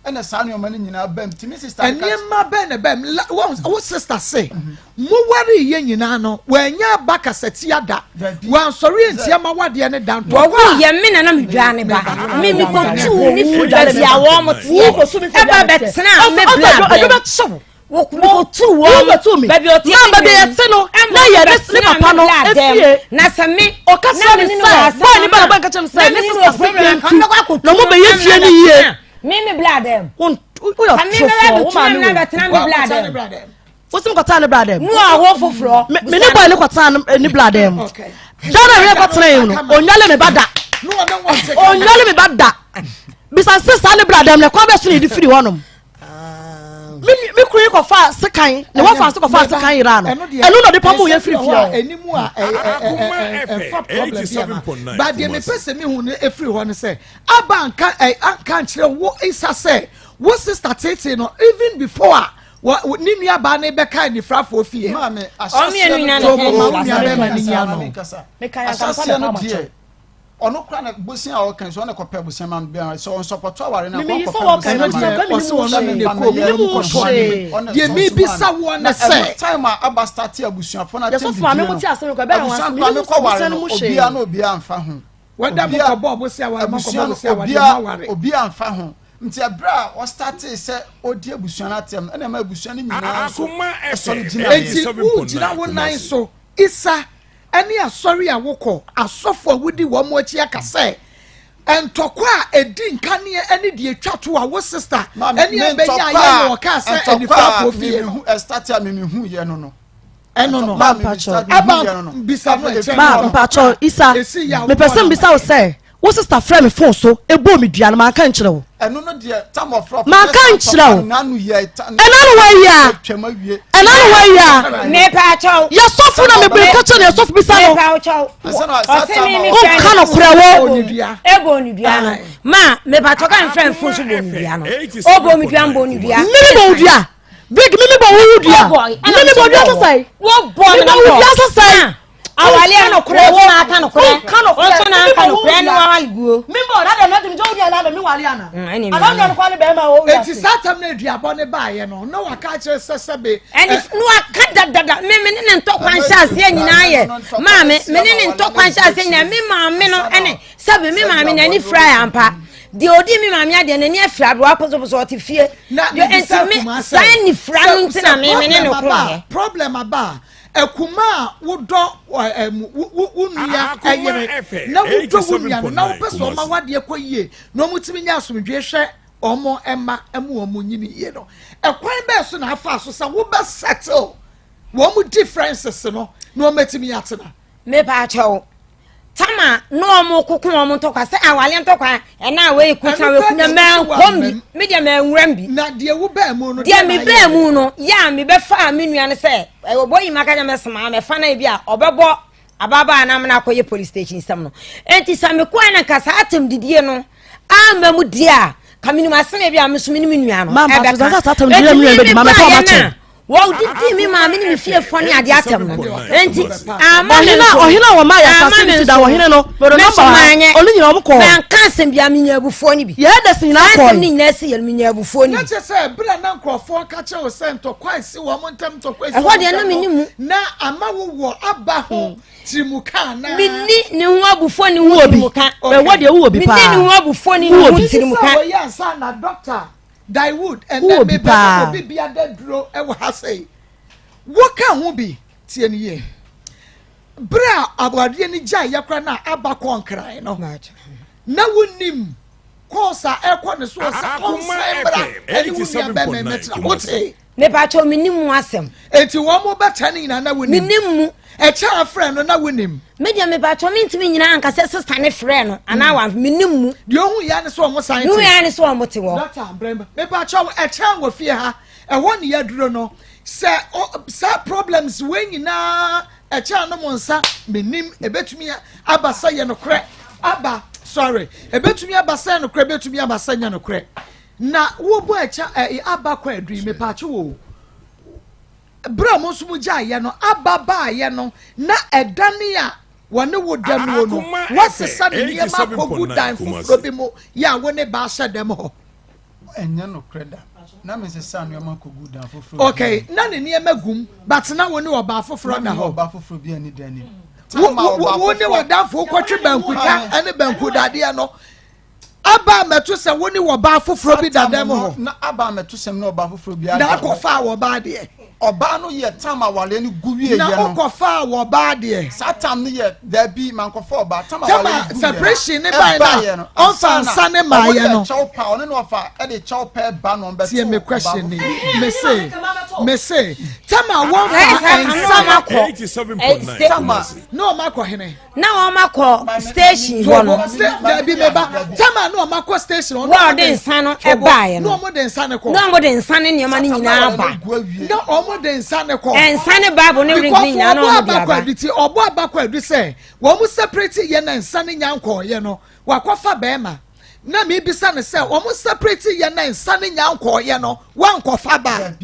Ɛna saa nneɛma no nyinaa bam nti me sister no ka. Nneɛma bɛn na ɛbam? La wɔn wo sister se mo ware yɛ nyinaa no wɔanya aba kasatia da wansɔre antia ma wadeɛ ne da ntɔkwa. Wɔwu yɛ me na na me dwa ne ba me me kɔ tuu ne firi baabi a wɔn teɛ ɛba bɛtena me bla bɛm. Wɔkɔtuu wɔn baabi a ɔte ne baabi a yɛte no na yɛ ne papa no efie na sɛ me ɔka kyerɛ me sɛ bɔɔ ne ba na bɔɔ nka kyerɛ me sɛ ne sista se yɛ nti na ɔmo bɛyɛ fie no yie. Me me bla dɛm. Woyɛ ɔtorofoɔ wo maame wo. Wosi mi kɔtena ne bla dɛm. Mu awo foforɔ. Me ne bɔɔ ne kɔtena ne bla dɛm. Dana yɛ kɔtena yi no onyale me ba da. Onyale me ba da. Bisa se saa ne bla dɛm na ɛkwan bɛ so na yɛde firi hɔnom. Me me kunu yi kɔfa sekan ne wɔfa ase kɔfa sekan yera no ɛno na ɔde pam yɛ firi fie hɔ. Anim a ɛfa problem bi ama ba deɛ mepɛ sɛ mehu no ɛfiri hɔ no sɛ aba anka anka nkyerɛ wo isa sɛ wo sister tete no even before a wɔ ne nua baa ne bɛka anifrafoɔ fie. Maame ahyɛseɛ no deɛ ahyɛseɛ no deɛ ɔno kora na bosia a ɔka so ɔna kɔpɛ bosia ma bia sɛ ɔnsɔpɔtɔ aware na kɔ kɔpɛ bosia ma no ɔsɛ ɔno ne ne kɔ mu kɔtɔ deɛ mebisa woɔ ne sɛ time a aba start abusuafo na tem didie no abusuafo a mekɔ ware no obia na obia mfa ho wɔda mo kɔbɔ bosia ware mo kɔbɔ bosia ware mo aware obia mfa ho nti ɛberɛ a ɔstartee sɛ ɔdi abusua no atɛm no ɛna ɛma abusua no nyinaa nso ɛsɔre gyina enti wogyina wo nan so isa ne asɔre a wokɔ, asɔfo a wodi wɔn akyi aka sɛ ntɔkwa a edi nkaneɛ ne deɛ etwa to a wo sista ne abɛnya ayɛ na ɔkaa sɛ anifirafoɔ fie no. Ɛstate a memehu yɛ no no. Ɛno no. Ɛba bisa no ɛkyɛn. Ma mpatsɔ isa mepɛ sɛ mbisa wo sɛ Wo sister frɛ me phone so bɔɔ me dua no manka nkyerɛ wo. Ɛno no deɛ tam ɔfrɛ Manka nkyerɛ wo. Ɛna no wayi a. Ɛna no wayi a. Mepa kyɛw. Yɛ sɔfo na mebere ka kyerɛ no yɛ sɔfo bisa no. Mepa kyɛw. Ɔse me me frɛ no. Nka no korɛ wo. Ebo ne dua no. Ma mepa kyɛw ka mfrɛ phone so bɔ ne dua no. Obo me dua mbɔ ne dua. Me me bɔ wo dua. Big me me bɔ wo dua. Me me bɔ dua sasai. Me bɔ wo dua sasai. Awale a nokorɛ wo na aka nokorɛ nso na anka nokorɛ ne wawale guo. Mi bɔ ɔda dɛm na tumi jɛ onua na mi wale ana. Ana onua no kɔ ne bɛrima wɔ wiase. Eti saa tam na aduabɔ ne baayɛ no na waka akyerɛ sɛ sɛbe. Ɛni na waka dadada me me ne ne ntɔkwa nhyɛ aseɛ nyinaa yɛ maame me ne ne ntɔkwa nhyɛ aseɛ nyinaa me maame no ɛne sɛbe me maame n'ani fira yɛ ampa deɛ odi mi maame adeɛ n'ani afira aberewa posoposo ɔte fie. Na nti me saa nifira no nti na me me ne ne ko yɛ. Problem aba Akuma a wodɔ wo nua yere na wodɔ wo nua no na wopɛ sɛ ɔma w'adeɛ kɔ yie na wɔtumi nya asomdwoeɛ hwɛ wɔn mma ma wɔn nyini yie no, ɛkwan bɛɛ so na afa so sɛ wobɛ settle wɔn differences no na wɔatumi atena? Mepaakyɛw, Tama na wɔn koko wɔn ntɔkwa sɛ awale ntɔkwa ɛna wei ko kyɛn wei ko na mɛnkɔm bi me deɛ mɛnwuram bi. Na deɛ wo bɛɛ mu no deɛ me bɛɛ mu no yɛ a me bɛfa a me nua no sɛ ɛwɔ bɔ yi ma ka kyɛ mɛ soma mɛfa na ebi a ɔbɛbɔ ababaa na amena akɔyɛ police station sɛm no enti sɛ mekɔ ɛna nka saa atam didie no ama mu deɛ a ka menim asɛm ebi a me so me ne me nua no ɛbɛka enti me me ba yɛ na Wɔdidii me maame ne me fiefoɔ ne adeɛ atɛm no. Enti ama me nso. Ɔhene a wɔma yɛ asase no si da ɔhene no. Me nso manyɛ. Ɔno nyinaa wɔn kɔɔ. Manka asɛm biara menya abufuo no bi. Yɛ ɛdɛs nyinaa kɔɔ. Saa asɛm no nyinaa si yɛ no menya abufuo no bi. Na kyerɛ sɛ ɛberɛ a na nkurɔfoɔ ka kyerɛ wo sɛ ntɔkwa asi wɔn ntam ntɔkwa asi wɔn ntam no. Ɛhɔ deɛ na menni mu. Na ama wowɔ aba ho tirimuka anaa. Menni ne ho abufuo ne ho tirimuka. Ɛwɔ deɛ wowɔ bi paa. Menni ne ho abufuo ne ne ho tirimuka. Sɛ wɔyɛ ansa na dɔkta Daewood, ɛnɛ Wowɔ bi mebɛbɔ paa. obi bia da duro wɔ ha sɛi. Woka ho bi, tie no yie. Berɛ a awareɛ no gyaeɛ koraa na aba kɔɔ Nkran no, na wonim course a ɛkɔ ne soɔ sɛ ɔnsan mmra ɛne wo nua bɛrima mmɛtena. Wotee? Mepakyɛw mennim mu asɛm. Enti wɔn bɛkyɛ no nyinaa na wonim? Mennim mu. Ɛkyɛ afrɛ no na wonim? Me deɛ mepakyɛw mentumi nyina anka sɛ sista ne frɛ no anaa mm. wamfrɛ mennim mu. Deɛ ohu yɛ ne sɛ wɔn san te. Deɛ ohu yɛ ne sɛ wɔn te hɔ. Dɔkta mbrɛmba mepakyɛw ɛkyɛn wɔ fie ha ɛhɔ ne yɛduro no sɛ saa problems wei nyinaa ɛkyɛn no mo nsa menim ebetumi aba sɛ yɛ nokorɛ aba. Sorry. Ebetumi aba sɛ nokorɛ, ebetumi aba sɛ nyɛ nokorɛ. Na wobɔ ɛkyɛ ɛ aba kɔ adui mepatwo wo. Berɛ a mo nso mo gyaeɛ no, aba baeɛ no, na ɛdane a wɔne wo da muo no, woasesa ne nneɛma akɔgu dan foforɔ bi mu yɛ a wo ne ba ahyɛ dɛm hɔ. Ɛnyɛ nokorɛ da. Na me sesa nneɛma kɔgu dan foforɔ bi Okay, na ne nneɛma gum, but na wo ne ɔbaa foforɔ da hɔ. Na me ne ɔbaa foforɔ bi ani da anim. Wo ne w'adamfo wokɔtwe bankuta ne banku dadeɛ no. Aba ammɛto sɛ wo ne ɔbaa foforɔ bi da dɛm hɔ. Na aba ammɛto sɛ me ne ɔbaa foforɔ bi ada. Na akɔfaa ɔbaa deɛ. Ɔbaa no yɛ tam awareɛ no gu wieɛ no. Na wokɔfaa ɔbaa deɛ. Saa tam no yɛ daabi mankɔfa ɔbaa tam awareɛ no gu wieɛ no. Separation ne bae na ɔmfa nsa ne maayɛ no. Ɔmo de kyɛw pa ɔne na ɔfa ɛde kyɛw pɛ ba na ɔmbɛto Tie me question ni mese mese tam a wɔmfa nsa na kɔ tam a na ɔmo akɔ hene. Na wɔn akɔ station hɔ no. Dabi me ba tama na wɔn akɔ station. Wɔn a wɔde nsa no baeɛ no. Na wɔn de nsa no kɔ. Na wɔn de nsa ne nneɛma no nyinaa ba. Na wɔn de nsa no kɔ. Nsa ne Bible ne ring ne nyinaa na wɔn de aba. Because ɔbɔ abakɔ adu ti ɔbɔ abakɔ adu sɛ wɔn separate yɛ na nsa ne nya nkɔɔyɛ no wakɔfa bɛrima na mebisa no sɛ wɔn separate yɛ na nsa ne nya nkɔɔyɛ no wankɔfa ba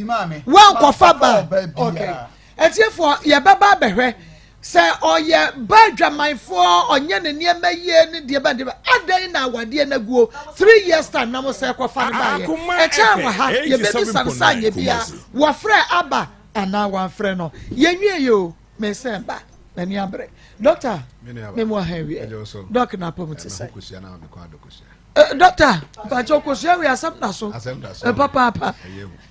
wankɔfa ba okay atiefoɔ yɛbɛba abɛhwɛ. Sɛ ɔyɛ ba adwamanfoɔ ɔnyɛ ne nneɛma yie ne deɛ bɛn deɛ bɛn adɛn na awadeɛ no aguo 3 years time na mo sɛ kɔfa no baayɛ ɛkyɛn wɔ ha yɛbɛbisa no sɛ anyɛ bia wɔfrɛ aba anaa wɔamfrɛ no yɛnwie yɛ o mesɛ ba m'ani abere dɔkta me mu aha wie dɔk na apam te sɛ Eh, doctor mpakyɛ kosua wei asɛm da so eh, papaapa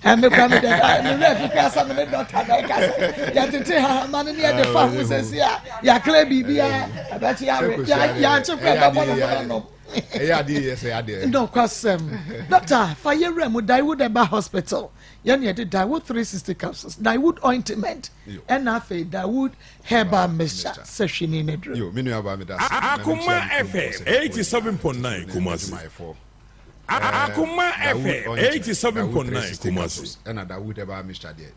eh, me kura me dɛ me werɛ fi kura sɛ me ne doctor na ɛka sɛ yɛtete hahama no ne yɛde fa ho sɛsi a yɛakra biribiara ɛbɛkye awe yɛakye kora ɛbɛbɔ ne ho nanom ɛyɛ adeɛ yɛ sɛ adeɛ nɔkwasɛm doctor fa yɛwura mu Daewood Herbal Hospital yɛne yɛde Daewood 360 capsules Daewood ointment ɛna afei Daewood Herbal mixture sɛ hwene ne duro. Yo, me nua baa meda ase. Akoma FM 87.9 Kumasi. Akoma FM 87.9 Kumasi. Ɛna Dawood Herbal mixture deɛ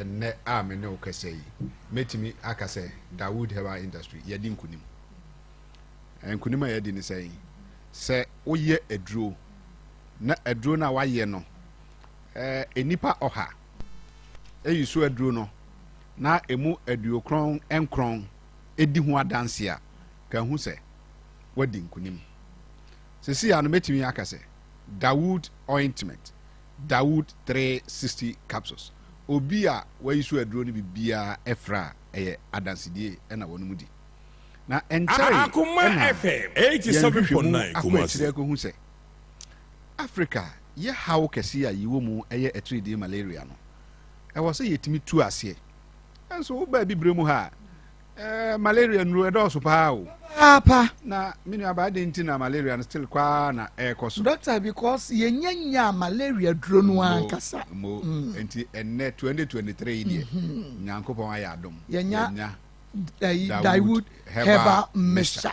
ɛnnɛ a me ne wo kasa yi mɛtumi aka sɛ Dawood Herbal Industry yɛdi nkunim. Nkunim a yɛadi ne sɛn? Sɛ woyɛ aduro na aduro no a wayɛ no nnipa ɔha eyi so aduro no na emu aduokron nkron di ho adanse a, ka hu sɛ woadi nkonim. Seesei ara no mɛtumi aka sɛ Dawood ointment, Dawood 360 capsules, obi a wayi so aduro no bi biara fra a, ɛyɛ adansedie na wɔnom di. Na ɛnkyɛree Akoma na FM yɛn nhwehwɛmu 87.9 akɔ Kumasi. akyire akɔhu sɛ Africa yɛ haw kɛse a yɛwɔ mu yɛ atiridii malaria no. Ɛwɔ sɛ yɛtumi tu aseɛ. Nso woba abibire mu ha a, eh, malaria nnuro ɛdɔɔso paa o. Paapa. Na me nuabaa adɛn nti na malaria no still kwaa na ɛrekɔ so? Doctor, because yɛnya nyaa malaria duro no ankasa. Mo, mo. Mm. Nti ɛnnɛ 2023 yi deɛ, mm-hmm. Nyankopɔn ayɛ adom. Yɛnya Dawood herbal mixture.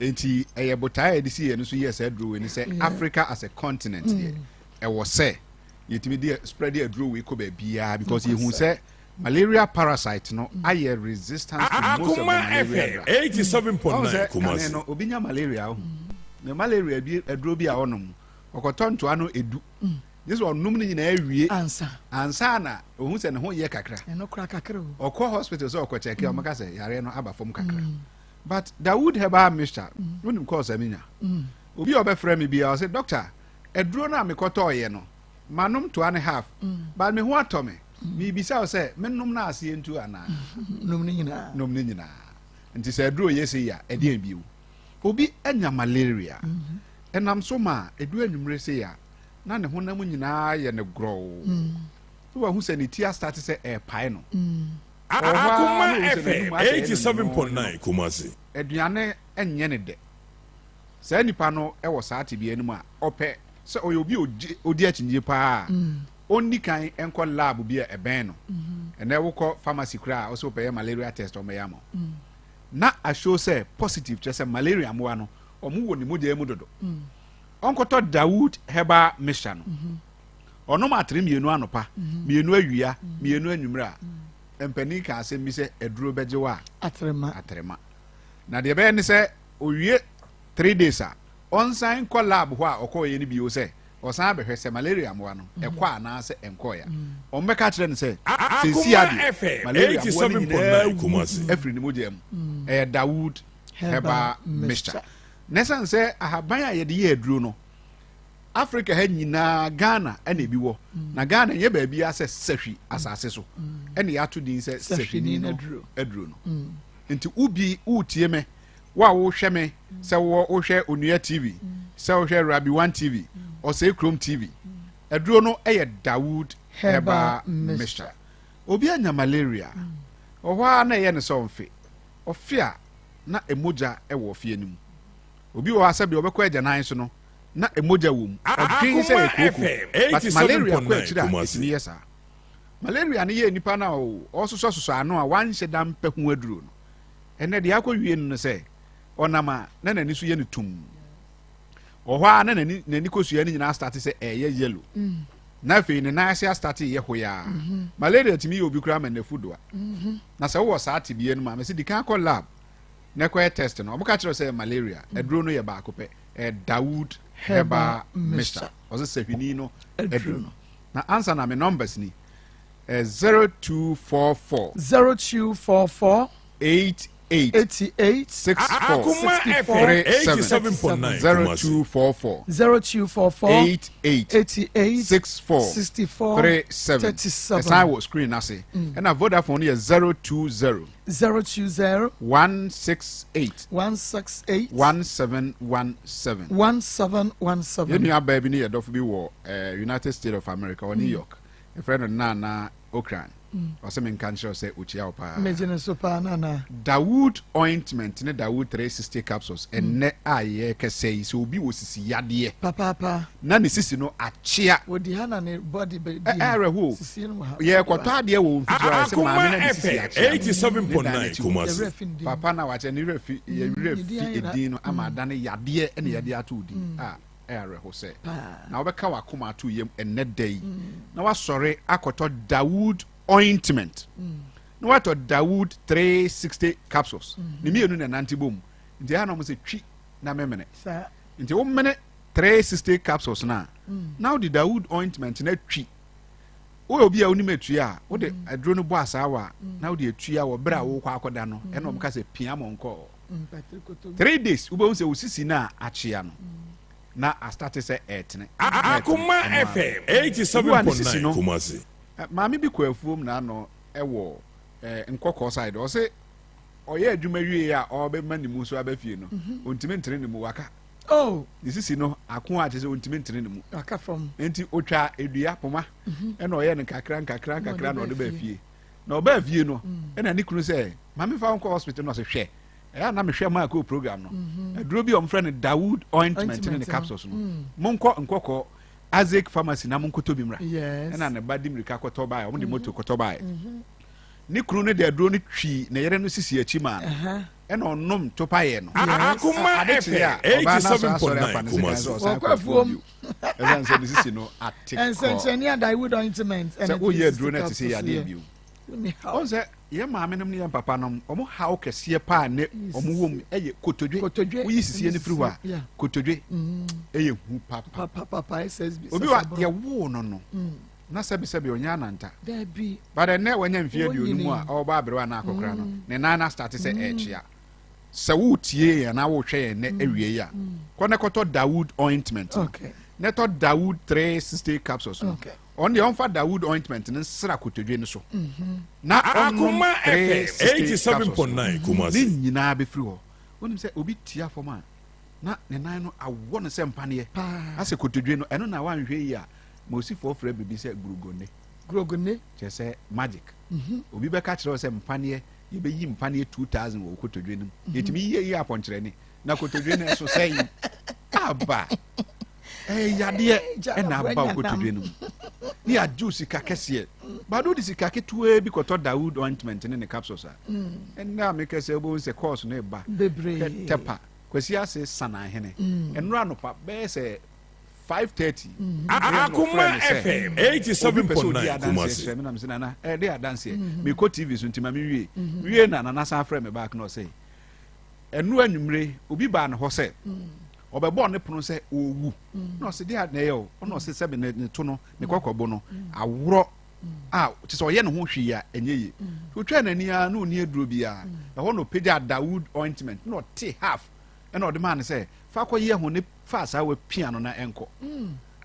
Nti ɛyɛ botae a yɛde si yɛn so yɛ saa aduro wei ne sɛ Africa as a continent deɛ mm. ɛwɔ sɛ yɛtumi de spread aduro wei kɔ baabiara because yɛhu sɛ malaria parasite no mm. ayɛ resistant to most of the malaria drugs. 87.9 Ɔn sɛ kane no obi nya malaria o ne malaria bi aduro bi a ɔnom ɔkɔtɔ ntoa no edu mm. gye sɛ ɔnom no nyinaa awie ansa ansa na ohun sɛ ne ho yɛ kakra ɛno kora kakra o ɔkɔ hospital sɛ ɔkɔ kyɛkɛ ɔmo ka sɛ yareɛ no aba fam kakra mm. but Dawood herbal mixture wonim kɔɔ sɛ menya obi a ɔbɛfrɛ me biara ɔsɛ doctor Aduro no a mekɔtɔeɛ no, manom toa ne half, but me ho atɔ me. Merebisa wo sɛ, mennom no aseɛ ntu anaa? Nom ne nyinaa. Nom ne nyinaa. Nti sɛ aduro yɛ sei a, ɛdeɛn bio? Obi anya malaria, ɛnam so ma ɛdu anwummere sei a, na ne honam nyinaa yɛ no gorɔw. Na wahu sɛ ne ti astate sɛ ɛrepae no. Ɔwɔ hɔ ara Akoma na ohu sɛ FM n'anum asɛ ɛyɛ no nwononwono. 87.9 Kumasi. Aduane nyɛ no dɛ. Saa nipa no wɔ saa tebea no mu a, ɔpɛ sɛ ɔyɛ obi a odi akyinnye paa a, onni kan nkɔ lab bi a ɛbɛn no. Ɛnɛ wokɔ pharmacy koraa a, wosɛ wopɛyɛ malaria test ɔmmɛyɛ ama wo. Na ashow sɛ positive kyerɛ sɛ malaria mmoa no, wɔn wɔ ne mogya mu dodo. Ɔnkɔtɔ Dawood herbal mixture no. Ɔnom atere mmienu anɔpa, mmienu awia, mmienu anwummerɛ a, mpanin ka asɛm bi sɛ aduro bɛgye wo a, aterema. Aterema. Na deɛ ɛbɛyɛ ne sɛ owie. 3 days a, ɔnsan nkɔ lab hɔ a ɔkɔɔyɛ no bio sɛ ɔsan abɛhwɛ sɛ malaria mmoa no ɛkɔ anaasɛ ɛnkɔɔyɛ a, wɔn bɛka kyerɛ no sɛ seesei Akoma adeɛ FM malaria mmoa no nyinaa 87.9 wu Kumasi. afiri ne mogya mu. Ɛyɛ Dawood Herbal Mixture. Na ɛsiane sɛ ahaban a yɛde yɛ aduro no, Africa ha nyinaa Ghana ɛna ebi wɔ. Na Ghana nyɛ baabi asɛ sahwi asase so ɛna yɛato din sɛ sahwini no aduro no. Nti wobi wotie me, wo a wohwɛ me, sɛ wohwɛ Onua TV, sɛ wohwɛ Rabi One TV, Ɔsɛe Kurom TV, aduro no yɛ Dawood Herbal Mixture. Obi anya malaria, ɔhɔ ara na ɛyɛ no sɛ ɔmfe. Ɔfe a, na mogya wɔ ɔfeɛ no mu. Obi wɔ hɔ a sɛdeɛ ɔbɛkɔ agyanan so no, na mogya wɔ mu. Ɔdwen sɛ Akoma ɛyɛ kooko, FM but malaria kɔ 87.9 akyiri a, Kumasi. ɛtumi yɛ saa. Malaria no yɛ nipa no a ɔsosɔsosɔ ano a wanhyɛ da mpɛ ho aduro no. Ɛnnɛ deɛ akɔwie no no sɛ, ɔnam a na n'ani so yɛ no tumm. Wɔ hɔ a na n'ani n'ani kosua no nyinaa astate sɛ ɛreyɛ yellow. Na afei ne nan ase astate reyɛ hoyaa. Malaria tumi yɛ obi koraa ma n'afu doa. Na sɛ wowɔ saa tebea no mu a, mese di kan kɔ lab na kɔyɛ test no. Wɔka kyerɛ wo sɛ ɛyɛ malaria. Aduro no yɛ baako pɛ. Ɛyɛ Dawood Herbal Mixture. Ɔsɛ sahwini no aduro no. Na ansa na me numbers ni. 0244. 0244. 88. 88. 64. Akoma 64. FM 37. 87.9 Kumasi. 0244. 0244. 88. 88. 64. 64. 37. 37. Ɛsan wɔ screen ase. Ɛna Vodafone yɛ 020. 020. 168. 168. 1717. 1717. Yɛn nua baa bi ne yɛ dɔfo bi wɔ United States of America wɔ New York. Yɛfrɛ no Nana Okran. Ɔsɛ menka nkyerɛ wo sɛ ɔkyia wo paa. Megye ne so paa, Nana. Dawood ointment ne Dawood 360 capsules ɛnnɛ a yɛrekasa yi, sɛ obi wɔ sisi yadeɛ Papaapa. na ne sisi no akyea. Wɔdi ha na ne body bɛ di Ɛ awerɛhoɔ o. Sisi no wɔ ha. Yɛrekɔtɔ adeɛ wɔ mfitiri a yɛsɛ maame Akoma na ne sisi FM akyea no, ne dan 87.9 n'akyi hɔ. Kumasi. Yɛwerɛ fi ne din. Papa na wakyɛ ne werɛ fi yɛ werɛ Ne din fi ayera. edin no ama adane yadeɛ ɛna yɛde ato wo din a ɛyɛ awerɛho sɛ na wobɛka w'akoma ato yam ɛnnɛ da yi na wasɔre akɔtɔ Dawood ointment na watɔ Dawood 360 capsules ne mmienu na ɛnante bom nti ɛha na wɔn sɛ twi na memene nti womene 360 capsules no a na wode Dawood ointment na twi. Woyɛ obi a wonim atua a, wode aduro no bɔ asaawa a na wode atua wɔ berɛ a wokɔ akɔda no ɛna wɔn ka sɛ pia mo nkɔɔ. 3 days wobɛhu sɛ wo sisi no a akyea no na astate sɛ ɛɛtene na ɛtene Akoma ɛno ara. FM Obi wɔ a ne sisi 87.9 no Kumasi. maame bi kɔ afuom na ano ɛwɔ Nkɔkɔɔ side, ɔse ɔyɛ adwuma wie a ɔbɛma ne mu so aba fie no, ɔntumi ntene ne mu, waka ne sisi no ako a kyerɛ sɛ ɔntumi ntene ne mu. Waka fam. Nti ɔtwa edua poma ɛna ɔyɛ no nkakra nkakra nkakra na ɔde baa fie. Na ɔbaa fie no ɛna ne kunu sɛ maame fa nkɔ hospital no, ɔsɛ hwɛ, ɛyɛ a na mehwɛ maa kɔ program no, aduro bi a wɔfrɛ no Dawood ointment ne ne capsules no, monkɔ Nkɔkɔ Azek Pharmacy na monkɔtɔ bi mmra. Ɛna ne ba di mmirika kɔtɔ baeɛ, wɔn de moto kɔtɔ baeɛ. Ne kunu no de aduro no twi ne yere no sisi akyi maa no, ɛna ɔnom topaeɛ no. Akoma Ade kyee a FM ɔbaa no asɔ asɔre afa 87.9 ne sekan Kumasi. sɛ ɔsan Wɔkɔ kɔ afuom afuom. bio ɛsiane sɛ ne sisi no ate kɔ. Nsɛnkyerɛnne a Dawood ointment Sɛ ɛne woyɛ 360 aduro no ɛte sɛ capsules yadeɛ yɛ. bio. Wonni haw. Ɔn sɛ yɛn maame nom ne yɛn papa nom, ɔmo haw kɛseɛ paa ne ɔmo wɔ mu ɛyɛ kotodwe. Kotodwe. Woyi sisie no firi hɔ a, kotodwe ɛyɛ hu papa. Papa papa SSB. Obi wa Sasabro. yɛwoo no na sɛbisɛbi ɔnyɛ ananta. Dabi. But ɛnɛ wanya mfeɛ 20 mu a Wɔnyini. ɔrebɔ aberewa anaa akɔkora no, ne nan no astate sɛ ɛrekyea. Sɛ woretie yɛn anaa worehwɛ yɛn nnɛ awie yi a, kɔ na kɔtɔ Dawood ointment no. Na tɔ Dawood 360 capsules no. Ɔno deɛ ɔmfa Dawood ointment no nsra kotodwe no so na ɔnnom Akoma FM 360 capsules no. 87.9 Ne Kumasi. nyinaa bɛfiri hɔ. Wonim sɛ obi tia fam a na ne nan no awɔ no sɛ mpaneɛ. Asɛ kotodwe no, ɛno na wanhwɛ yi a, Mosifoɔ frɛ biribi sɛ gurugonne. Gurugonne. Kyerɛ sɛ magic. Obi bɛka kyerɛ wo sɛ mpaneɛ, yɛbɛyi mpaneɛ 2000 wɔ wo kotodwe no mu. Yɛtumi yie yi apɔnkyerɛne na kotodwe no ɛso sɛn aba. Ɛyɛ yadeɛ ɛna aba wo kotodwe no mu. Ne yɛagye wo sika kɛseɛ. But wode sika ketewaa bi kɔtɔ Dawood ointment ne ne capsules a, ɛnnɛ a meka sɛ wobɛhu sɛ course no reba. Bebree. Tɛpa, Kwasi Ase Sanahene. Ɛnnora anɔpa bɛyɛ sɛ 5:30. Akoma FM 87.9 Kumasi. Kyerɛ me na mesɛ nana ɛde adanseɛ mekɔ TV so nti ma menwie wie na nana san frɛ me back na ɔsɛ Ɛno anwummere obi baa ne hɔ sɛ ɔbɛbɔɔ ne pono sɛ ɔrewu. Na ɔse deɛ na ɛyɛ o, ɔna ɔse sɛbe ne to no, ne kɔkɔbo no aworɔ a kyɛ sɛ ɔyɛ ne ho hwee a ɛnyɛ yie. Ɔtwaa n'ani ara na ɔnni aduro biara. Ɛhɔ na ɔpagyaa Dawood ointment na ɔte half ɛna ɔde maa no sɛ fa kɔyɛ ho ne fa saa wapia no na ɛnkɔ.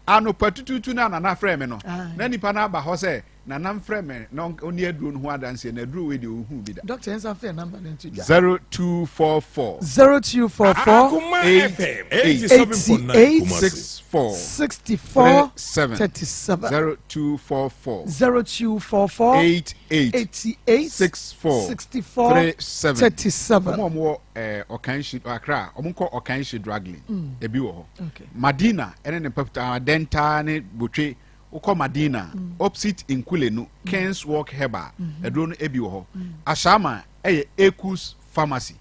Anɔpa tutuutu no a Nana frɛɛ me no, na nipa no aba hɔ sɛ Nana mfrɛ me na ɔnni aduro no ho adanseɛ, na aduro wei deɛ ɔnhuu bi da. Doctor, yɛn nsa mfa yɛn number no nto dwa. 0244. 0244. Akoma 8 FM 8 87.9 88 Kumasi. 6 4 64 3 7 37. 0244 0244. 8 8 88 6 4 64 3 7. 37. Wɔn a wɔwɔ ɛɛ Ɔkanhyi Accra, wɔn nkɔ Ɔkanhyi Draglin, ebi wɔ hɔ. Okay. Madina ɛne ne mpɛpɛtɛ Adenta ne Botwe. Wokɔ Madina, opposite Nkulenu, Kings Walk Herbal, aduro no ebi wɔ hɔ. Ashama ɛyɛ Ekus Pharmacy.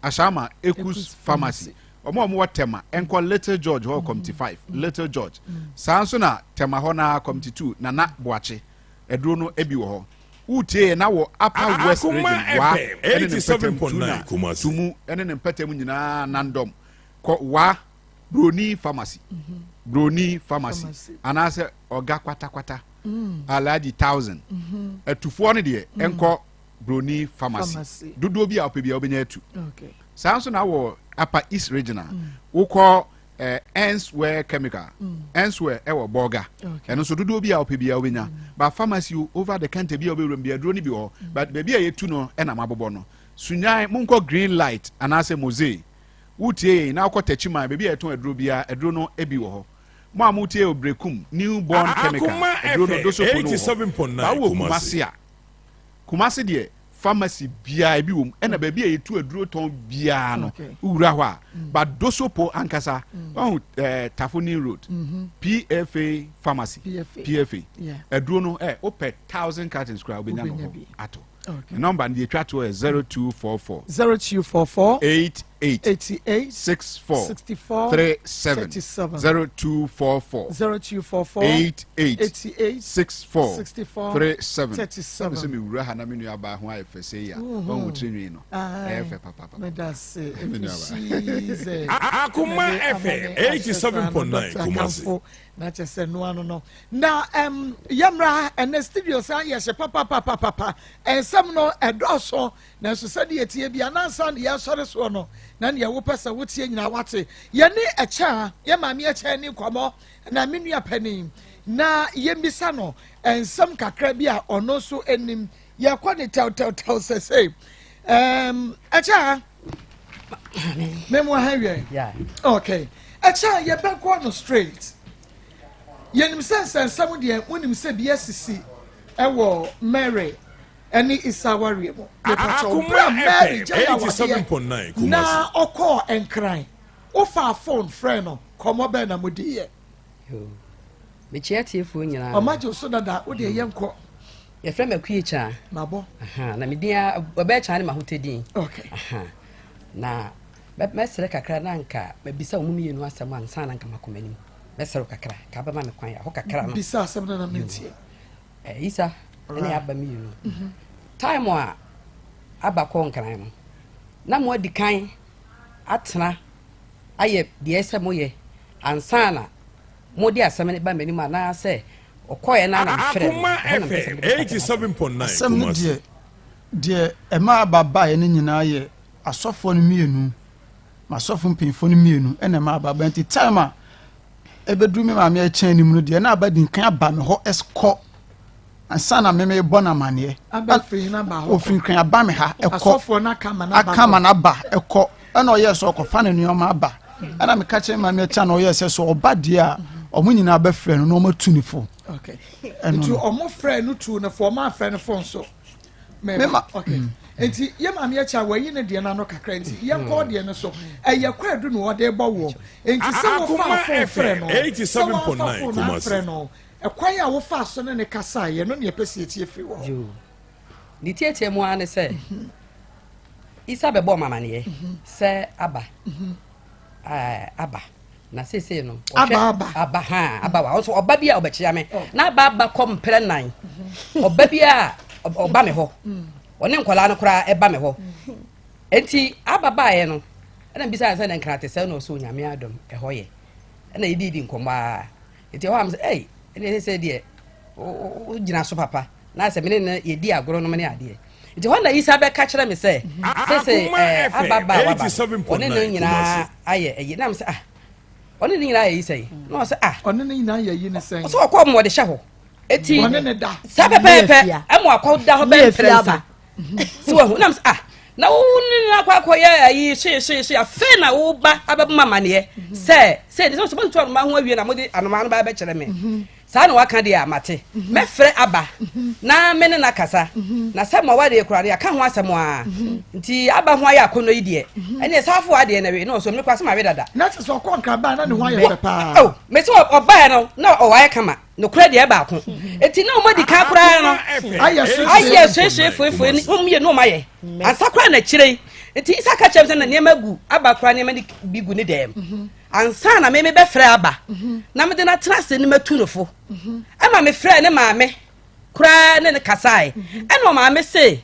Ashama Ekus Pharmacy. Wɔn a wɔwɔ Tema ɛnkɔ Little George hɔ Committee 5, Little George. Saa nso na Tema hɔ na Committee 2, Nana Boakye. Aduro no ebi wɔ hɔ. Wotie na wɔ Upper West Akoma Region, Wa FM ɛne ne mpɛtɛm 87.9 Tuna, Kumasi. Tumu ɛne ne mpɛtɛm nyinaa Nandɔm. Kɔ Wa Broni Pharmacy. Broni Pharmacy. Anaasɛ Ɔga Kwatakwata. Alhaji 1000. Atufoɔ no deɛ ɛnkɔ Broni Pharmacy. Dodoɔ bi a wopɛ bi a wobɛnya atu. Saa nso na wɔ Upper East Region a wokɔ Ensware Chemical. Ensware ɛwɔ Bolga. Ɛno nso dodoɔ bi a wopɛ bi a wobɛnya. Ba pharmacy o, over the counter bi a wobɛwura mu bi aduro no bi wɔ hɔ. But baabi a yɛtu no ɛna mabobɔ no. Sunyan monkɔ Green Light anaasɛ Mosaic. Wotie yɛn na wokɔ Techiman, baabi a yɛtɔn aduro biara, aduro no bi wɔ hɔ. Mo a motie yɛ Obrekum, New Born Chemical, Akoma aduro no FM Dosopo no wɔ hɔ. Ba 87.9 wowɔ Kumasi. Kumasi a, Kumasi deɛ pharmacy biara ebi wɔ mu, ɛna baabi a yɛtu aduro tɔn biara no, wowura hɔ a, ba Dosopo ankasa, wahu eh, Tafoni Road, PFA Pharmacy, PFA, aduro no, eh, wopɛ 1000 cartons koraa wobɛnya no hɔ atɔ. Okay. Number no deɛ etwa toɔ yɛ 0244. 0244. 88. 88. 64. 64. 37. 37. 0244. 0244. 88. 88. 64. 64. 37. 37. Sɛ me wura ha na me nua baa ho ayɛ fɛ sɛ yi a. Wɔn wo tiri nwi no. Ɛyɛ fɛ papapa. Meda se. Me nua baa. Akoma FM 87.9 Kumasi. Na kyɛ sɛ noa no no. Na ɛm yɛmmra ɛnɛ studio san yɛ hye papapapapa. Nsɛm no ɛdɔɔso, nanso sɛdeɛ ɛteɛ bia na ansa na yɛresɔre soɔ no, na neɛ wopɛ sɛ woteɛ nyinaa wate. Yɛne Ɛkyɛa, yɛ maame Ɛkyɛa ni nkɔmmɔ, na me nua panin, na yɛmmisa no nsɛm kakra bi a ɔno nso nim. Yɛkɔ ne tɛwtɛwtɛw sɛsei. Ɛm Ɛkyɛa, memo ha wiɛ. Okay. Ɛkyɛa yɛbɛkɔ no straight. Yɛnim sɛ nsɛnsɛm deɛ monim sɛ bi asisi wɔ Mary ne Isa awareɛ mu. Mepakyɛw, berɛ a Mary gyae awadeɛ na ɔkɔɔ Nkran, wofaa phone frɛɛ no, nkɔmmɔ bɛn na modiiɛ? Yoo. Mekyia atiefoɔ nyinaa. Ɔma gye wo so dada, wo deɛ yɛnkɔ. Yɛfrɛ me Akua Kyaa. Mabɔ. Aha, na me din a ɔbɛyɛ Kyaa ne m'ahotɛ din. Okay. Aha. Na mɛsrɛ kakra na anka mabisa wɔn mmienu asɛm ansa na anka makɔ m'anim. Mɛsrɛ wo kakra, ka bɛma me kwan ɛhɔ kakra no. Bisa asɛm no na mentie. Eh, Isa ɛne aba mmienu. Mhm. Time a aba kɔ nkran no, na mo adi kan atena ayɛ deɛ ɛsɛ moyɛ ansa na mode asɛm no ba m'anim anaasɛ ɔkɔɛ na na mefrɛ no. Akoma Ɛhɔ na mepɛ sɛ FM mede kasa m'asɛm. 87.9 Asɛm no Kumasi. deɛ, deɛ ɛma aba baeɛ no nyinaa yɛ asɔfoɔ no mmienu M'asɔfo mpanyimfoɔ no mmienu na ɛma aba ba nti time a ɛbɛduru me maame ɛkyɛn anim no deɛ na aba di nkan aba me hɔ kɔ ansa na meme bɔ no amaneɛ. Aba firi hena ba hɔ? Ofiri nkran aba me ha ɛkɔ. Asɔfoɔ no aka ma no aba Aka ma no aba ɛkɔ. Ɛna ɔyɛɛ sɛ ɔkɔfa ne nneɛma aba. Ɛna meka kyerɛ maame ɛkyɛn na ɔyɛɛ sɛ sɛ ɔba deɛ a ɔmo nyinaa bɛfrɛ no na ɔmo atu ne fo. Okay. Nti ɔmo frɛ no tu ne fo, ɔmo amfrɛ no fo nso. Mema. Okay. Mm. Nti yɛ maame akyi a wɔayi ne deɛ no ano kakra nti mm. yɛnkɔ deɛ no so ɛyɛ kwaadu na ɔde bɔ woɔ nti sɛ wofa fon frɛ no sɛ woafa fon afrɛ no ɛkwan a wofa so ne ne kasa yɛ no ne yɛpɛ sɛ yɛtie firi wɔ ne tietie mu ara ne sɛ mhm. isa bɛbɔ ɔmamaneɛ mhm. sɛ aba mhm. aba na seesei no aba aba aba ha aba wa ɔso ɔba bi a ɔbɛkyia me oh. na aba aba kɔ mprɛ nan mhm. ɔba bi a ɔba me hɔ mm. ɔne nkwadaa no koraa ɛba me hɔ mm. nti aba baeɛ no Ɛna mebisa no sɛ na nkra te sɛ na ɔsɛ Onyame adom ɛhɔ yɛ. Ɛna yɛdidi nkɔmmɔ a. Nti ɛhɔ a mesɛ ei ɛne ɛsɛ sɛ deɛ wogyina so papa na sɛ mene no yɛdi agorɔ nom ne adeɛ. Nti hɔ na Isa bɛka kyerɛ me sɛ sese ɛɛ aba ba a waba no ɔne no nyinaa ayɛ ayi na mesɛ ah ɔne ne nyinaa ayɛ yi sɛn na ɔsɛ ah ɔne ne nyinaa ayɛ yi ne sɛn ɔsɛ ɔkɔ ɔmo ɔde hyɛ hɔ eti saa pɛpɛɛpɛ ɛmo akɔ da hɔ bɛn pɛrɛnsa si wɔ ho nam sɛ ah na wo ne no akɔ akɔyɛ ayi hye hye hye afei na wo ba abɛbɔ ma amaneɛ sɛ sɛ ɛde sɛ motutu anoma ho awie na mode anoma no ba abɛkyerɛ me saa na waka deɛ a mate mɛfrɛ aba na me ne no akasa na sɛ ma wadeɛ koraa no yɛaka ho asɛm a nti aba ho ayɛ akɔnnɔ yi deɛ ɛneɛ saa afo adeɛ na we na ɔsɔ mekɔ asɛm awe dada na kyɛ sɛ ɔkɔ nkrabaa na ne ho ayɛ fɛ paa oh, mese ɔbaeɛ no na ɔwɔ ayɛ kama Nokorɛ deɛ baako. Eti na wɔn adi kan koraa no ayɛ soesoe foefoe ne wɔn mmienu wɔn ayɛ ansa koraa na akyire yi. Nti Isa ka kyerɛ me sɛ na nneɛma gu aba koraa nneɛma no bi gu ne dɛm. Mhm. Ansa na meme bɛfrɛ aba mhm. na mede no atena ase ne matu no fo. Mhm. Ɛma mefrɛ ne maame koraa ne ne kasae. Ɛna ɔmaame se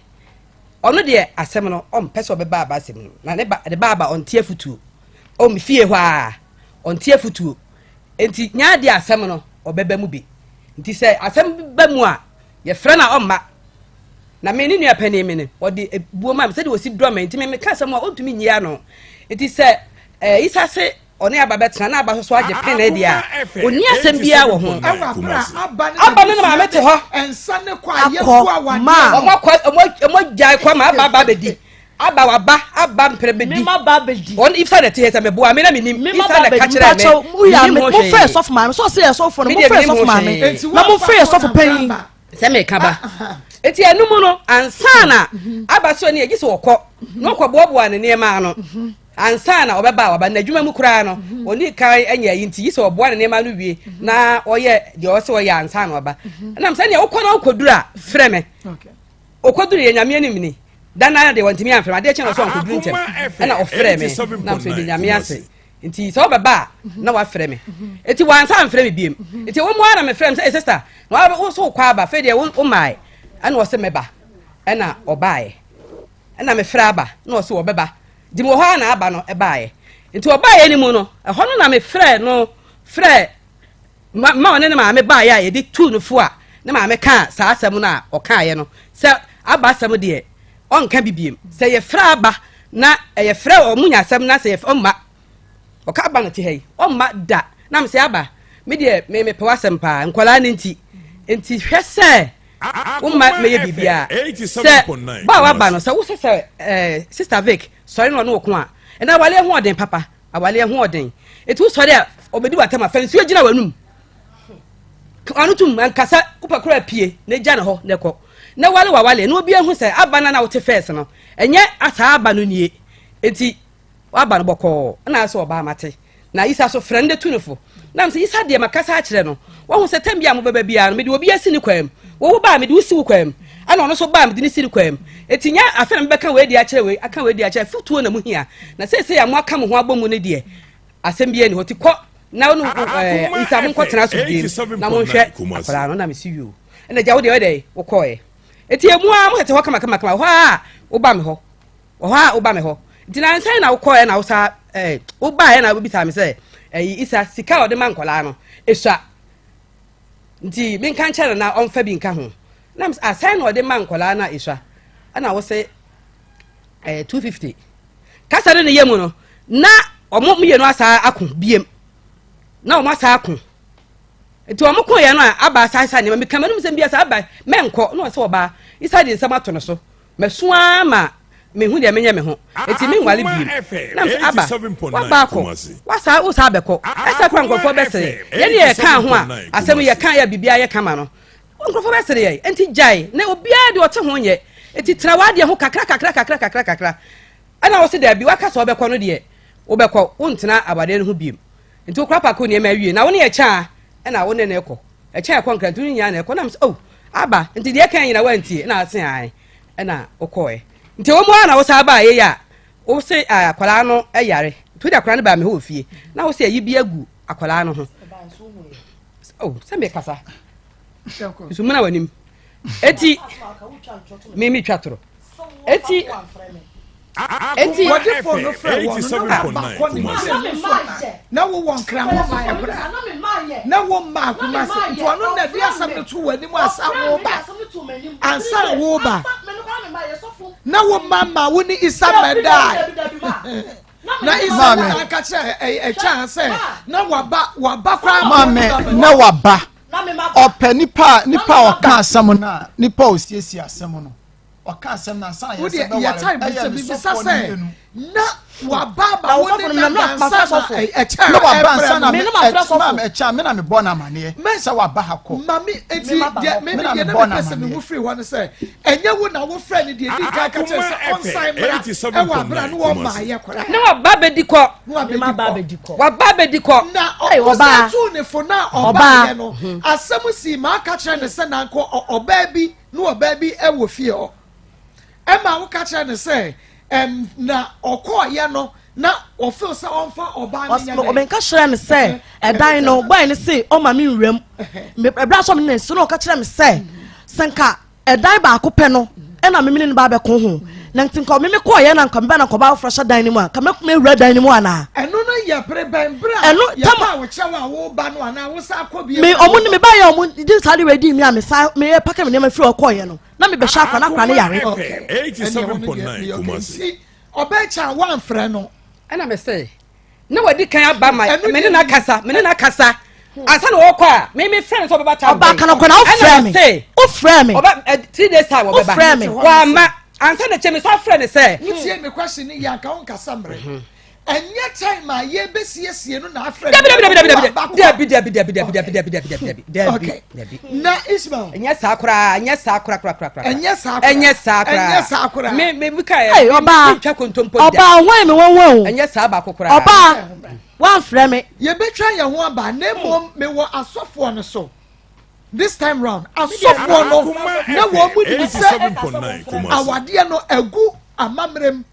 ɔno deɛ asɛm no ɔmpɛ sɛ ɔbɛba aba asɛm no na ne ba ne ba aba ɔnte afutuo. Ɔm fie hɔ a ɔnte afutuo. Enti nyɛ adeɛ a asɛm no ɔbɛba mu bi. Nti sɛ asɛm bi ba mu a, yɛfrɛ no a ɔmma. Na me ne nua panin me no, ɔde buo ma me sɛdeɛ ɔsi dɔ me nti me meka asɛm a ɔntumi nyi ano. Nti sɛ eh, Isa se ɔne aba bɛtena na aba nso so agye pene deɛ a, ɔnni asɛm biara wɔ ho. Aba ne ne maame te hɔ. Akɔ ma. Ɔmo akɔ ɔmo agyae kɔ ma aba aba abɛdi. Aba waba aba mpere bedi. Mema ba bedi. Wɔn Isa na ɛte hɛ sɛ meboa me na menim. Mema Isa ba na bedi. ɛka kyerɛ me. Mpakyɛw mo yɛ Menim ho mo frɛ hwee. sɔfo maame sɛ ɔsɛ yɛ sɔfo no Me mo deɛ frɛ menim sɔfo ho maame hwee. na mo frɛ sɔfo panyin. Sɛ meka ba. Eti ɛno mu no ansa na aba so ne yɛgye sɛ ɔkɔ na ɔkɔboaboa ne nneɛma ano ansa na ɔbɛba a waba n'adwuma mu koraa no ɔni kan anya ayi nti gye sɛ ɔboa ne nneɛma ano wie na ɔyɛ deɛ ɔsɛ ɔyɛ ansa na ɔba. Ɛnam sɛ nea wokɔ na wokɔduru a frɛ me. Ɔkɔduru yɛ nyame anim ni. Da no ara deɛ wantumi amfrɛ me. Adeɛ kye na ɔsɛ ɔnkɔduru ntɛm. Ɛna ɔfrɛɛ me. Na mfrɛ de nyame ase. Nti sɛ wobɛba a na wafrɛ me. Nti wansa amfrɛ me biem. Nti ɛwɔ mu ara na mefrɛ me sɛ, sister, na wo so wokɔ aba, afei deɛ wo maae. Ɛna ɔsɛ mɛba. Ɛna ɔbaeɛ. Ɛna mefrɛ aba, na ɔsɛ ɔbɛba. Nti mewɔ hɔ ara na aba no ɛbaeɛ. Nti ɔbaeɛ no mu no, ɛhɔ no na mefrɛ no frɛ Ma ma ɔne ne maame baeɛ a yɛde tuu no fo a ne maame kaa saa asɛm no a ɔkaeɛ no sɛ aba asɛm deɛ ɔnka bi biem sɛ yɛfrɛ aba na ɛyɛ frɛ ɔmo nya asɛm na sɛ yɛfrɛ ɔmma ɔka aba no te ha yi ɔmma da na mesɛ aba me deɛ me mepɛ w'asɛm paa nkwadaa no nti nti hwɛ sɛ woma mɛyɛ biribiara sɛ ba a waba no sɛ wosɛ sɛ ɛɛ sister Vic sɔre na ɔne wo ko a ɛna awale ho ɔden papa Awale ɛho ɔden. Eti wosɔre a ɔbɛdi w'atam a fa nsuo gyina w'anum. Ano tum ankasa wopɛ koraa pie na gya ne hɔ na ɛkɔ. Na wale wawale na obi ahu sɛ aba no na wote fɛs no ɛnyɛ saa aba no nie. Eti waba no bɔkɔɔ na asɛ ɔbaa mate. Na Isa so frɛ no de tu no fo. Na mesɛ Isa deɛ makasa akyerɛ no. Wahu sɛ tɛm bi a mobɛba biara no mede obi asi ne kwan mu. Wo wo ba a mede wo si wo kwan mu. Ɛna ɔno nso ba a mede no si ne kwan mu. Enti nyɛ afei na mebɛka wei de akyerɛ wei, aka wei de akyerɛ, afotuo na mohia. Na seesei a moaka mo ho abɔ mu no deɛ, asɛm biara nni hɔ. Nti kɔ na wo ne ɛɛ Isa monkɔtena asomdwoeɛ mu na monhwɛ akwadaa no. Na mese yoo. Ɛna agya wo deɛ ɔyɛ dɛn? Wokɔeɛ. Enti emu ara motete hɔ kamakamakama, ɛhɔ ara a woba me hɔ. Wɔ hɔ a woba me hɔ. Nti nansa yi na wokɔɛ na wosa ɛɛ wobaeɛ na wobisaa me sɛ ɛyi Isa sika a ɔde ma nkwadaa no esua nti menka nkyerɛ no na ɔmfa bi nka ho. Na mesɛ asɛn na ɔde ma nkwadaa no a esua ɛna wose ɛɛ 250. Kasa no ne yɛ mu no na wɔn mmienu asa ako biem na wɔn asa ako nti wɔn ko yɛ no a aba asa asa nneɛma meka m'anum sɛm bi asa aba mɛnkɔ na ɔsɛ ɔbaa Isa de nsɛm ato no so. Masu ara ma menhu deɛ menyɛ me ho, enti menware bio. Na mesɛ, Aba, woaba akɔ, woasa wosan abɛkɔ. Ɛsɛ koraa nkurɔfoɔ bɛsere yɛn ne yɛkaa ho a, asɛm yi yɛkaeɛ a biribiara yɛ kama no, nkurɔfoɔ bɛsere yɛn. Enti gyae, na obiara deɛ ɔte ho nyɛ. Enti tena w'adeɛ ho kakra kakra kakra kakra kakra. Ɛna ɔse, Daabi, woaka sɛ wobɛkɔ no deɛ, wobɛkɔ, wontena awadeɛ no ho bio. Nti wokora pako nneɛma awie, na wo ne ɛkyɛ a, ɛna wo ne no rekɔ. Ɛkyɛn ɛkɔ nkranto no nyinaa na ɛkɔ na mesɛ oh aba nti deɛ ɛka nyina wantie na ase ae ɛna wokɔɛ nti ɛwɔ mu ara na wosan baa yei a wose akwadaa no yare nti wode akwadaa no baa me hɔ wɔ fie na wose ayi bi agu akwadaa no ho oh sɛ mekasa nso muna w'anim eti me metwa toro eti. Enti wɔde fon no frɛ wɔn no na wɔba kɔ ne mprenu so ana? Na wowɔ nkran wo mmaeɛ koraa. Na wo mmaa Kumasi. Nti ɔno na ɛde asɛm no to w'anim ansa woba. Ansa woba. Na wo mma mma wo ne Isa mmɛdae. Na Isa na aka kyerɛ ɛkyɛn sɛ na waba waba koraa. Maame na waba. Ɔpɛ nipa nipa a ɔka asɛm no a nipa a ɔsiesie asɛm no. Ɔka asɛm no ansa na yɛn sɛ bɛware no, ɛyɛ ne sɔfoɔ no mmienu. Na waba ba wo ne na ansa na ɛkyɛ na waba ansa na me maame ɛkyɛ a me na mebɔ no amaneɛ sɛ waba ha kɔ. Mami eti deɛ me deɛ na mepɛ sɛ mehu firi hɔ no sɛ ɛnyɛ wo na wofrɛ no deɛ di kan ka kyerɛ sɛ ɔnsan mmra ɛwɔ abira no wɔn maa yɛ koraa. Na waba abɛdi kɔ. Na wabɛdi kɔ. Waba abɛdi kɔ. Na ɔkɔsɛ tuu ne fo na ɔbaa yɛ no asɛm si maa ka kyerɛ ne sɛ nanko ɔbaa bi. Ne ɔbaa bi wɔ fie hɔ. Ɛma woka kyerɛ no sɛ ɛm na ɔkɔɔyɛ no na ɔfeel sɛ ɔmfa ɔbaa no nyɛ dɛn. Ɔmenka kyerɛ me sɛ ɛdan no bɔyɛ no se ɔma me nwura mu. Ɛberɛ a sɛ ɔme ne nso na ɔka kyerɛ me sɛ sɛ nka ɛdan baako pɛ no ɛna memene no ba abɛko ho na nti nka ɔmeme kɔɔyɛ na nka meba na nka ɔbaa foforɔ hyɛ dan no mu a nka mɛkoma awura dan no mu anaa. Ɛno no yɛ bere bɛn bere a yɛba a wokyerɛ wo a woba no anaa wosan kɔ bio. Me ɔmo ne me ba yɛ ɔmo di saa de wei di mi a me san me yɛ pake me nneɛma firi hɔ kɔɔyɛ no na me bɛhyɛ akora na akora ne yare. Okay. Ɛne ɛhɔ no deɛ meyɛ okay. Nti ɔbɛkyɛ a woamfrɛ no. Ɛna me se na wadi kan aba ma me ne no akasa me ne no akasa ansa na wɔkɔ a me me frɛ no sɛ ɔbɛba tam ɔba kanakɔ na wofrɛ me wofrɛ me ɔba 3 days time ɔbɛba wofrɛ me wama ansa na kyɛ me sa frɛ no sɛ wotie me question ne yɛ anka wonkasa mmerɛ ɛnyɛ time a yɛbɛsiesie no na afrɛ dabi dabi dabi dabi dabi dabi dabi dabi dabi dabi dabi dabi dabi dabi na Ismail ɛnyɛ saa koraa ɛnyɛ saa koraa koraa koraa ɛnyɛ saa koraa ɛnyɛ saa koraa ɛnyɛ saa koraa me me mi ka yɛ ɔbaa mi twa kontompo da ɔbaa wɔn mi wɔn wɔn o ɛnyɛ saa baako koraa ɔbaa wɔnfrɛ me yɛbɛtwa yɛn ho aba na mmom mewɔ asɔfoɔ no so this time round asɔfoɔ no na wɔn mu nim sɛ awadeɛ no agu amammerɛ mu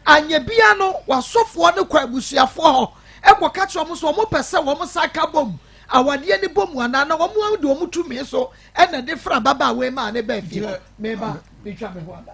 Anyɛ biara no, w'asɔfoɔ no kɔ abusuafoɔ hɔ kɔka kyerɛ wɔn sɛ wɔpɛ sɛ wɔn san ka bom, awadeɛ no bɔ mu anaa, na wɔn de wɔn tumi so na ɛde fra ababaawa yi maa ne baa fie hɔ. Meba, metwa me ho aba.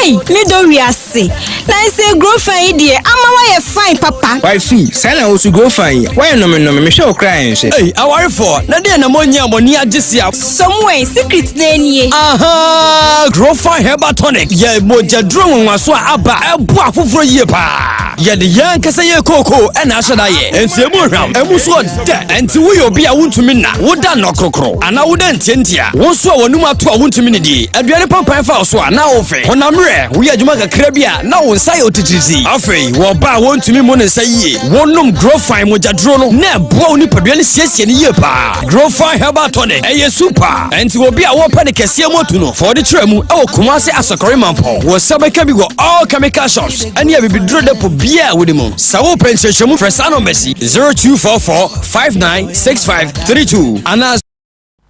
Ei, me dɔ wiase. Na ɛsɛ growfan yi deɛ ama woayɛ fine papa. Wifey, saa na wo so growfan yi, woayɛ nɔmenɔme, mehwɛ wo koraa ɛnhwɛ. Ei, awarefoɔ, na deɛ na moanyɛ a mo ani agye sea? Samuel, secret no nie. Ahaa! Growfan Herbal Tonic yɛ mogyaduro nwonwaso a aba a ɛboa afoforɔ yie paa. Yɛde yɛn ankasa yɛn kookoo na ahyɛ da yɛ. Enti emu hwam, emu nso ɔdɛ. Enti woyɛ obi a wontumi nna, woda nnɔkorokoro, anaa woda ntiantia, wo nso a w'anum ato a wontumi nnidi, aduane pampan fa wo so a na wofe, honam werɛ, woyɛ adwuma kakra bi a na wo nsa yɛ otitiritii. Afei, wɔ ɔbaa a wɔntumi mmu ne nsa yie, wonom Growfan mogyaduro no na ɛboa wo nipadua no siesie no yie paa. Growfan Herbal Tonic, ɛyɛ super. Ɛnti obi a wɔpɛ ne kɛseɛ mu atu no, fa ɔde kyerɛ mu ɛwɔ Kumasi Asɔkɔre Mampɔn. Wo nsa bɛka bi wɔ all chemical shops ɛne abibiduro depot biara a wode mu. Sɛ wopɛ nkyerɛkyerɛmu frɛ saa nɔmba yi, 0244 596532 anaa.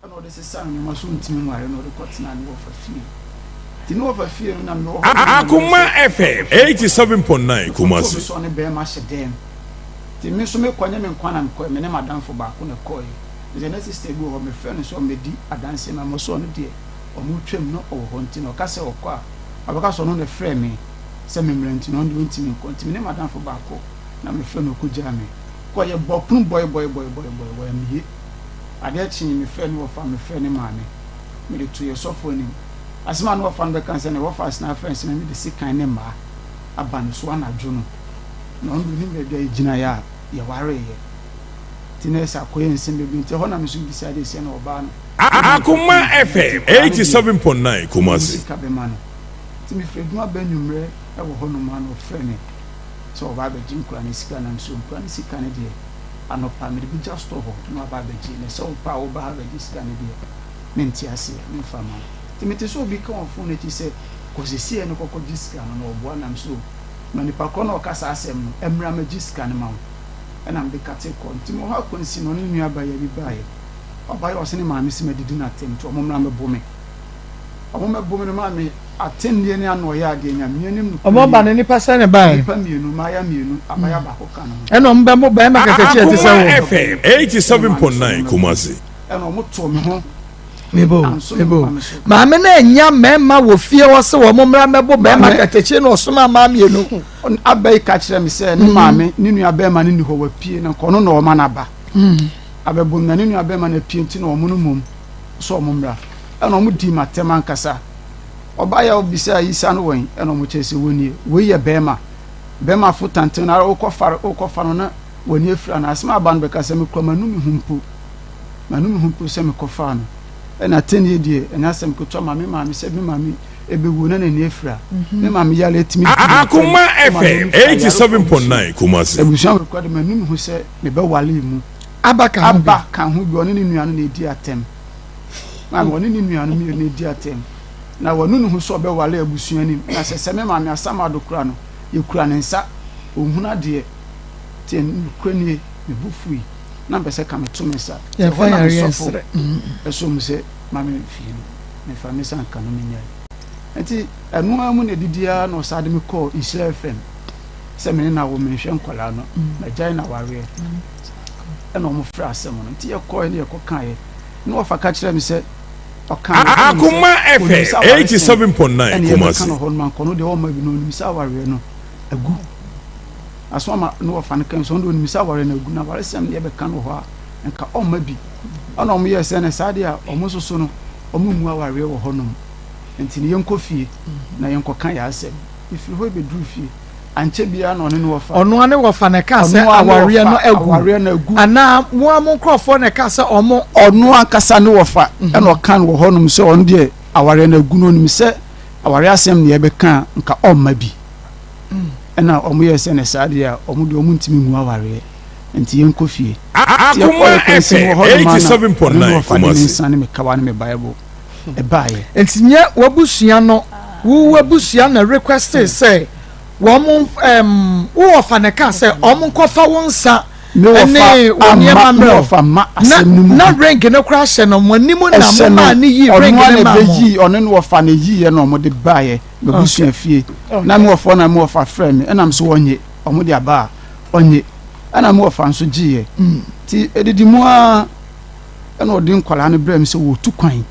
Ɛna ɔde sesaa nneɛma so ntumi nware no ɔde kɔtenaa ne wɔfa fie. Nti ne wɔfa fie no na mewɔ hɔ na Akoma FM 87.9 Ɔtoo Kumasi. me sɛ ɔne bɛrima hyɛ dɛm. Nti me nso mekɔ nyɛ me nkoa na mekɔɛ, me ne m'adamfo baako na ɛkɔeɛ. Mesɛ na sister bi wɔ hɔ, mefrɛ no sɛ ɔmmɛdi adanseɛ ma me, ɔse ɔno deɛ ɔmo twam na ɔwɔ hɔ nti na ɔka sɛ ɔkɔ a, ɔbɛka sɛ ɔno na ɛfrɛɛ me sɛ memmra nti no ɔno deɛ ɔntumi nkɔ. Nti me ne m'adamfo baako na mefrɛ no ɔkɔgyaa me kɔɔ, yɛbɔɔ pono bɔe bɔe bɔe bɔe bɔe, wammue. Adeɛ kyee mefrɛɛ ne wɔfa, mefrɛɛ ne maame, mede too yɛ sɔfo anim. Asɛm a ne wɔfa no bɛka ne sɛ ne wɔfa asena afrɛ no sɛ mede sekan ne mmaa aba ne so anadwo no. Na ɔno deɛ ɔnim baabi a yɛgyinaeɛ a yɛwareeɛ. Nti na ɛsɛ akɔyɛ nsɛm bebree nti ɛhɔ na me nso me decide sɛ na ɔbaa no. Akoma FM 87.9 Kumasi. Sika bɛma no. Nti mefiri adwuma ba anwummerɛ wɔ hɔ nom a na ɔfrɛ me sɛ ɔba abɛgye nkura no sika na me sɛ nkura no sika no deɛ anɔpa mede bɛgya store hɔ na waba abɛgye na sɛ wopɛ a woba ha bɛgye sika no deɛ mente aseɛ memfa ma wo. Nti mete sɛ obi ka wɔ phone no akyi sɛ kɔ sesiɛ no kɔkɔgye sika no na ɔboa nam so ma nipa korɔ no a ɔka saa asɛm no mmra mmɛgye sika no ma wo. Ɛna mede kate kɔ. Nti mewɔ hɔ akwansi no ɔne ne nua abaayewa bi baeɛ. Ɔbaeɛ ɔse ne maame se madidi no atɛm nti ɔmo mmra mmɛbo me. Ɔmo mmɛbo me no maa me atɛnnie ne ano ɔyɛ adeɛ Nyame anim nokorɛ Ɔmo ba nie. no nipa sɛn na ɛbaeɛ? Nipa mmienu, mmayewa mmienu, abaayewa baako ka ne ho. Ɛna ɔmo bɛmo bɛɛma kɛkɛkyi a ɛte sɛ Akoma wo. FM 87.9 Kumasi. Ɛna ɔmo too me ho. Mebo, mebo. Maame no anya mmarima wɔ fie hɔ sɛ wɔn mmra mmɛbo bɛrima katakyie na ɔsoma mmaa mmienu. Aba yi ka kyerɛ me sɛ ne maame ne nua bɛrima no ni hɔ wapue na nka ɔno na ɔma no aba. Abɛbo no na ne nua bɛrima no apue nti na wɔn no mmom sɛ wɔn mmra. Ɛna wɔn dii m'atɛm ankasa. Ɔbaeɛ a ɔbisaa Isa no wɔn ɛna wɔn kyerɛ sɛ wɔnie. Wei yɛ bɛrima. Bɛrima fo tanten no ara wokɔfa wokɔfa no na w'ani afira no. Asɛm a aba no bɛka sɛ mekura m'anu me ho mpo. Manu me ho mpo sɛ mekɔfaa no. Ɛna atɛnnie deɛ, ɛnyɛ asɛm ketewa ma me maame sɛ me maame ɛbɛwu na n'ani afira. Me maame yare atumi di m'atɛm Akoma ma FM m'ani fira yarefoɔ 87.9 Kumasi. Abusua wei koraa de manu me ho sɛ mebɛwale mu. Aba ka ho bi. Aba ka ho bi, ɔne ne nua no na ɛdi atɛm. Maame, ɔne ne nua no mmienu na ɛdi atɛm. Na wanu ne ho sɛ ɔbɛwale abusua anim. Na sɛ sɛ me maame Asamado koraa no, yɛkura ne nsa, ɔnhunu adeɛ. Nti nokorɛ nie, me bo fui. na mpɛ sɛ ka meto me nsa. Yɛmfa Ɛhɔ na me yareɛ sɔfo nsrɛ. ɛsɔ mu sɛ ma me mfie no mefa me nsa nka no menyae. Nti ɛno ara mu na ɛdidi ara na ɔsaa de me kɔɔ Nhyira FM sɛ me ne no awo menhwɛ nkwadaa no magyae no awareɛ ɛna wɔn frɛ asɛm no nti yɛkɔɛ ne yɛkɔ kaeɛ na wɔfa ka kyerɛ me sɛ ɔka no ɛna me sɛ Akoma onim sɛ FM awaresɛm 87.9 ɛna yɛbɛka Kumasi. no hɔ no mankɔ no deɛ ɔmma bi no onim sɛ awareɛ no agu. Aso ama ne wɔfa no kan so ɔno deɛ ɔnim sɛ aware no agu na awaresɛm deɛ bɛka no wɔ hɔ a nka ɔmma bi ɛna ɔmo yɛɛ sɛ ne saa deɛ a ɔmo nso so no ɔmo mmu awareɛ wɔ hɔnom nti no yɛnkɔ fie na yɛnkɔka yɛn asɛm yɛfiri hɔ yɛbɛduru fie ankyɛ biara na ɔne ne wɔfa Ɔno ara ne wɔfa na ɛkaa sɛ ɔno ara ne awareɛ no wɔfa agu awareɛ no agu anaa mo ara mo nkurɔfoɔ na ɛkaa sɛ ɔmo. Ɔno ankasa ne wɔfa ɛna ɔka no wɔ hɔnom sɛ ɔno deɛ awareɛ no agu no ɔnim sɛ awareɛ asɛm na yɛbɛka a nka ɔmma bi. Ɛna wɔn yɛɛ sɛ na saa deɛ a wɔn deɛ wɔn ntumi ngu awareɛ nti yɛn kɔ fie. Nti yɛkɔ Akoma yɛ kwansi mu wɔ hɔ FM nom a na ɔne me 87.9 wɔfa de ne Kumasi. nsa ne me kawa ne me bible ɛbaeɛ. Nti nyɛ w'abusua no wo w'abusua na requestee sɛ wɔn ɛɛm wo wɔfa na ɛkaa sɛ wɔn nkɔfa wo nsa Me wɔfa ne wo amma nneɛma me mmerɛ wo wɔfa mma na asɛm no mu na bi. ring no koraa hyɛ no mo anim na mo Ɛhyɛ no maa ne yii ɔno ring ara no na maa mo. ɛbɛyii ɔne ne wɔfa na ɛyiiɛ na wɔde baeɛ. M'abusua fie na me wɔfa na me wɔfa frɛ me ɛna me so ɔnye ɔmo de aba a ɔnye ɛna me wɔfa nso gyeeɛ nti ɛdidi mu ara ɛna ɔde nkwadaa no brɛ me sɛ wɔtu kwan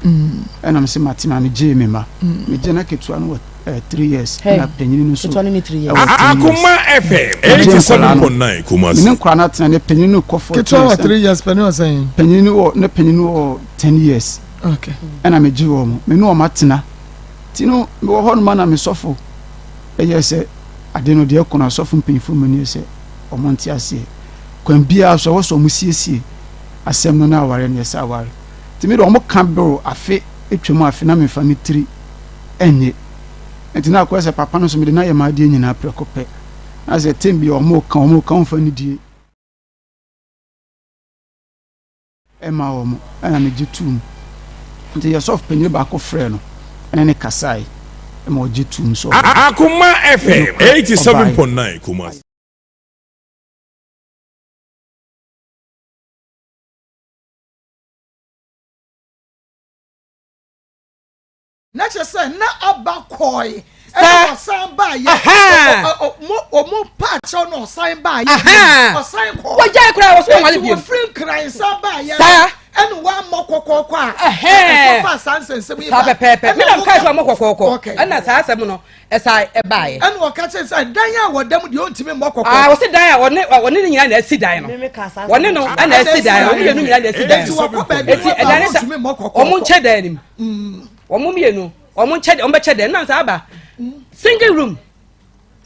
ɛna me sɛ mate ma me gyee me ma me gye na ketewa no wɔ eh, 3 years ɛna panyini no nso ɛwɔ 10 years Akoma FM me gye nkwadaa no 87.9 me Kumasi. ne nkwadaa no atena ne panyini no kɔ 14 Ketewa wɔ years 3 years panin wɔ sɛn? panyini no wɔ ne panyini no wɔ 10 years Okay. ɛna me gye wɔn me ne wɔn atena Nti no, mewɔ hɔ nom a na me sɔfo yɛ sɛ ade no deɛ ɛkɔ no asɔfo mpanyinfoɔ mu nie sɛ wɔn nte aseɛ. Kwan biara so ɛwɔ sɛ wɔn siesie asɛm no na aware no yɛ sɛ aware. Nti me deɛ wɔn ka boro afe atwam afe na mefa me tiri ɛnye. Nti na akɔyɛ sɛ papa no nso mede no ayɛ m'adeɛ nyinaa prɛko pɛ. Na sɛ tem bi wɔn ka wɔn ka wɔn fa ne die. Ɛma wɔn, ɛna megye toom. Nti yɛ sɔfo panyin baako frɛɛ no ne no kasae ma ɔgye toom sɛ ɔbɛba. Akoma FM Nokorɛ, ɔbae. 87.9 Kumasi. Na kyerɛ sɛ na aba kɔe ɛna ɔsan baayɛ ɔmo pa akyɛw na ɔsan baayɛ ɔsan kɔe wɔgyae koraa wɔ so wɔn eti wɔfiri nkran san baayɛ ɛna wɔamɔ kɔkɔɔkɔ a ɛkɔfa saa nsɛnsɛm yi ba saa pɛpɛɛpɛ mi na nka sɛ ɔmɔ kɔkɔɔkɔ ɛna saa asɛm no ɛsa ɛbaayɛ ɛna ɔka kyerɛ sɛ dan a wɔda mu deɛ ɔntumi mmɔ kɔkɔɔkɔ aa wɔsi dan a ɔne ɔne ne nyinaa na ɛsi dan no wɔne no ɛna ɛsi dan no wɔn mmienu nyinaa na ɛsi dan no eti ɛdan ne sa wɔn nkyɛ dan nim. Wɔn mmienu wɔn nkyɛ wɔn bɛkyɛ dɛ nam saa aba single room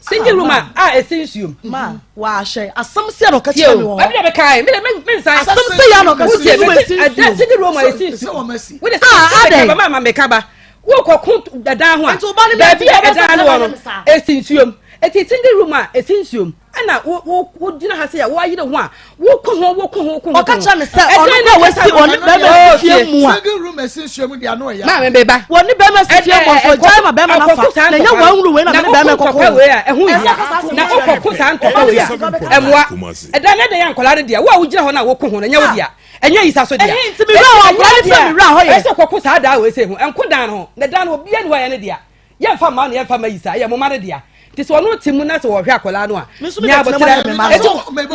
single room a a esi nsuom. Ma w'ahyɛ asɛm si na ɔka kyerɛ mi wɔ hɔ. Ɛbi na bɛ kan mi de mi nsan. Asɛm si ya na ɔka kyerɛ mi esi nsuom. Single room a esi nsuom. Wo de sɛ ɛka ba ma ma meka ba. Wo kɔ ko ɛdan ho a. Baabi a ɛdan no wɔ no esi nsuom. Eti single room a esi nsuom. Ɛna wo wo wo gyina ha sɛ yɛ woayere ho a wokɔ ho wokɔ ho wokɔ ho. Ɔka kyerɛ me sɛ ɔno na wasi ɔne bɛrima si fie mu a. Single room esi nsuo mu deɛ ano ɛya. Maame beba. Wɔne bɛrima si fie mu ɔsɔ gyae ma bɛrima na fa na ɛnyɛ wɔn nwuru wei na mene bɛrima kɔkɔ. Na wokɔ wei a ɛho hia na wokɔko saa ntɔkwa wei a ɛmoa. Ɛda ne deɛ yɛ nkɔla no deɛ wo a wogyina hɔ no a wokɔ ho no ɛnyɛ wo dea ɛnyɛ yisa so dea. Ɛhe nti mewura hɔ akɔla ne sɛ mewura hɔ yɛ. Ɛsɛ kɔko saa daa wei sɛ ho ɛnko dan no ho na dan no obiara ni hɔ a ɛyɛ ne dea. Yɛmfa mma no yɛmfa mma Yisa, ɛyɛ mo mma no dea. Nti sɛ ɔno te mu na sɛ wɔhwɛ akwadaa no a, nya aboterɛ. Me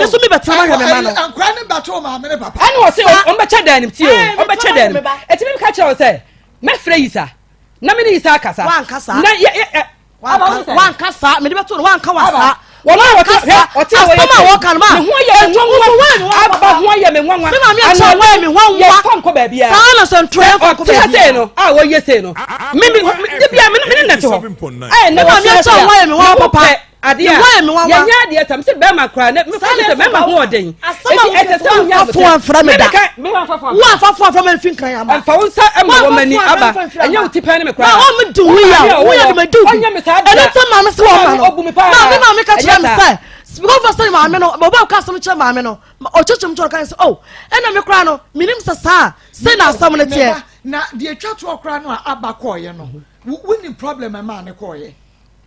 nso mebɛtena mahwɛ me ma no. Nkwadaa no bɛto wo maame ne papa. Ɛna ɔse ɔmbɛkyɛ dan no mu tie o, ɔmbɛkyɛ dan no mu. Eti me ka kyerɛ wo sɛ mɛfrɛ Yisa na me ne Yisa akasa. Wankasa. Na yɛ yɛ Wanka saa mede bɛto no wanka wa saa. Wɔn a wɔte hwɛ ɔte a wɔyɛ asɛm a wɔka no ma. Ne ho yɛ me nwanwa aba ho yɛ me nwanwa. Me maame akyɛ wɔyɛ me nwanwa. Yɛ fa nkɔ baabi a. Saa na sɛ ntorɔ yɛ fa nkɔ baabi a. Ɔte ha sei no a wɔyɛ sei no. Me me de bia me ne nɛte hɔ. Ɛyɛ ne maame akyɛ wɔyɛ me nwanwa papa. Adeɛ a yɛnyɛ adeɛ tam sɛ bɛrima koraa ne mefa ne sɛ bɛrima ho ɔden. Eti ɛsɛ sɛ wonya abotɛ. Fo anfra me da. Wo anfa fo anfra me mfi nkran ama. Ɛnfa wo nsa ɛma wɔn ani aba. Ɛnyɛ wo ti pɛn ne me koraa. Na wɔn mi di wo ya wo yɛ de ma di wo bi. Ɛne sɛ maame sɛ wɔn ma no. Maame maame ka kyerɛ me sɛ because sɛ maame no ɔbɛ ka asɛm kyerɛ maame no ɔkyekyere mu kyerɛ ɔka sɛ oh ɛna me koraa no menim sɛ saa sɛ na asɛm no teɛ. Na deɛ etwa toɔ koraa no a aba kɔɔyɛ no wonim problem ɛmaa ne kɔɔyɛ.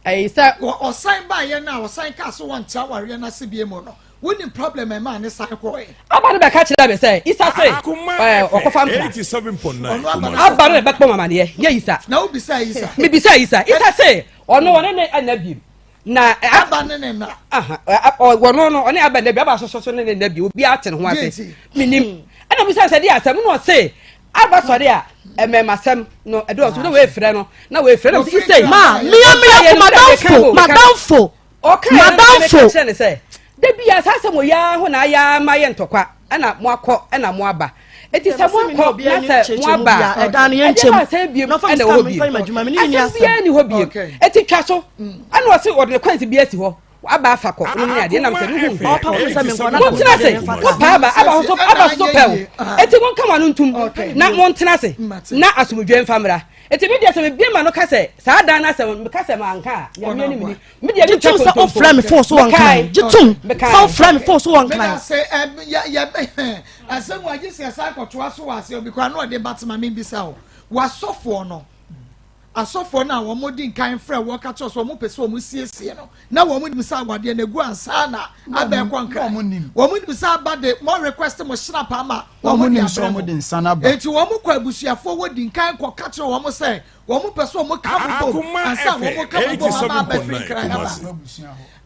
Ɛyi sɛ. Ɔsan baayɛ no a ɔsan kaa so wɔnte awareɛ no ase bie mu no wonim problem ɛmaa ne san kɔɔyɛ. Aba no bɛka kyerɛ me sɛ Isa se ɛɛ ɔkɔfa mpena. Aba no na bɛkpɔ mamaneɛ nyɛ Isa. Na wobisa Isa. Mebisa Isa. Isa se ɔno ɔne ne ɛna biem. Na aba ne ne na. Ɔno no ɔne aba nna bi aba soso so ne ne nna bi obi ate ne ho ase. Menim. Ɛna bisa sɛ de asɛm na ɔse aba sɔre a ɛmɛmasɛm no ɛdɔɔso na wɔafrɛ no na wɔafrɛ no sɛ isei. Ma mia mia ko madamfo madamfo. Ɔkaeɛ no na meka kyerɛ no sɛ, Da biara saa asɛm wɔ yi ara ho na ayɛ ara ma ayɛ ntɔkwa, ɛna moakɔ ɛna moaba. Enti sɛ moakɔ na sɛ moaba a, ɛdeɛ ba asɛm biom ɛna ɛwɔ hɔ biom? Asɛm biara nni hɔ biom. Enti twa so. Ɛna ɔse ɔde ne kwansi bi asi hɔ, aba afa kɔ, nom ne adeɛ, nam sɛ ne ho nhia. Montena ase, mopɛ aba, aba nso aba nso pɛ o. Enti monka mo ano ntom na montena ase na asomdwoeɛ mfa mmra. Enti me deɛ sɛ mebue m'ano ka sɛ saa dan no asɛm, meka sɛ manka a, Nyame anim ni. Me deɛ Gye mentwa tom sɛ kontompo. wofrɛ me fon so wɔ Nkran. Mekae. Gye tom Mekae. sɛ wofrɛ me fon so wɔ Nkran. Medase ɛm yɛ yɛ asɛm wa gye sɛ ɛsan kɔtoa so wɔ aseɛ obi koraa na ɔde ba tema membisa wo w'asɔfoɔ no asɔfoɔ no a wɔn di nkan frɛ wɔ ka kyerɛ sɛ wɔn pɛ sɛ wɔn siesie no na wɔn nim sɛ awadeɛ no agu ansa na aba ɛkɔ nkran wɔn nim sɛ aba de mo request mo hyena pa ama wɔn de abrɛ mo eti wɔn kɔ abusuafoɔ wɔ di nkan kɔ ka kyerɛ wɔn sɛ Wɔn pɛ sɛ wɔn ka mo bom ansa wɔn ka mo bom ama abɛfiri nkran aba.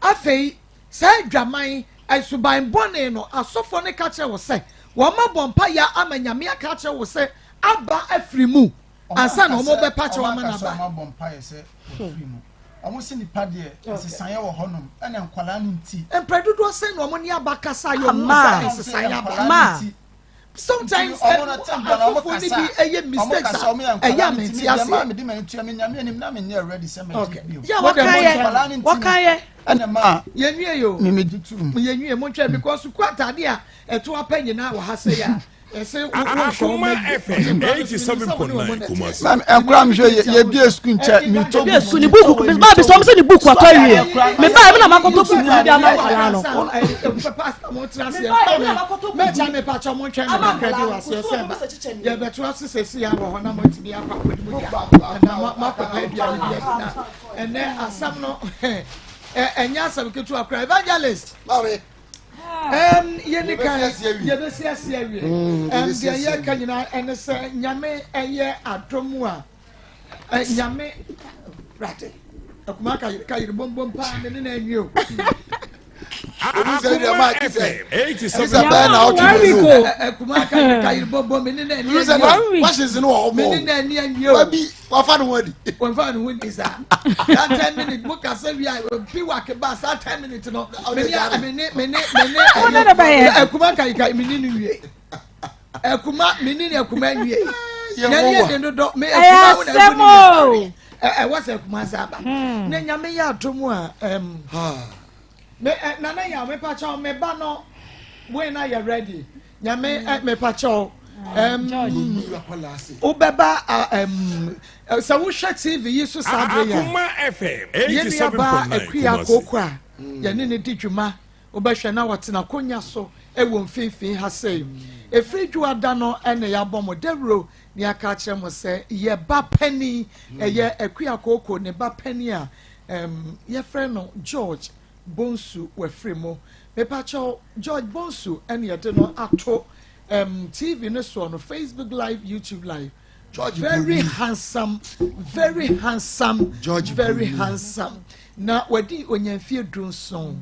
Afei saa adwaman, suban bɔne no, asɔfoɔ no ka kyerɛ wo sɛ wɔn abɔ mpaeɛ ama Nyame aka akyerɛ wo sɛ aba afiri mu ansa na wɔn bɛpa kyɛw ama no aba. Wɔn abɔ mpaeɛ sɛ wɔfiri mu. Wɔn se nipa deɛ nsesaeɛ wɔ hɔnom ɛna nkwadaa no nti. Mprɛ dodoɔ sɛn na wɔn ne aba kasa yɛ wɔn sɛ nsesaeɛ aba. Sometimes afoforo no bi yɛ mistakes a ɛyɛ a mente aseɛ. Okay. Yeah, wɔka yɛ wɔka yɛ. Ɛna maa yɛnwie yɛ o. Mimi gye tum. Yɛnwie mo ntwɛn because sukuu ataade a ɛto apɛ nyinaa wɔ ha sɛ yɛ a ɛsɛ Akoma FM 87.9 Kumasi. Nkura mi hwɛ yɛ bie sukuu nkyɛn mi to buku. Sukuu ni buku mi ba bi sɛ ɔmo sɛ ni buku atɔ awie mi ba mi na ma kɔtɔ buku mi bi ama nkwadaa no. Mɛgya me pakyɛ mo ntwɛn me kakra bi wɔ aseɛ sɛ ba yɛbɛto ase sɛsi a wɔ hɔ na moatumi akɔ akɔdi mu dwa anaa moakɔpɛ aduane bi adi na ɛnɛ asɛm no ɛnyɛ asɛm ketewa koraa evangelist yɛni kan yɛbɛsi ase awie deɛ yɛka nyinaa ɛne sɛ nyame ɛyɛ adom a Nyame rate akuma ka yere ka yere bombom paa me ne na anwie o. Akuma FM 87.9 bɛɛ na ɔtwe mu so. Akuma ka yere ka yere bombom me ne na ani anwie o. Questions no wɔ hɔ Me ne na ani anwie o. Wabi wafa ne ho adi. Wɔnfa ne ho di saa. That 10 minutes mo kasa wi a bi wa ke ba saa 10 minutes no. Me ne me ne me ne me ne akuma ka yere ka me ne no wie. Akuma me ne akuma nwie. Na ne yɛ den dodɔ me akuma wo na agu ne yɛ. Ɛwɔ sɛ akuma sa aba. Hmm. Na nyame yɛ atom a ɛm. Me nana yɛ me pa kyɛw me ba no wei na yɛ ready. Nyame hmm. me pa kyɛw. Um, wobɛba um, sɛ wohwɛ tv yi so saa bere yɛ yɛnuabaa akua kooko a hmm. yɛne ne di dwuma Wobɛhwɛ na wɔte n'akonnwa so wɔ mfimfini ha sei. Ɛfiri Dwoada no na yɛabɔ mo dawuro na yɛaka akyerɛ mo sɛ yɛ ba panin, ɛyɛ Akua Kooko ne ba panin a um, yɛfrɛ no George Bonsu wafiri mu. Mepakyɛw, George Bonsu na yɛde no ato um, TV no soɔ no, Facebook Live, YouTube Live. Very handsome, very handsome, George very Bruni. handsome. Na wadi onya mfie 17.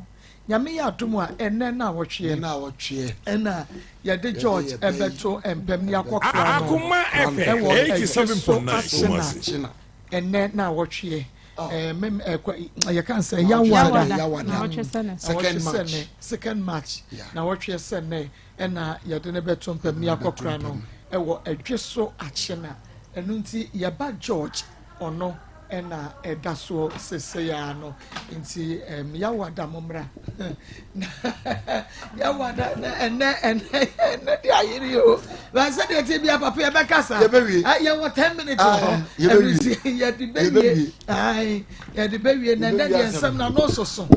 Nyame yɛ adom a ɛnɛ na awɔtweɛ. Na awɔtweɛ. Ɛna yɛde George yɛ bɛyi. ɛbɛto mpɛm ne akɔkora no. Akoma FM Ɛwɔ ɛdwe so 87.9 akyena. Kumasi. Ɛnɛ na awɔtweɛ. Ɛɛ mem ɛkɔ yɛka sɛ yawada. Yawada. Nawɔtwe sɛ nɛ. Second Nawɔtwe sɛ March. nɛ, second March. Yeah. Na wɔtweɛ sɛ nɛ ɛna yɛde ne bɛto mpɛm ne akɔkora no ɛwɔ ɛdwe so akyena. Ɛno nti yɛba George ɔno ɛna ɛda soɔ sese ya no nti yawada mo mmra na yawada na ɛnɛ de ayere o ba sɛdeɛ ti bia papa yɛbɛkasa. Yɛbɛwie. Ah, yɛwɔ 10 minutes wɔ hɔ. Ah, yɛbɛwie. Ɛno nti yɛde bɛwie. Yɛbɛwie. Ae, yɛde bɛwie na ɛnɛ Yɛbɛwie deɛ asɛm. nsɛm na no soso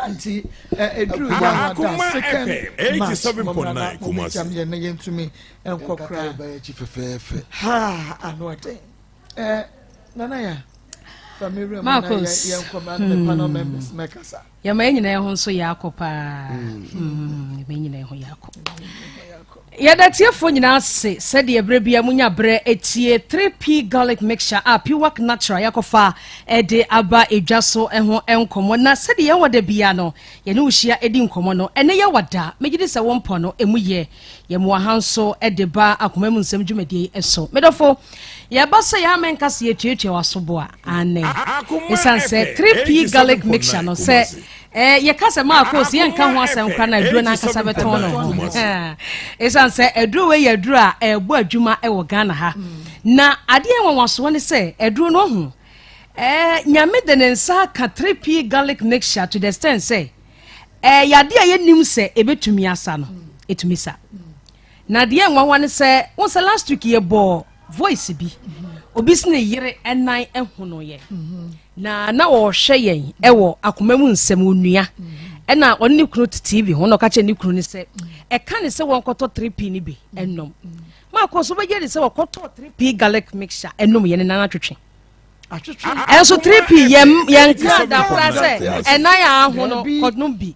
nti ɛduru yawada Akoma second FM March 87.9 mo mmra na Kumasi. mo bɛgyam yɛn na yɛntumi nkɔ koraa. Yɛnkata yɛbɛyɛ akyi fɛfɛɛfɛ. Ha, ano ɔden. Nana ya fa mi wura mu na Marcus. yɛ yɛnkɔ na me panel members mɛkasa. Yɛma yɛn nyinaa ho nso yɛ akɔ paa. Yɛma yɛn nyinaa ho yɛ akɔ. Yɛda tiefoɔ nyinaa ase sɛdeɛ berɛ bia munya berɛ etie 3P Garlic Mixture a Piwak Natural yɛakɔfa ɛde aba edwa so ho nkɔmmɔ. Na sɛdeɛ yɛwɔ da bia no yɛne wo hyia ɛdi nkɔmmɔ no, ɛnɛ yɛwɔ da megye di sɛ wo mpɔ no ɛmu yɛ yɛmmoa ha nso ɛde ba akoma mu nsɛm dwumadie yi so. Medɔfo, yɛba sɛ yɛama nka sɛ yɛtuatua w'asobo a ane ɛsiane sɛ 3P Garlic Mixture no sɛ yɛka sɛ maakɔ sɛ yɛnka ho asɛm kora na aduro no ankasa bɛtɔn no ho, ɛsiane sɛ aduro wei yɛ aduro a ɛbɔ adwuma ɛwɔ Ghana ha. Na adeɛ nwanwasoɔ ne sɛ aduro no ho Nyame de ne nsa aka 3P Garlic Mixture to the extent sɛ yadeɛ a yɛnim sɛ ɛbɛtumi asa no, ɛtumi sa. Na deɛ nwanwa ne sɛ wo sɛ last week yɛbɔ voice bi, obi si ne yere ɛnan ɛhono yɛ na wɔrehwɛ yɛn ɛwɔ akoma mu nsɛm onua, ɛna ɔne ne kunu te TV ho na ɔka kyerɛ ne kunu ne sɛ ɛka ne sɛ wɔnkɔtɔ 3P no bi ɛnom. Maakɔ so wobɛgye de sɛ wɔkɔtɔ 3P Garlic Mixture ɛnom yɛ ne nan atwetwe. Ɛnso 3P yɛn yɛn ka da koraa sɛ ɛnan a aho no kɔnom bi.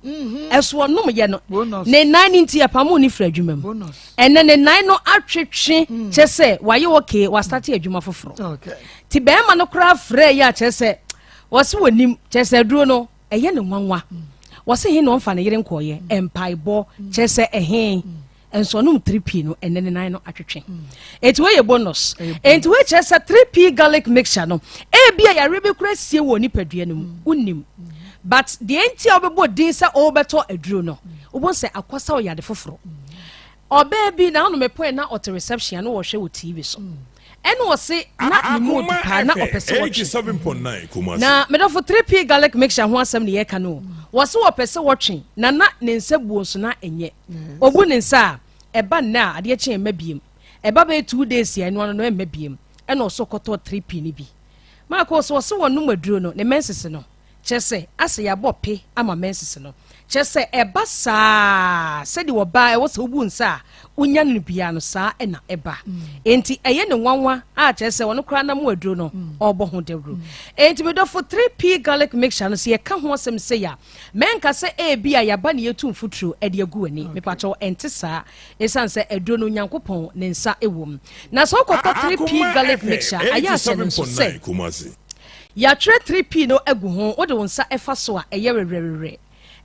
Ɛso ɔnom yɛ no ne nan ne nti ɛpamo ne firi adwuma mu. Ɛnɛ ne nan no atwetwe kyɛ sɛ wayɛ okay, wastate adwuma foforɔ. Ti bɛrima no koraa frɛ yɛ akyerɛ sɛ wɔsi wɔ nim kyerɛ sɛ aduro no ɛyɛ ne nwanwa. Wɔsi hin na ɔnfa ne yere nkɔɔyɛ mpaebɔ kyerɛ sɛ ɛhen nso ɔnom 3P no, ɛnɛ ne nan no atwetwe. Eti wɔyɛ bonus. Enti wɔkyerɛ sɛ 3P Garlic Mixture no, ebi a yare bi kura sie wɔ nipadua no mu wonim, but deɛ nti a wɔbɛbɔ din sɛ ɔrebɛtɔ aduro no, wobɔ sɛ akɔsa ɔyɛ ade foforɔ. Ɔbaa bi na ano mepɔn na ɔte reception na wɔhwɛ wɔ TV so, ɛna ɔse na ne mu odi paa na ɔpɛ sɛ wɔtwe. Na medɔfo, 3P Garlic Mixture ho asɛm ne yɛka no. Wɔse wɔpɛ sɛ wɔtwe na ne nsa buo nso na ɛnyɛ obu ne nsa a ɛba nnɛ a adeɛ kye ɛmma biem, ɛba bɛyɛ 2 days a ɛno ano no ɛmma biem. Ɛna ɔso kɔtɔ 3P no bi. Maakɔ so ɔse wɔnom aduro no, ne menses no kyerɛ sɛ asɛ yɛabɔ pe ama menses no, kyerɛ sɛ ɛba saa sɛdeɛ ɔbaa ɛwɔ sɛ wobu nsa a wonya no biara no saa ɛna ɛba. Enti ɛyɛ ne nwanwa a kyerɛ sɛ ɔno koraa nam aduro no ɔrebɔ ho dawuro. Enti medɔfo, 3P Garlic Mixture no, sɛ yɛka ho asɛm sɛ yɛ a mɛnka sɛ ebi a yɛaba ne yɛtu mfuturo de agu w'ani. Mepakyɛw, ɛnte saa, ɛsiane sɛ aduro no Onyankopɔn ne nsa wɔ mu. Na sɛ wokɔtɔ 3P Garlic Mixture, ayɛ ahyɛ no nso sɛ yɛatwerɛ 3P no agu ho. Wode wo nsa ɛfa so a ɛyɛ werɛwerɛ,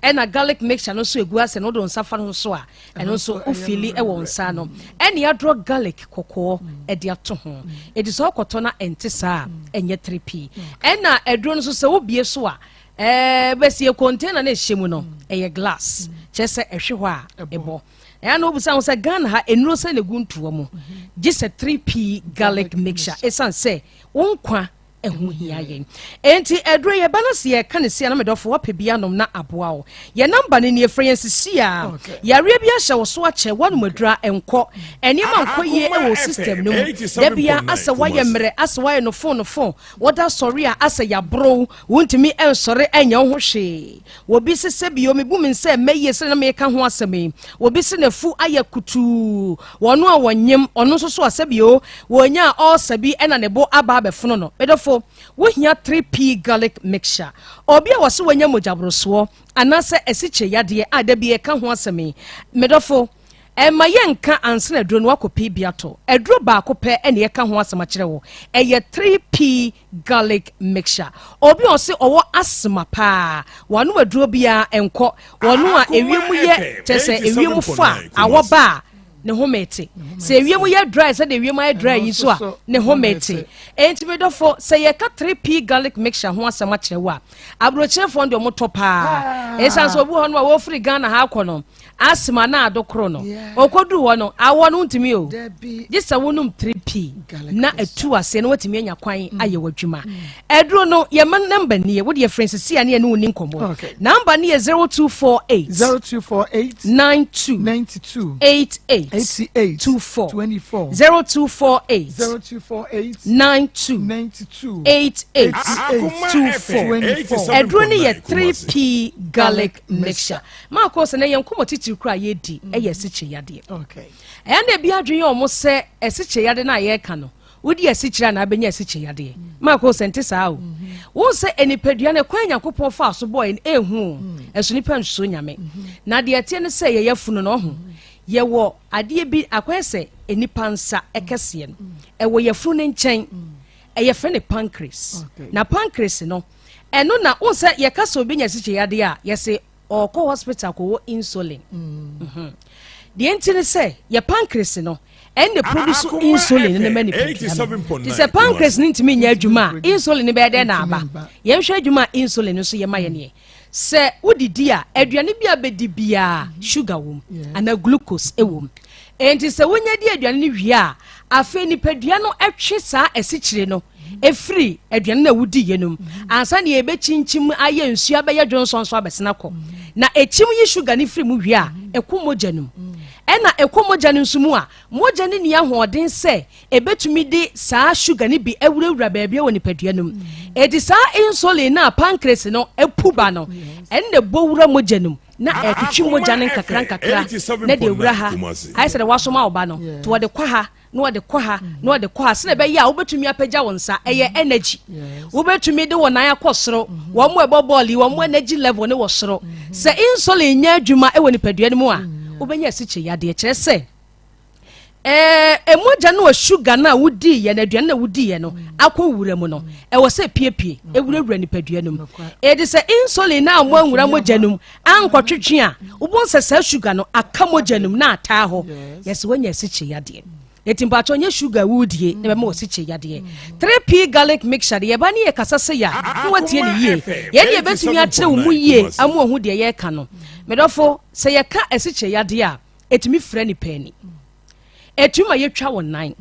ɛna garlic mixture no nso egu ase no, wode wo nsa fa no so a ɛno nso wofili ɛwɔ wo nsa no. Ɛne adorɔ garlic kɔkɔɔ ɛde ato ho. Ɛdi sɛ wokɔtɔ na ɛnte saa a, ɛnyɛ 3P. Ɛna aduro no nso sɛ wobie so a bɛsie container no ɛhyɛ mu no ɛyɛ glass, kyerɛ sɛ ɛhwe hɔ a ɛbɔ. Ɛyà na obusa ho sɛ Ghana ha nnuro sɛ na egu ntoa mu gye sɛ 3P Garlic Mixture, ɛsiane sɛ wo nkwa ɛho hia yɛn. Enti aduro yɛba no sɛ yɛka ne sia na medɔfo wapɛ bi anom na aboa wo. Yɛ number no nie, frɛ yɛn sisi a yareɛ bi ahyɛ wo so akyɛ, woanom aduro a ɛnkɔ, nneɛma nkɔ yie ɛwɔ system no mu, da bia asɛ woayɛ mmerɛ, asɛ woayɛ no fon no fon, wɔda sɔre a asɛ yɛaboro, wontumi ɛnsɔre ɛnyɛ wo ho hwee. Wɔbi se sɛ bio mebu me nsɛ mɛyie sɛ na meka ho asɛm yi. Wɔbi se n'afu ayɛ kutuu, wɔno a wɔnyem ɔno nso so asɛ bio wɔnya ɔɔsa bi ɛna ne bo aba abɛfono no. Medɔfo, wohia 3P Garlic Mixture. Obi a wɔse wɔanya mogyaborosoɔ anaasɛ asikyire yadeɛ a da bi ɛka ho asɛm yi, medɔfo. Ɛmma yɛnka ansa na aduro no woakɔ pii bi atɔ. Aduro baako pɛ na yɛka ho asɛm akyerɛ wo. Ɛyɛ 3P garlic mixture. Obi a ɔse ɔwɔ asthma paa, wanom aduro biara ɛnkɔ. Wɔno a ewiem yɛ kyerɛ sɛ ewiem fa a awɔ ba a ne home te. Sɛ ewiem yɛ dry sɛdeɛ ewiem ayɛ dry yi nso a ne home te. Enti me dɔfo sɛ yɛka 3P garlic mixture ho asɛm akyerɛ wo a, aburokyerefoɔ no deɛ wɔtɔ paa. Ɛsiane sɛ obi wɔ hɔ no a wɔfiri Ghana ha akɔ no, Asthma na ado koro no, ɔkɔduru hɔ no, awɔ no wontumi o. Gye sɛ wonom 3P na ɛtu aseɛ na woatumi anya kwan mm. ayɛ w'adwuma. Mm. Aduro no, yɛma namba nie, wode yɛfrɛ nsisi a ne yɛne wo ni nkɔmmɔ. Namba no yɛ 0248 0248 92 92 88 88 24 24 0248 0248 92 92 88 24 Aduro no yɛ 3P garlic mixture. Marco sɛ na yɛn nkɔmmɔ titiriw koraa a yɛredi yɛ asikyire yadeɛ. Ɛyɛ na ebi adwene yɛ wɔn sɛ asikyire yadeɛ no a yɛreka no, wodi asikyire a na abɛnya asikyire yadeɛ. Mm. Marco sɛ nte saa o. Mm-hmm. Wɔn sɛ nipadua no kwan Nyankopɔn faa so bɔɔ yɛn ehu o. Mm. Ɛso nipa nsuo nyame. Mm-hmm. Na deɛ ɛteɛ no sɛ yɛyɛ funu no ɔho. Yɛwɔ adeɛ bi akɔyɛ sɛ nipa nsa kɛseɛ no. Mm. Ɛwɔ yɛfunu no nkyɛn. Ɛyɛ fɛ ne pancreas. Na pancreas no ɛno na wɔn sɛ yɛka sɛ obi nya asikyire yadeɛ a yɛse ɔkɔ hospital kɔwɔ insulin mm. mhm. Deɛ nti ne sɛ yɛ pancreas no ɛnna produce insulin no ma nipadua no. Nti sɛ pancreas no ntumi nyɛ adwuma a, insulin no bɛyɛ dɛn na aba? Yɛnhwɛ adwuma a insulin no nso yɛ ma yɛn yɛ. Sɛ wodidi a, aduane bi a bɛdi biara sugar wom anaa glucose wom. Enti sɛ wonya di aduane no wie a, afei nipadua no twe saa asikyire no ɛfiri aduane no a wodiiɛ no mu ansa na yɛbɛkyinkyim ayɛ nsuo abɛyɛ dwonsɔnsɔ abɛsena kɔ. Na ɛkyim yi sugar no firi mu wie a, ɛkɔ mogya no mu. Ɛna ɛkɔ mogya no nso mu a, mogya no nni ahoɔden sɛ ɛbɛtumi de saa sugar no bi awurawura baabi wɔ nipadua no mu. Ɛti saa insulin no a pancreas no apu ba no, ɛno na ɛbɔ wura mogya no mu na ɛtwetwe mogya no nkakra nkakra na de awura ha. Ayɛ sɛ deɛ wasoma wo ba no, nti wɔde kɔ ha na wɔde kɔ ha na wɔde kɔ ha sɛdeɛ ɛbɛyɛ a wobɛtumi apagya wo nsa. Ɛyɛ mm-hmm. energy. Wobɛtumi de wo nan akɔ soro. Mm-hmm. Wɔn mu ɛbɔ bɔɔl yi, wɔn mu energy level ne wɔ soro. Mm-hmm. Sɛ insulin nyɛ adwuma wɔ nipadua no mu a, wobɛnya asikyire yadeɛ. Kyerɛ sɛ ɛɛ mogya no a sugar no a wodiiɛ no, aduane no a wodiiɛ no akɔ wura mu no, ɛwɔ sɛ piepie ewurawura nipadua no mu. Edi sɛ insulin no a wɔanwura mogya no mu ankɔtwetwe a, wobɛhu sɛ saa sugar no aka mogya no mu na ataa hɔ. Yɛsɛ woanya asikyire yadeɛ. Eti mpakyɛ ɔnyɛ sugar wodie na bɛma wasikyire yadeɛ. 3P garlic mixture de yɛba ne yɛ kasa sɛ yɛ a na watie ne yie. Yɛn deɛ yɛbɛtumi akyerɛ wo mu yie ama wahu deɛ yɛreka no. Medɔfo, sɛ yɛka asikyire yadeɛ a, ɛtumi fira nipa ani. Ɛtumi ma yɛtwa wo nan.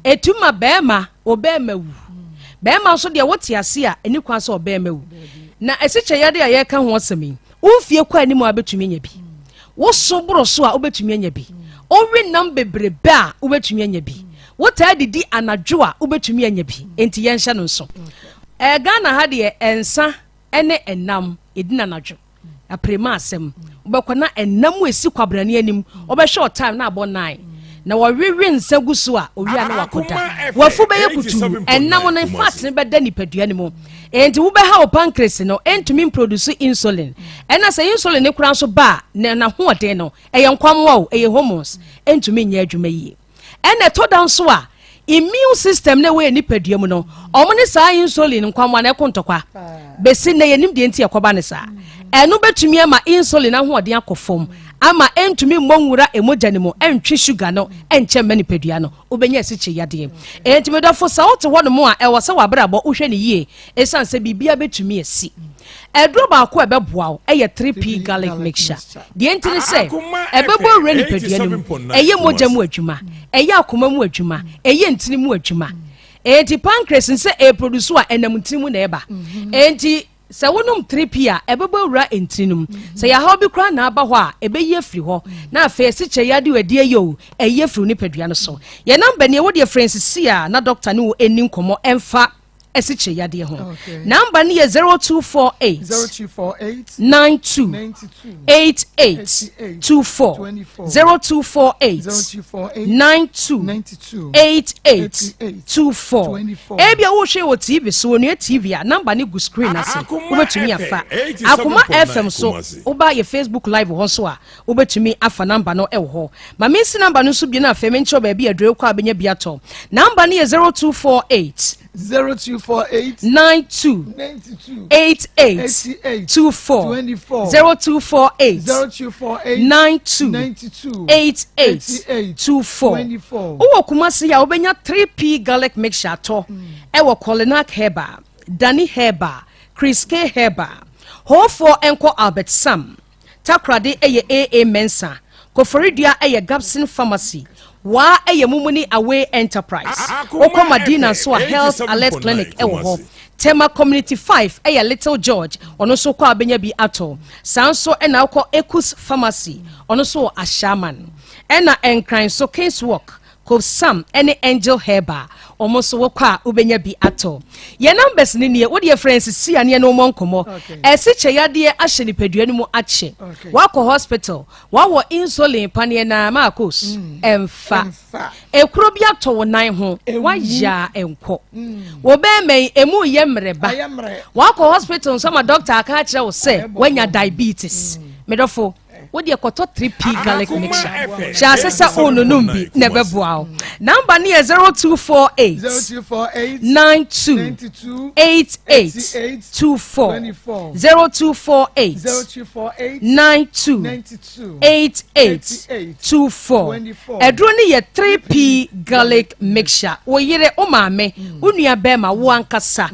Ɛtumi ma bɛrima, ɔbɛrima wu. Bɛrima nso deɛ wote ase a, ɛni kwan sɛ ɔbɛrima wu. Na asikyire yadeɛ a yɛreka ho asɛm yi, wo mfie kɔ anim a wobɛtumi anya bi. Woso boro so a wobɛtumi anya bi. Wowe nam bebrebe a wobɛtumi anya bi. Wotaa didi anadwo a wobɛtumi anya bi. Enti yɛnhyɛ no nso. Ɛɛ Ghana ha deɛ nsa ne ɛnam yɛdi no anadwo. Aprema asɛm. Wobɛkɔ na ɛnam esi kwabrane anim. Wobɛhwɛ ɔtime na abɔ nine. Na wɔwewe nsa gu so a, owia na wakɔda. Wafu bɛyɛ kutuu. Ɛnam no fat no bɛda nipadua no mu. Enti wobɛha wo pancreas no, ɛntumi mproduce insulin. Ɛna sɛ insulin no koraa nso ba a, n'ahoɔden no, ɛyɛ nkwammoa o, ɛyɛ hormones, ɛntumi nyɛ adwuma yie. Ɛna ɛtɔ da nso a, immune system no ɛwɔ yɛn nipadua mu no, wɔn ne saa insulin nkwammoa no ɛko ntɔkwa. Bɛsi nnɛ yɛnim deɛ nti ɛkɔba ne saa. Ɛno bɛtumi ama insulin ahoɔden akɔ fam ama ɛntumi mmɔ nwura mogya no mu, ɛntwe sugar no ɛnkyɛ mma nipadua no. Wobɛnya asikyire yadeɛ. Enti me dɔfo, sɛ wote hɔ nom a, ɛwɔ sɛ w'abrabɔ wohwɛ no yie ɛsiane sɛ biribiara bɛtumi asi. Aduro baako a ɛbɛboa wo yɛ 3P garlic mixture. Deɛ nti ne sɛ, ɛbɛbɔ awura nipadua no mu, ɛyɛ mogya mu adwuma, ɛyɛ akoma mu adwuma, ɛyɛ ntini mu adwuma. Enti pancreas no sɛ ɛreproduce a, ɛnam ntini mu na ɛba. Enti sɛ wonom 3P a, ɛbɛbɔ awura ntini no mu. Sɛ yɛhaw bi koraa na aba hɔ a, ɛbɛyi afiri hɔ. Na afei asikyire yadeɛ o, ɛdeɛ yɛ o, ɛyi afiri wo nipadua no so. Yɛn namba nie, wo deɛ frɛ nsisi a na dɔkta ne wo ɛnni nkɔmmɔ ɛmfa. asikyire yadeɛ ho. Number no yɛ 0248 92 88 24 0248 92 88 24. Ebia wohwɛ wɔ TV so onua TV a number no gu screen ase wobɛtumi afa. Akoma FM so woba yɛ Facebook live hɔ nso a Wobɛtumi afa number no wɔ hɔ. Ma mensi number no nso bio na afei menkyerɛ wo baabi a aduro kɔ a wobɛnya bi atɔ. Number no yɛ 0248. 0248. 92. 92. 88. 88. 24. 24. 0248. 0248. 92. 92. 88. 88. 24. 24. Wowɔ Kumasi a wobɛnya 3P garlic mixture atɔ ɛwɔ Kolinak Herbal, Dani Herbal, Chris K Herbal. Hoofoɔ nkɔ Albert Sam. Takoradi yɛ AA Mensah, Koforidua yɛ Gabson Pharmacy, Waa yɛ Mumuni Away Enterprise. Wokɔ Madina nso a Health Alert Clinic wɔ hɔ. Tema Community 5 yɛ Little George, ɔno nso wokɔ a wobɛnya bi atɔ. Saa nso na wokɔ Ekus Pharmacy, ɔno nso wɔ Ashaiman. Ɛna Nkran nso Kings Walk, Kobsam ne Angel Herbal, wɔn nso wokɔ a wobɛnya bi atɔ. Yɛn numbers no nie, wodeɛ frɛ yɛn sisi a ne yɛne wo mmɔ nkɔmmɔ. Ɛse kyɛ yadeɛ ahyɛ nipadua no mu akye. Woakɔ hospital, woawɔ insulin paneɛ na Marcos, ɛmfa. Ekuro bi atɔ wo nan ho, woayɛ a ɛnkɔ. Wo bɛɛma yi, emu reyɛ mmerɛ ba. Woakɔ hospital nso ama doctor aka akyerɛ wo sɛ woanya diabetes. Medɔfo, Wo deɛ kɔtɔ 3P garlic mixture. Hyɛ ase sɛ wononom bi na ɛbɛboa wo. Namba no yɛ 0248 92 88 24 0248 92 88 24. Aduro no yɛ 3P garlic mixture. Wo yere, wo maame, wo nua bɛrima, wo ankasa.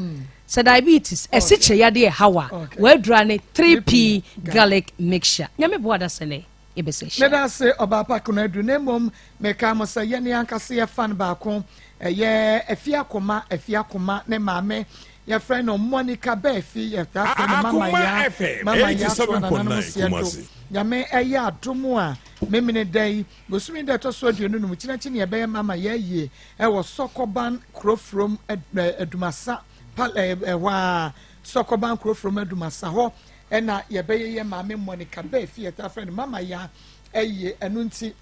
Sɛ diabetes, asikyire yadeɛ ɛha wo a, w'adura ne 3P garlic mixture. Nyame boa da sɛ nɛ yɛbɛsɛ hyia. Meda ase Ɔbaapa Konadu na mmom meka mo sɛ yɛne ankasa yɛ fan baako ɛyɛ Afie Akoma Afie Akoma ne maame yɛfrɛ no Monica Baafi yɛtaa frɛ no Mama Yaa Mama Yaa toa nananom seɛ do Nyame ɛyɛ adom a memene da yi bosome da ɛtɔ so 25 kyinakyi ne yɛbɛyɛ Mama Yaa yie Ɛwɔ Sɔkɔban Kurofrom Adumasa pa ɛhɔ ara Sɔkɔban Kurofrom Adumasa hɔ ɛna yɛbɛyɛ yɛ maame Monica Bɛɛfi yɛtaa frɛ no Mama Ya ɛyie ɛno nti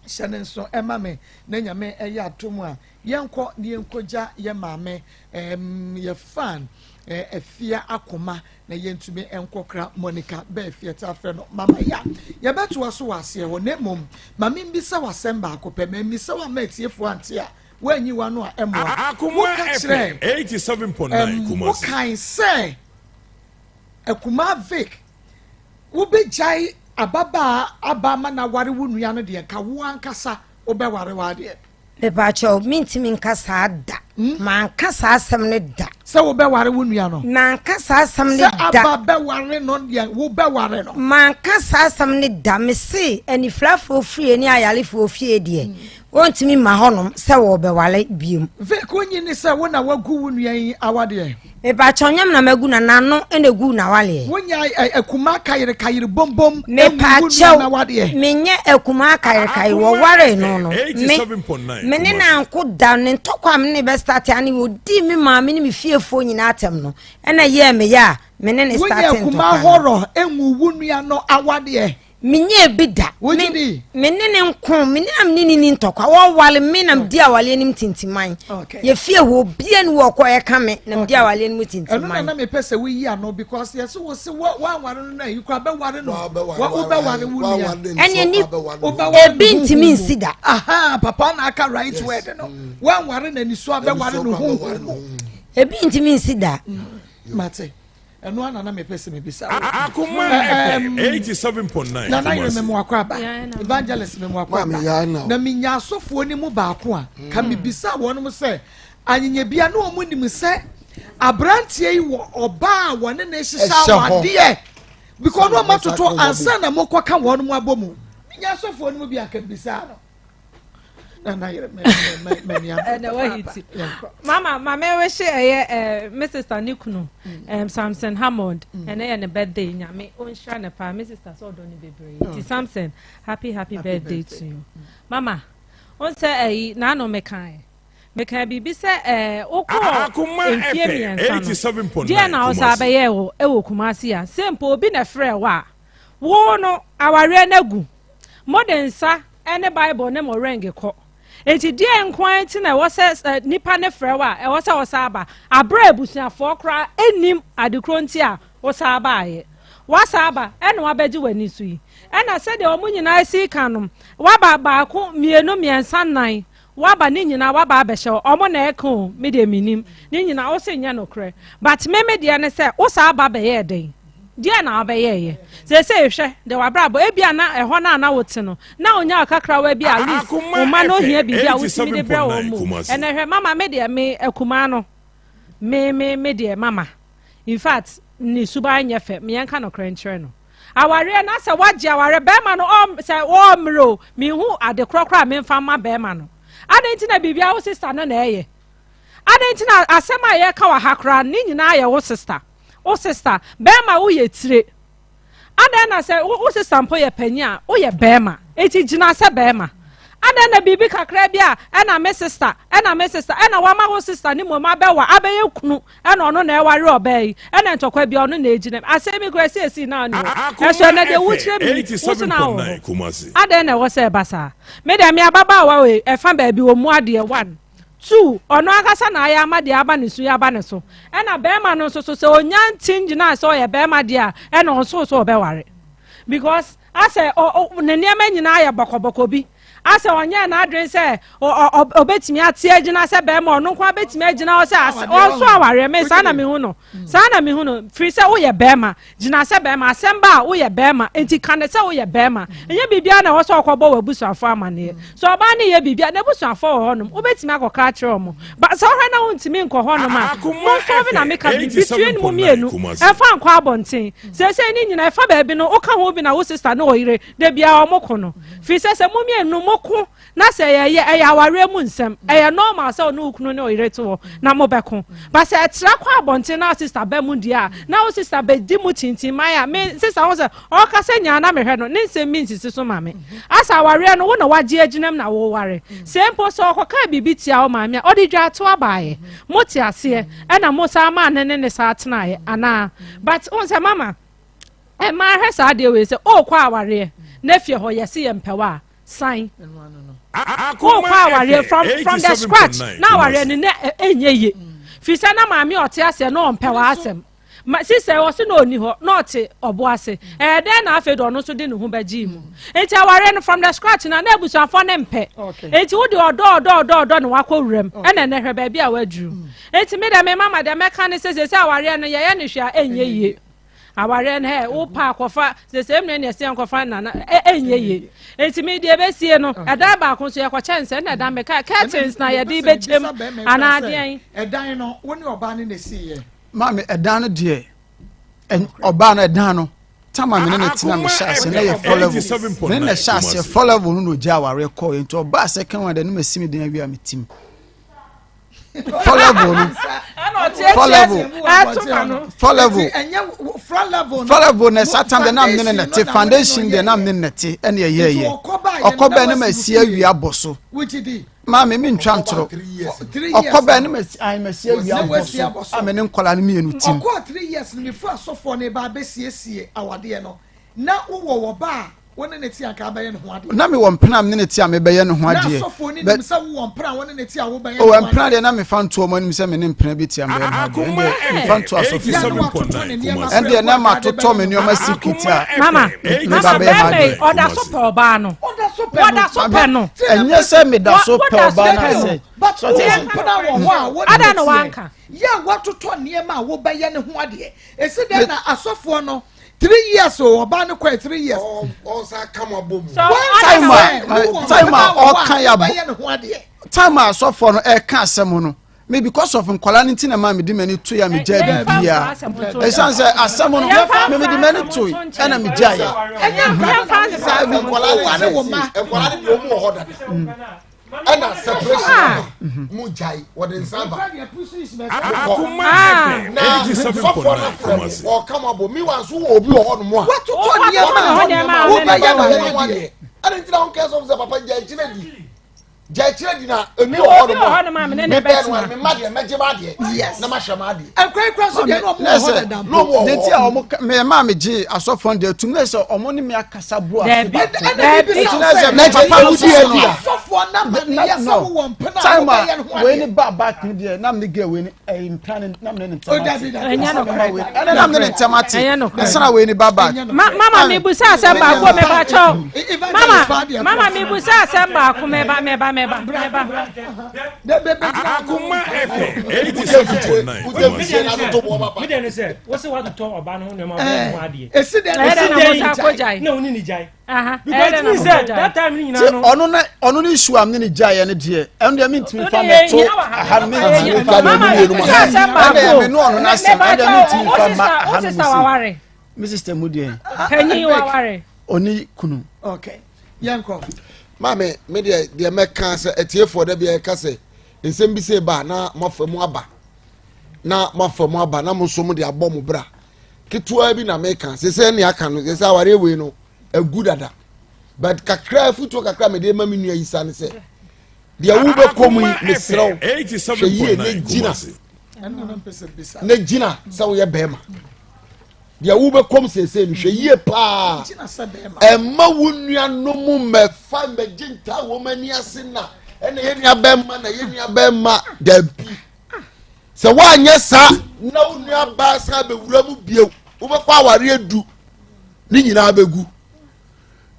hyɛ ne nso ɛma me na nyame ɛyɛ adom a yɛnkɔ na yɛnkɔgya yɛ maame ɛm yɛ fan ɛfia akoma na yɛntumi nkɔkra Monica Bɛɛfi yɛtaa frɛ no Mama Ya yɛbɛtoa so wɔ aseɛ hɔ na mmom ma membisa wo asɛm baako pɛ mammisa wo amma atiefoɔ ante a woanyi w'ano a ɛmmoa woka kyerɛ ɛm wokae sɛ Akumaa Vic wobɛgyae ababaa aba ama no aware wo nua no deɛ nka wo ankasa wobɛware w'adeɛ. Mepakyɛw, mintumi nka saa da. Manka saa asɛm no da. Sɛ wobɛware wo nua no. Manka saa asɛm no da. Sɛ aba bɛware no deɛ, wobɛware no. Manka saa asɛm no da. Mese anifirafoɔ fie ne ayarefoɔ fie deɛ, wɔntumi mma hɔnom sɛ wɔrebɛware biom. Vic, wonyi ne sɛ wo na woagu wo nua yi awadeɛ? Mepakyɛw, nyɛ me na magu no, n'ano na eguu n'awaleɛ. Wonya akumaa kayere kayere bombom ngu wo nua n'awadeɛ. Mepakyɛw, menyɛ akumaa kayere kayere, wɔwaree no no, me, me ne no anko da, ne ntɔkwa a me ne no bɛstate ane odii me maame ne me fiefoɔ nyinaa atɛm no, ɛna ɛyɛɛ me ya a me ne no Wonya state akumaa ntɔkwa no. hɔrɔ ngu wo nua no awadeɛ. Menyɛɛ bi da. Wogye di? Me ne ne nko, me ne na me ne ne ni ntɔkwa. Wɔwale me na medi awale anim tintiman. Yɛ fie hɔ obiara ni wɔ ɔkɔ ɛka me na medi awale anim tintiman. Ɛno na na mepɛ sɛ woyi ano because yɛsɛ wo se woanware no na yi kora bɛware no. Wobɛware wo nua. Ɛne ni ebi ntumi nsi da. Aha papa na aka right word no. Woanware na niso abɛware no honhom mu. Ebi ntumi nsi da. Mate. Ɛno ara na na mepɛ sɛ mebisa wo. Akoma FM 87.9 Nana yere me mmoakɔ aba. Evangelist me mmoakɔ aba. Na menya asɔfoɔ no mu baako a, ka mm. mebisa wɔn sɛ anyenyabia ne wɔn nim sɛ aberanteɛ yi wɔ ɔbaa a wɔne ne hyehyɛ awadeɛ because no ɔma toto ansa na mokɔka wɔn mu abɔ mu. Menya asɔfoɔ no mu bi a ka mbisa no. Mama, mama wehye ɛyɛ eh, me sister ne kunu mm. Samson Hammond mm. ɛnɛ yɛ ne birthday nyame ɔnhyira ne paa me sister sɛ ɔdɔ ne bebree nti oh. Samson happy happy, happy birthday, birthday to you mm. Mama ɔn sɛ ɛyi n'ano mekae. Mekaa biribi sɛ ɛɛ wokɔɔ mfie mmiɛnsa no, deɛ na wosan bɛyɛɛ wɔ ɛwɔ Kumasi a, sɛ mpo obi na ɛfrɛɛ wo a, wo no awareɛ no agu. Mode nsa ne Bible ne mo ring kɔ. Enti deɛ nko ara nti na ɛwɔ sɛ nipa no frɛ wo a, ɛwɔ sɛ wosan ba, aberɛ a abusuafoɔ koraa nnim adekorɔ nti a wosan baeɛ. Woasan aba ɛna wabɛgye w'ani so yi. Ɛna sɛdeɛ wɔn nyinaa si ka no, woaba baako, mmienu, mmiɛnsa, nnan, Waba ne nyinaa waba abɛhyɛ hɔ ɔmo na ɛka o me deɛ menim ne nyinaa wo se nyɛ nokorɛ but me me deɛ ne sɛ wo saa ba bɛyɛɛ dɛn deɛ na wabɛyɛɛyɛ seesei hwɛ deɛ wabrabɔ ebia na ɛhɔ no a na wote no na onya ɔkakrawa bi at least wo ma no ohia biribi a wotumi de brɛ wɔn mu ɛnɛ hwɛ mama me deɛ me akumaa no me me me deɛ mama in fact ne suban nyɛ fɛ meɛnka nokorɛ nkyerɛ no Awareɛ no asɛ wagye awareɛ bɛrima no ɔm sɛ ɔmmerɛ o menhu ade korɔ koraa memfa mma bɛrima no adɛn nti na biribia wo sister no na ɛyɛ adɛn nti na asɛm a yɛka wɔ ha koraa ne nyinaa yɛ wo sister wo sister bɛrima woyɛ tire adɛn na sɛ wo sister mpo yɛ panyin a woyɛ bɛrima eti gyina sɛ bɛrima adɛn na biribi kakra bi a ɛna me sister ɛna me sister ɛna wama wo sister ne mmom abɛwa abɛyɛ kunu Ɛna ɔno na ɛware ɔbaa yi, ɛna ntɔkwa biara ɔno na egyina mu. Asɛm yi koraa seesei na ɔne hɔ. Ɛso ɛnɛ deɛ wokyerɛ me yi, wo so na wɔ hɔ. Adɛn na ɛwɔ sɛ ɛba saa? Me deɛ me ababaawa wei, ɛfa baabi ɔmmu adeɛ, one. Two, ɔno ankasa na ayɛ ama deɛ aba ne so yi aba ne so. Ɛna bɛrima no nso so, sɛ ɔnya nti ngyinaa sɛ ɔyɛ bɛrima deɛ a, ɛna ɔnso so ɔbɛware. Because asɛ ɔ, ɔ, ne nneɛma nyinaa yɛ bɔkɔbɔkɔ bi. Asɛ ɔnyɛɛ n'adwene sɛ ɔbɛtumi ate agyina sɛ bɛrima ɔno nko abɛtumi agyina hɔ sɛ ɔnso awareɛ me saa na mehu no saa na mehu no firi sɛ woyɛ bɛrima gyina sɛ bɛrima asɛm ba a woyɛ bɛrima nti ka ne sɛ woyɛ bɛrima ɛnyɛ biribiara na ɛwɔ sɛ ɔkɔbɔ w'abusuafoɔ amanneɛ sɛ ɔbaa ne yɛ biribiara n'abusuafoɔ wɔ hɔnom wobɛtumi akɔka akyerɛ ɔmo ba sɛ ɔhwɛ na wontumi nkɔ hɔnom a momfɔ bi na meka bi between mu mmienu ɛfa nkɔ abɔnten seesei ne nyina ɛfa baabi no woka ho bi na wo sister ne ɔyere Da biara ɔmo ko no. Firi sɛ sɛ mo mmienu mo ko na sɛ yɛyɛ ɛyɛ awareɛ mu nsɛm. Ɛyɛ normal sɛ ɔne wo kunu ne ɔyere te hɔ na mo bɛko. But sɛ ɛtra kɔ abɔnten na wo sister ba mu deɛ a na wo sister bɛdi mo tintinman a me sister ho sɛ ɔkasa nyaa na mehwɛ no ne nsɛm bi nsisi so ma me. Asɛ awareɛ no wo na wagye agyinam na woware. Sɛ mpo sɛ ɔkɔkaa biribi tia wo maame a ɔde dwaatoa baeɛ. Mo te aseɛ ɛna mo san maa ne ne ne saa tenaeɛ anaa? But wohu sɛ mama Mmaa hwɛ saa adeɛ wei sɛ ɔrekɔ awareɛ na fie hɔ yɛse yɛ mpɛwa a san ɔrekɔ awareɛ from from the scratch na awareɛ no na ɛnyɛ yie firi sɛ na maame ɔte aseɛ na ɔmpɛwa asɛm ma sisɛ ɔse na ɔni hɔ na ɔte ɔbo ase ɛyɛ dɛn na afei de ɔno nso de ne ho bɛgye mu nti awareɛ no from the scratch na na abusuafoɔ ne mpɛ nti wode ɔdɔ ɔdɔ ɔdɔ ɔdɔ na wakɔ wuram ɛna ɛnɛ hwɛ baabi a waduru nti me dɛ me mama deɛ mɛka ne sɛ sɛ sɛ awareɛ no yɛyɛ ne hwɛ a ɛnyɛ yie Awareɛ no hɛ wopɛ akɔfa sɛsɛ mmerɛ ne ɛsɛ nkɔfa nana ɛnyɛ yie nti me deɛ ɛbɛsie no ɛdan baako nso yɛkɔkyɛ nsɛ na ɛdan meka curtains na yɛde bɛkyɛm anaa deɛn. Ɛdan no wo ne ɔbaa no na ɛsiiɛ. Maame ɛdan no deɛ ɔbaa no ɛdan no tama me ne ne tena me hyɛ aseɛ na yɛ four level me ne na hyɛ aseɛ four level no na ogya awareɛ kɔɔ yɛ nti ɔbaa second one deɛ ne ma si me dan awie a me tim. four level no four level four level four level na ɛsa tam deɛ na mene ne te foundation deɛ na mene ne te ɛne ɛyɛ yɛ ɔkɔ bɛn ne ma si awia bɔ so maame mi ntwa ntoro ɔkɔ bɛn ne ma si ayi ma si awia bɔ so a me ne nkɔla no mmienu tim. ɔkɔ 3 years no before asɔfoɔ ne ba abɛsiesie awadeɛ no na wowɔ wɔ ba a Wo ne ne te anka abɛyɛ ne ho adeɛ. Na mewɔ mpena a me ne ne te a mebɛyɛ ne ho adeɛ. Na asɔfoɔ no nim sɛ wowɔ mpena a wo ne ne te a wobɛyɛ ne ho adeɛ. O mpena deɛ na mefa nto wɔn anim sɛ me ne mpena bi te a mebɛyɛ ne ho adeɛ. Ɛndeɛ mefa nto asɔfoɔ anim. Ɛndeɛ na matotɔ me nneɛma secret a Mama, meba mama bɛyɛ bɛrima yi m'adeɛ. ɔda so pɛ ɔbaa no. Ɔda so pɛ no. Ɛnyɛ sɛ meda so pɛ ɔbaa no asɛ. But So ɔte wowɔ ase? mpena wɔ hɔ a wo ne Adɛn ne na teɛ. wanka? Yɛ a woatotɔ nneɛma a wobɛyɛ ne ho adeɛ. Ɛsi dɛn na asɔfoɔ no 3 years o ɔbaa no kɔɛ 3 years. Ɔsa ka mo abɔ mu. Time a time a ɔka yɛ abɔ time a asɔfoɔ no ɛka asɛm no me because of nkwadaa no nti na maa mi di m'ani to ya mi gya bi bia esan sɛ asɛm no mi mi di m'ani to ɛna mi gya yɛ. Ɛnyɛ nkwadaa no saa nkwadaa no wɔ ma. Nkwadaa no deɛ ɔmu wɔ hɔ dada. Ɛna separation aba mu gyae wɔde nsa ba mokɔ na sɔfoɔ no afrɛ mo ɔka mo abɔ mi wa nso wɔ obi wɔ hɔ nom a watotɔ nneɛma a wobɛyɛ ne ho adeɛ ɛne ntina wo nkɛ sɔfo sɛ papa gya akyinɛ di. Gya akyire di na ebi wɔ hɔ nom a mebɛn no a mema deɛ mɛgye ma adeɛ na mahwɛ ma adeɛ. Ɛkwan kura so deɛ na ɔmo wɔ hɔ dada mpo. Ne ti a ɔmo mɛ maa mi gye asɔfo no deɛ tum ne sɛ ɔmo ne mi akasa bu afe baako. Ɛna bi bisa sɛ na papa no soso no asɔfoɔ na ma ne yɛ sɛ wowɔ mpena a time wobɛyɛ no ho a adeɛ. wei ne ba back ne deɛ na mi ne girl wei ne ɛyi mpena ne na mi ne ne ntɛm ate. Ɛnyɛ nokorɛ. Ɛna na mi ne ne ntɛm ate. Ɛnyɛ nokorɛ. Ɛsana wei ne ba back. Ma mama mi busa asɛm baako meba kyɛw. Mama mama mi busa asɛm baako meba meba meba meba. Akoma FM 87.9 Kumasi. Mi dɛ ne sɛ wosi wa totɔ ɔba no ho nneɛma bɔ ho adeɛ. Esi dɛ Ɛyɛ dɛ na mo sa akɔ gyae. Na oni ni gyae. Aha, Because ɛyɛ dɛ it na means mo sɛ kɔ that gyae. time ni Ti nyinaa no. ɔno na ɔno ne issue a mi ne ne gya yɛ ne deɛ ɛno deɛ mi ntumi fa mɛ to aha no mi ntumi fa Mama mɛ mi busa asɛm baako. ɛna yɛ mi ne ɔno n'asɛm Meba ɛna mi ntumi kyɛw, fa wo ma sista aha wo no mu sista se waware. mi sister mu deɛ Panyin waware. ɔne kunu. Okay. Yɛnkɔ. Maame, me deɛ deɛ mɛka sɛ atiefoɔ da bi ɛka sɛ nsɛm bi sɛ ba na moafa mu aba na moafa mu aba na mo nso mo de abɔ mo bra ketewa bi na meka sɛ sɛ nea aka no sɛ sɛ awareɛ wei no agu dada but kakra afutuo kakra mede ma me nua yi sa ne sɛ deɛ wobɛkɔ mu yi mesrɛ wo hwɛ yie ne gyina ne gyina sɛ woyɛ bɛrima deɛ wobɛkɔm seesei no hwɛ yie paa ɛma wo nuanom mmɛfa mmɛgye ntaa wɔn ani ase na ɛna yɛ nua bɛrima na yɛ nua bɛrima dabi sɛ woanyɛ saa na wo nua baa san bɛwura mu bio wobɛkɔ awareɛ du ne nyinaa bɛgu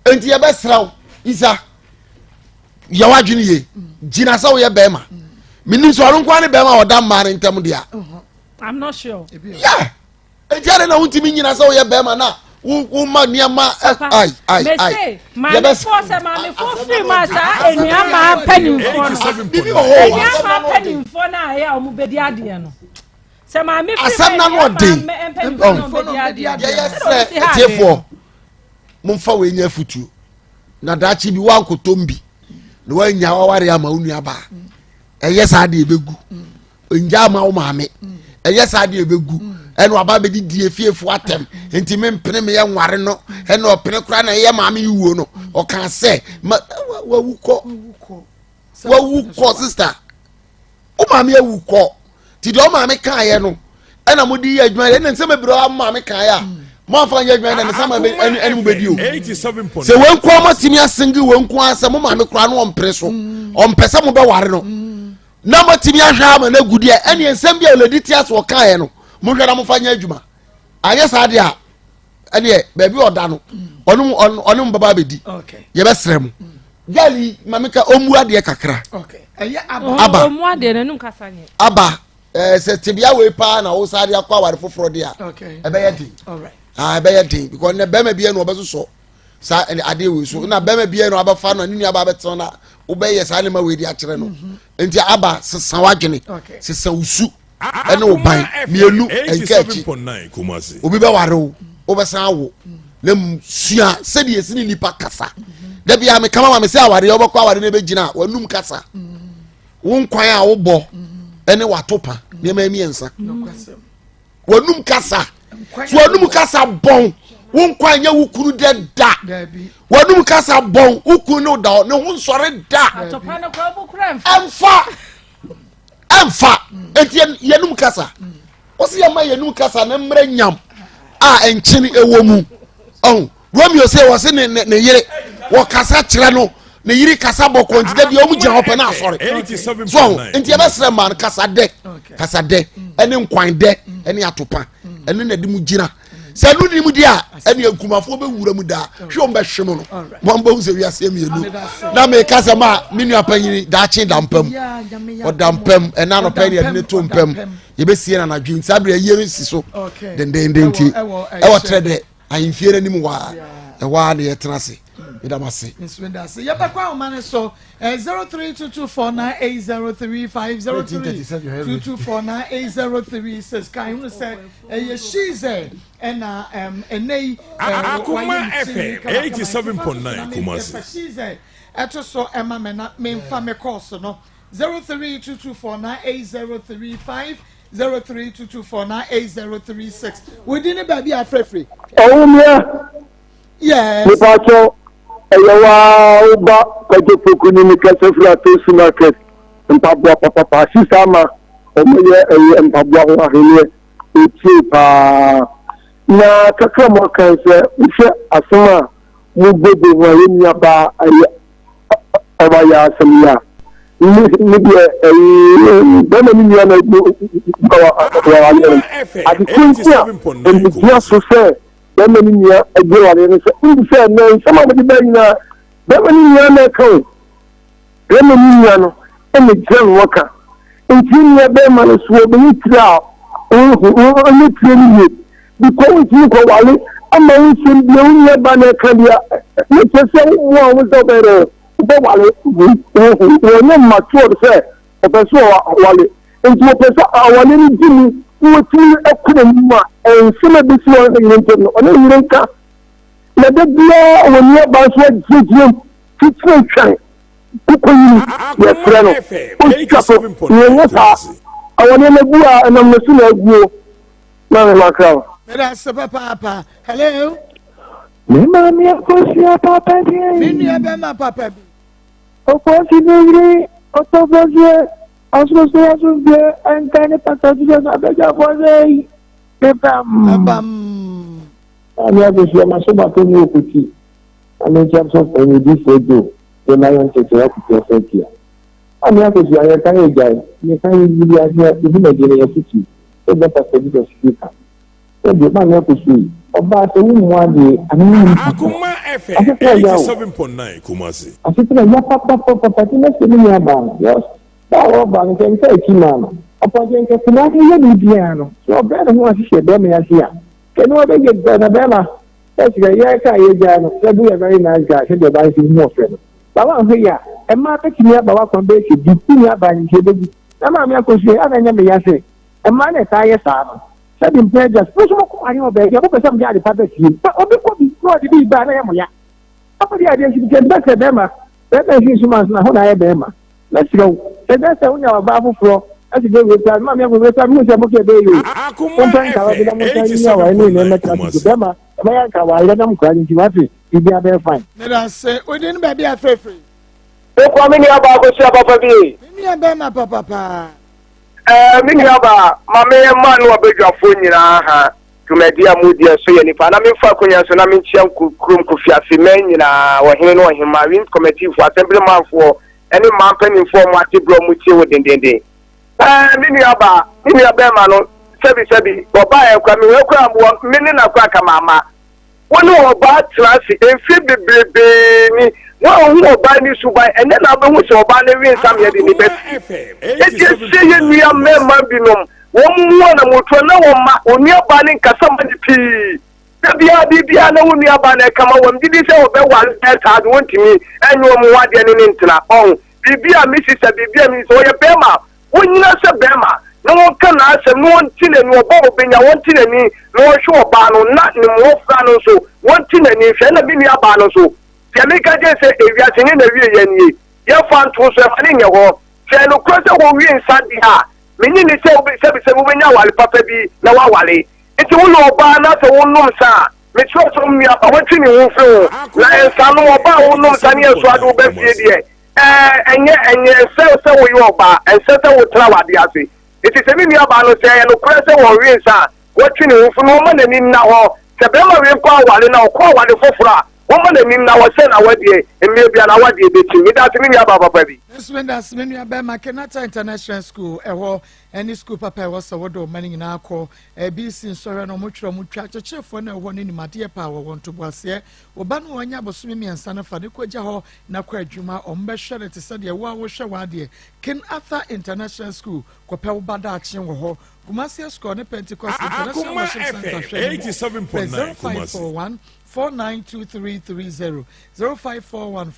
enti yɛbɛsrɛ wo isa yɛ w'adwene yie gyina sɛ woyɛ bɛrima menim sɛ ɔno nkoa ne bɛrima a ɔda mmaa no ntam deɛ I'm not sure. Yeah. Enti adɛn na wontumi nyina sɛ woyɛ bɛrima na woma nneɛma ai ai ai. Maamefoɔ sɛ maamefoɔ firi mu a saa enua maa mpanimfoɔ no enua maa mpanimfoɔ no a ɛyɛ a wɔn bɛdi adeɛ no sɛ maame firi mu enua maa mpanimfoɔ no bɛdi adeɛ no yɛyɛ sɛ atiefoɔ momfa wei nyɛ afutuo na daakye bi woankɔtɔm bi na woanya waware ama wo nua baa ɛyɛ saa deɛ ɛbɛgu ngya ama wo maame ɛyɛ saa deɛ ɛbɛgu ɛna waba bɛdi die fiefo atɛm nti mempene meyɛ nware no ɛna ɔpene koraa na ɛyɛ maame yi wuo no ɔka sɛ ma wawu kɔ wawu kɔ sista wo maame awu kɔ nti deɛ ɔmaame kaeɛ no ɛna mo de yɛ adwuma yɛ ɛna nsɛm bebree a maame kaeɛ a mo afa nyɛ adwuma yɛ na ne sama ɛne ɛne mo bɛdi o sɛ wɔn nko ama tumi asengi wɔn nko asɛ mo maame koraa no ɔmpere so ɔmpɛ sɛ mo bɛware no na moatumi ahwɛ ama no agu deɛ ɛneɛ nsɛm bi a ɔlɛdi te ase ɔkaeɛ no mohwɛ na mofa nyɛ adwuma anyɛ saa deɛ a ɛneɛ baabi ɔda no ɔne ɔne mo bɛba abɛdi yɛbɛsrɛ mo gali maame ka ɔmmu adeɛ kakra aba aba ɛɛ sɛ tebea wei paa na wosa de akɔ aware foforɔ deɛ a ɛbɛyɛ den ɛbɛyɛ den because ne bɛrima bi yɛ no ɔbɛsosɔ saa ɛne adeɛ wei so na bɛrima biara no abɛfa no ne nua ba abɛtena na wobɛyɛ saa nneɛma wei de akyerɛ no mhm. nti aba sesa w'adwene sesa wo su ɛne wo ban mmienu nka akyi obi bɛware wo wobɛsan awo na sua sɛdeɛ ɛsi ne nipa kasa mhm. da bia mekama ma me sɛ awareɛ wobɛkɔ aware no bɛgyina a wanum kasa mhm. wo nkwan a wobɔ ɛne watopa nneɛma mmiɛnsa W'anum kasa so w'anum kasa bɔn wo nkwa nyɛ wo kunu dɛ da w'anum kasa bɔn wo kunu ne wo da hɔ ne ho nsɔre da ɛnfa ɛnfa eti yɛnum kasa wɔsi yɛn ma yɛnum kasa ne mmerɛ nyam a nkyene ɛwɔ mu ɔn romeo sɛ wɔsi ne ne ne yere wɔkasa kyerɛ no ne yere kasa bɔkɔ nti dɛbi wɔn gyina hɔ pɛ na asɔre so nti yɛbɛsrɛ mmaa no kasa dɛ kasa dɛ ɛne nkwan dɛ ɛne atopa ɛne na ɛde mu gyina sɛ ɛno ni mu di a ɛne nkumafoɔ bɛwura mu daa hwɛ wɔn bɛhwe mu no wɔn bɛhu sɛ wiase mmienu na meka sɛ ma me nua panyini daakye da mpam ɔda mpam ɛna anɔpɛ ne yɛde ne to mpam yɛbɛsie no anadwo nti saa berɛ ayie no si so dendenden nti ɛwɔ trɛ dɛ ahemfie no anim hɔ a ɛhɔ a na yɛtena ase meda mo ase. Nso meda ase. Yɛbɛkɔ ahoma no so 0322498035 0322498036 kan hunu sɛ ɛyɛ shize ɛna ɛnɛ yi Akoma FM 87.9 Kumasi. Shize ɛto so ɛma mɛ na memfa me kɔɔso no 0322498035 0322498036 wodi ne baabi afrɛfrɛ. Ɔwomia. Yes. Mipatwɔ. Ɛyɛ wo ara wo ba Kwadwo Poku ne ne kasa firi Atosi market mpaboa papapa sista ama ɔmo yɛ ɛyɛ mpaboa ho ahweneɛ metie paa na kakra mo aka sɛ wohwɛ asɛm a mo bobo ho a yɛ nua baa ɛyɛ ɔba yɛ asɛm yi a ne ne deɛ ɛyi bɛrima ne nua na wɔawareɛ no ade ko nti a ɛmegyina so sɛ Bɛrima no nua agye awareɛ no sɛ wonim sɛ ɛnɛ nsɛm a mede baa nyinaa bɛrima no nua na ɛka o. Bɛrima no nua no ɛna gyina no wɔka. Nti nua bɛrima no so ɔbɛyɛ tiri a ɔnyɛ tiri no yie. Bikɔ wontumi kɔwale ama wo nsɛm bia wo nua ba na ɛka deɛ ne kyerɛ sɛ wommoa wo sɛ wobɛyɛ dɛ wobɛwale wɔnyɛ matured sɛ Ɔpɛ sɛ ɔware. Enti ɔpɛ sɛ aware no di mu na watumi akɔ n'anim a nsɛm a ebesi wɔn ne yere ntam no, ɔne ne yere nka. Na da biara wɔn nuabaa nso agyinagyina mu titire twɛn koko yiri yɛfrɛ no. Ɔtwa so na ɛnyɛ saa. Aware no agu a ɛnam ne so na aguo. Na me makra wo. Meda ase papaapa. Hello. Me maame akosua papa bi. Me nua bɛma papa bi. Ɔkwansi ne yere ɔtɔfɛseɛ ɔsorosoro asomdwoeɛ nka ne Pastor Jesus abadwafoɔ sɛ yi mepam. Ɛbam. Maame Akosua maso bato ne okuti na menkyɛm so panyin difoɔ Joe de lion tete akutu ɔsɛ atia. Maame Akosua yɛka yɛ gyae yɛka yɛ yi wiase yɛ dwumadie no yɛ fotuo sɛ bɛ Pastor Jesus di ka. Sɛ deɛ maame Akosua yi ɔbaa sɛ wo mmoa adeɛ anaa wo nim kakra. Akoma FM Asetra ya o. 87.9 Kumasi. Asetra ya papapapapa nti mɛsrɛ me nua baa no because baa a ɔba no sɛ nka akyi maa no ɔpɔnkye nka Kumasi yɛ biribiara no sɛ ɔbrɛ ne ho ase hyɛ bɛrima yi ase a kɛ ne ɔbɛyɛ because na bɛrima first kɛ yɛ ka yɛ gyaa no sɛ bo yɛ very nice guy sɛdeɛ ɔbaa no si hu ɔfrɛ no ba wanhwɛ yi a mmaa bɛtumi aba wakwan bɛyɛ sɛ du wo nua baa no nti ɛbɛgu na maame akɔsue ana ɛnyɛ me ya sɛ mmaa na ɛtaa yɛ saa no Sɛbi mpɛ agya mo nso mokɔ ware wɔ baabi a mopɛ sɛ mode ade pa ba fie na obi kɔ bi na ɔde bi ba a na ɛyɛ mo ya. Afei deɛ adeɛ nso bi sɛ mpɛ sɛ bɛrima bɛrima nsi nso ma nso na ho na ayɛ bɛrima. Mɛsrɛ wo sɛ dɛ sɛ wonya ɔbaa foforɔ ɛsɛ dɛ wei koraa mema meɛfo wei koraa mehu sɛ mokɛ ɛbɛyɛ yie Akoma mompɛ nkawa bi na FM monsan nyi aware ne nyinaa 87.9 mmɛtra ase Kumasi. bio bɛrima ɛbɛyɛ anka aware nam koraa no nti wate biribiara bɛyɛ fine. Medase. Wo din ne baabi a frɛfrɛ yi? Mekɔ me nua baa kɔhyia papa bi ei. Me nua bɛrima papa paa. Ɛɛ, me nuabaa, ma me mma ne w'abadwafoɔ nyinaa ha dwumadie a modi ɛso yɛ nipa na memfa akonya so na menkyia kurom Kofiase mmaa nyinaa, ɔhene ne ɔhemmaa, Wins kɔmɛtiifoɔ, asɛmblimanfoɔ ne mmaa mpanimfoɔ a wɔate berɛ a wɔtie wo dendenden. Ɛɛ, me nuabaa, me nuabɛrima no, sɛbi sɛbi, ɔbaeɛ koraa, mehwɛ koraa mmoa, me ne na koraa ka mamma. Wo ne ɔbaa tena ase mfe bebrebe ni, woanhu ɔbaa no suban, ɛnnɛ na wobɛhu sɛ ɔbaa no we nsa mea de ne ba fie. Enti ɛsɛ yɛn nua mmarima binom, wɔn ho anamotuo na wɔn mma, onua baa no nkasa ma no pii. Da biara biribiara na wo nua baa no ɛka ma wɔn, gyidi sɛ wɔbɛware bɛyɛ saa de wɔntumi ɛnyɛ wɔn ho adeɛ ne ne ntena. Ɔho, biribi a me sista, biribi a me sista, ɔyɛ bɛrima, Wonyina sɛ bɛrima na wɔnka n'asɛm na wɔnte n'ani, ɔba a ɔbɛnya, wɔnte n'ani na wɔnhwɛ ɔbaa no na ne mmɔfra no nso, wɔnte n'ani nhwɛ. Ɛna me nuabaa no nso, deɛ meka kyerɛ sɛ ewiase nyɛ n'awieeɛ nie, yɛmfa nto so, ɛma no nyɛ hɔ. Sɛ ɛyɛ nokorɛ sɛ wɔwie nsa deɛ a, mennye nni sɛ sɛbisɛbi wobɛnya aware papa bi na woaware. Nti woyɛ ɔbaa na sɛ wonom nsa a, mesrɛ sɛ wo nuabaa, wɔntwe ne ho mfiri ho. Na nsanom, ɔbaa a wonom nsa ne yɛn so ade wo ba fie deɛ, Ɛɛ, ɛnyɛ, ɛnyɛ, ɛnsɛ sɛ woyɛ ɔbaa, ɛnsɛ sɛ wotra w'ade ase. Enti sɛ me nuabaa no, sɛ ɛyɛ nokorɛ sɛ ɔwe nsa a, wɔtwe ne ho fi no, wɔmma n'ani nna hɔ. Sɛ barima wei kɔ aware na ɔkɔ aware foforɔ a, wɔmma n'ani nna hɔ sɛ n'awadeɛ, mmerɛ biara n'awadeɛ bɛtim. Meda ase, me nuabaa papa bi. Me nso meda ase me nua bɛrima Kenata International School ɛhɔ ɛne school papa ɛwɔ sɛ wode ɔma no nyinaa kɔ ABC nsɔhwɛ no ɔmo twerɛ ɔmo twa akyerɛkyerɛfoɔ no ɛwɔ no nim adeɛ paa wɔwɔ ntoboaseɛ wo ba no ɔnya bosome mmiɛnsa no fa ne kɔgya hɔ na kɔ adwuma, wɔbɛhwɛ no te sɛ deɛ wo a wohwɛ w'adeɛ. King Arthur International School, kɔpɛ wo ba daakye wɔ hɔ. Kumasi Escort ne Pentecost International Akoma Worship Center FM hwɛ no mu. Frɛ 87.9 Kumasi. 0541 492330, 0541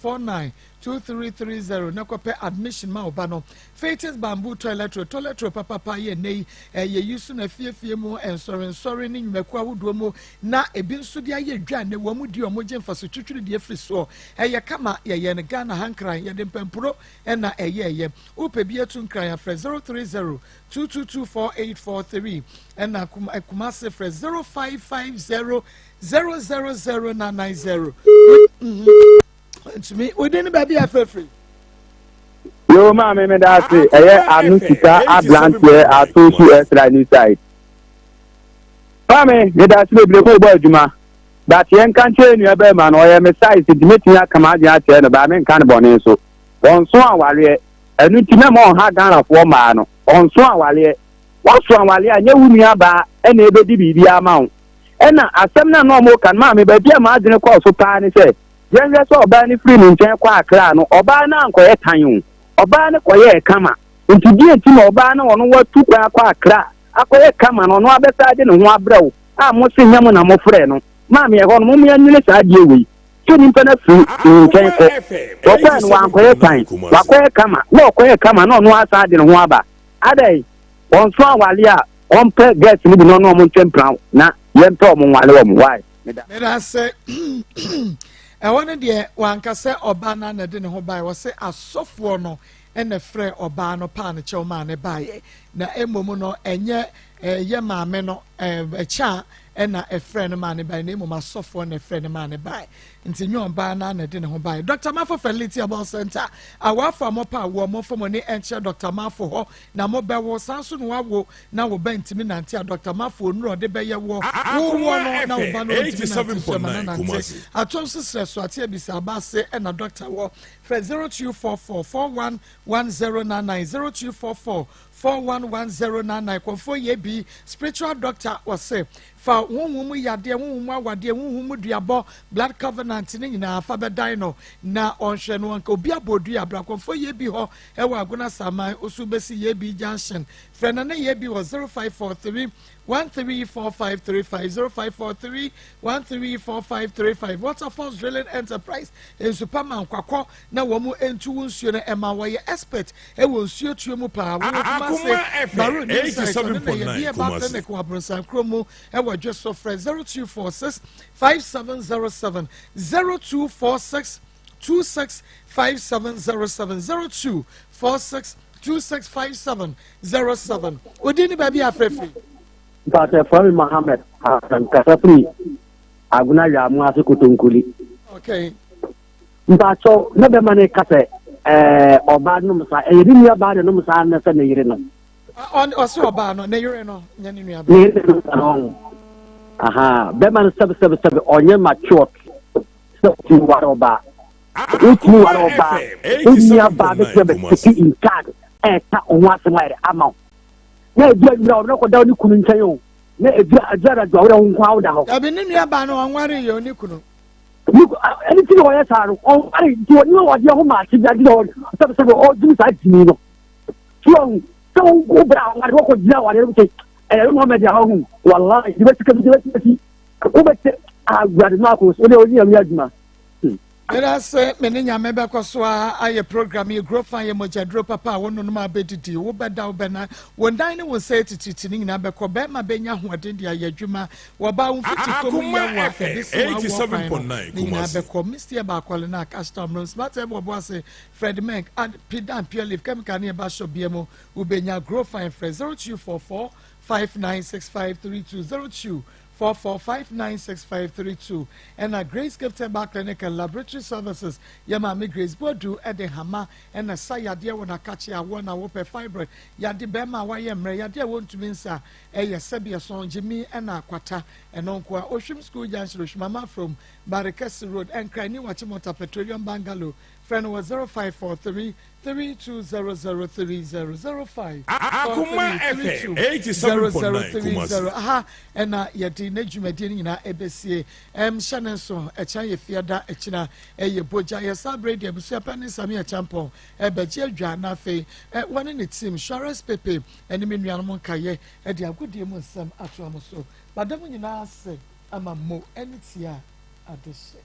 492330 na kɔpɛ admission ma wo ba no. Fatis Bamboo Toilet Roll, toilet roll papapa yɛ nnɛ yi, yɛyi so no afiefie mu, nsɔrensɔre ne nnwumakuo ahodoɔ mu, na ebi nso de ayɛ dwa nnɛ, wɔn di wɔn gye mfaso twitwiri deɛ firi soɔ. Ɛyɛ kama, yɛyɛ no Ghana ha Nkran, yɛde mpampuro na ɛyɛɛyɛ. Wopɛ bi atu Nkran a, frɛ 030 222 4843, ɛna Kumase frɛ 0550 000 990. Wantumi. Wo din ne baabi a afrɛfiri? Yoo maame meda ase ɛyɛ ano sika abranteɛ ato so ɛsra new side. Maame meda ase bebree kó bɔ adwuma but yɛn nka nkyerɛ nua bɛrima no ɔyɛ me size nti metumi aka m'adwene akyerɛ no baa menka no bɔne nso ɔnso awareɛ ɛno nti mɛma ɔnha Ghanafoɔ mmaa no ɔnso awareɛ waso awareɛ a nyɛ wo nua baa ɛna ɛbɛdi biribi ama wo ɛna asɛm no a na ɔmo ka no maame baabi a m'adwene kɔɔ so paa ne sɛ Yɛnhwɛ sɛ ɔbaa no firi ne nkyɛn kɔɔ Accra no, ɔbaa no ankɔyɛ tan o, ɔbaa no kɔyɛɛ kama. Nti deɛ nti na ɔbaa no ɔno watu kwan akɔ Accra akɔyɛ kama no, ɔno abɛsan de ne ho abrɛ wo a mo se nyɛ mo na mofrɛɛ no. Maame ɛhɔ no mom yɛnwene saa adeɛ wei, sɛ nipa no afiri ne nkyɛn kɔ, ɔkɔɛ no wankɔyɛ tan, wakɔyɛ kama, na ɔkɔyɛ kama na ɔno asan de ne ho aba. Adɛn? Ɔnso awale a ɔmpɛ girls no bi na ɔne ɔmo ntwe mpena na yɛmpɛ ɔmo nwale ɔmo, why? Meda. Medase. Ɛhɔ no deɛ wanka sɛ ɔbaa no na ɛde ne ho baeɛ, wɔse asɔfoɔ no na ɛfrɛ ɔbaa no paa no kyɛw maa ne baeɛ, na mmom no ɛnyɛ ɛyɛ maame no ɛkyɛ a ɛna ɛfrɛ no maa ne baeɛ, na mmom asɔfoɔ na ɛfrɛ no maa ne baeɛ, nti nyɛ ɔbaa no na ɛde ne ho baeɛ. Dr. Mafo Fertility Herbal Center awafo a mɔpa awoɔ mɔfo mo ne ɛnkyerɛ Dr. Mafo hɔ na mobɛwo, saa nso na wawo na wo ba ntumi nante a, Dɔkta Mafo nnuru a ɔde bɛyɛ woɔ, wowoɔ no na wo ba no ntumi nante so ɛma no nante. Atom so srɛ so ate abisa aba ase ɛna dɔkta wɔ. Frɛ 0244 411099 0244 411099 Kɔmfoɔ yɛ bi spiritual doctor wɔse fa honhom mu yadeɛ, honhom mu awadeɛ, honhom mu duabɔ, blood covenant ne nyinaa fa bɛdan no na ɔnhwɛ no anka obi abɔ dua bra kɔmfoɔ yɛ bi hɔ ɛwɔ Agona Saman osu bɛsi yɛ bi junction Frɛ Nana Yebi wɔ 0543 134535, 0543 134535. Waterfalls Drilling Enterprise, nsu pa ma nkwakɔ na wɔn ntu wo nsuo no ɛma wɔyɛ expert ɛwɔ nsuo tuo mu paa. Wɔwɔ Kumase, Maru New Site, ɔne na yɛ bi ɛba clinic wɔ Abronsan kuro mu ɛwɔ dwe so. Frɛ 0246 5707, 0246 265707, 0246 265707. Odin ne baabi a afrɛ firi. Mpatsɛ frɛ me Mohammed Hassan kasa firi Agona Wiamu ase Kotonkoli. Okay. Mpatsɔ na bɛma ne ka sɛ ɛɛ ɔbaa nom saa ɛyɛ ne nua baa na nom saa na sɛ ne yere no. Ɔsɛ ɔbaa no ne yere no nyɛ ne nua baa. Ne yere nom saa no. Aha bɛma no sɛbi sɛbi sɛbi ɔnyɛ matured sɛ ɔtumi ware ɔbaa. Wotumi ware ɔbaa, wo nua baa bɛtumi abɛtake in charge ɛɛka wo ho asɛm ayɛ ama wo. Na ebi anwura ɔno kɔda ne kunu nkyɛn o. Na ebi ebi anadwo a wode wo nko awoda hɔ. Dabi ne nua baa no ɔnware yɛ ɔne kunu. Ɛne ti na ɔyɛ saa no ɔnware nti ɔne ɔdeɛ ho maakye bi adi na sɛbi sɛbi ɔdwene saa gyimi no. So ɔhu sɛ wo bra ɔware wɔkɔ gyina awareɛ no sɛ ɛyɛ Muhammad a ɔhu wallahi de bɛsi kabi de bɛsi bɛsi wobɛte awurade maako so wode ɔne nyame adwuma. Meda ase me ne Nyame bɛkɔ so ara ayɛ program yi Grow Fine yɛ mogyaduro papa a wo nonom a bɛdidi wo bɛda wo bɛna wo nan ne wo nsa atititi ne nyinaa bɛkɔ bɛrima bɛnya ahoɔden de ayɛ adwuma wɔbaa wo mfiti kɔm yɛ wo a ɛde si w'awoɔ kwan no ne nyinaa bɛkɔ Misty ɛba akɔle na Ashtown Mrom Smart ɛbɔ ɔbo ase Fred Menk ad Pidan Pure Leaf chemical ne ɛba shop bia mu wobɛnya Grow Fine frɛ 0244 596532 02 44596532 ɛna Grace Gift Herbal Clinic and Laboratory Services yɛ maame Grace Boadu de hama ɛna sa yadeɛ wɔ n'akakye awoɔ na wopɛ fibroid yade bɛrima a wayɛ mmerɛ yadeɛ a wɔntumi nsa ɛyɛ sɛbi ɛsɔn gyimi ɛna akwata ɛno nkoa Ohwim School Junction Ohwim Amafrom Barekɛse Road Nkran New Achimota Petroleum Bungalow frɛ no wɔ 0543 320030 05 Akoma FM 87.9 Kumasi. Aha ɛna yɛde ne dwumadie no nyinaa ɛbɛsie. Ɛm hyɛ ne nso ɛkyɛn yɛ fiada ɛkyina ɛyɛ bogya yɛ saa berɛ deɛ abusua pɛ ne Sami Ɛkyɛmpɔn ɛbɛgye adwa na afei ɛ wɔne ne team Suarez Pepe ɛne me nuanom nkayɛ ɛde agodie mu nsɛm atoa mo so. Bada mu nyinaa ase ama mo ɛne tia adehye.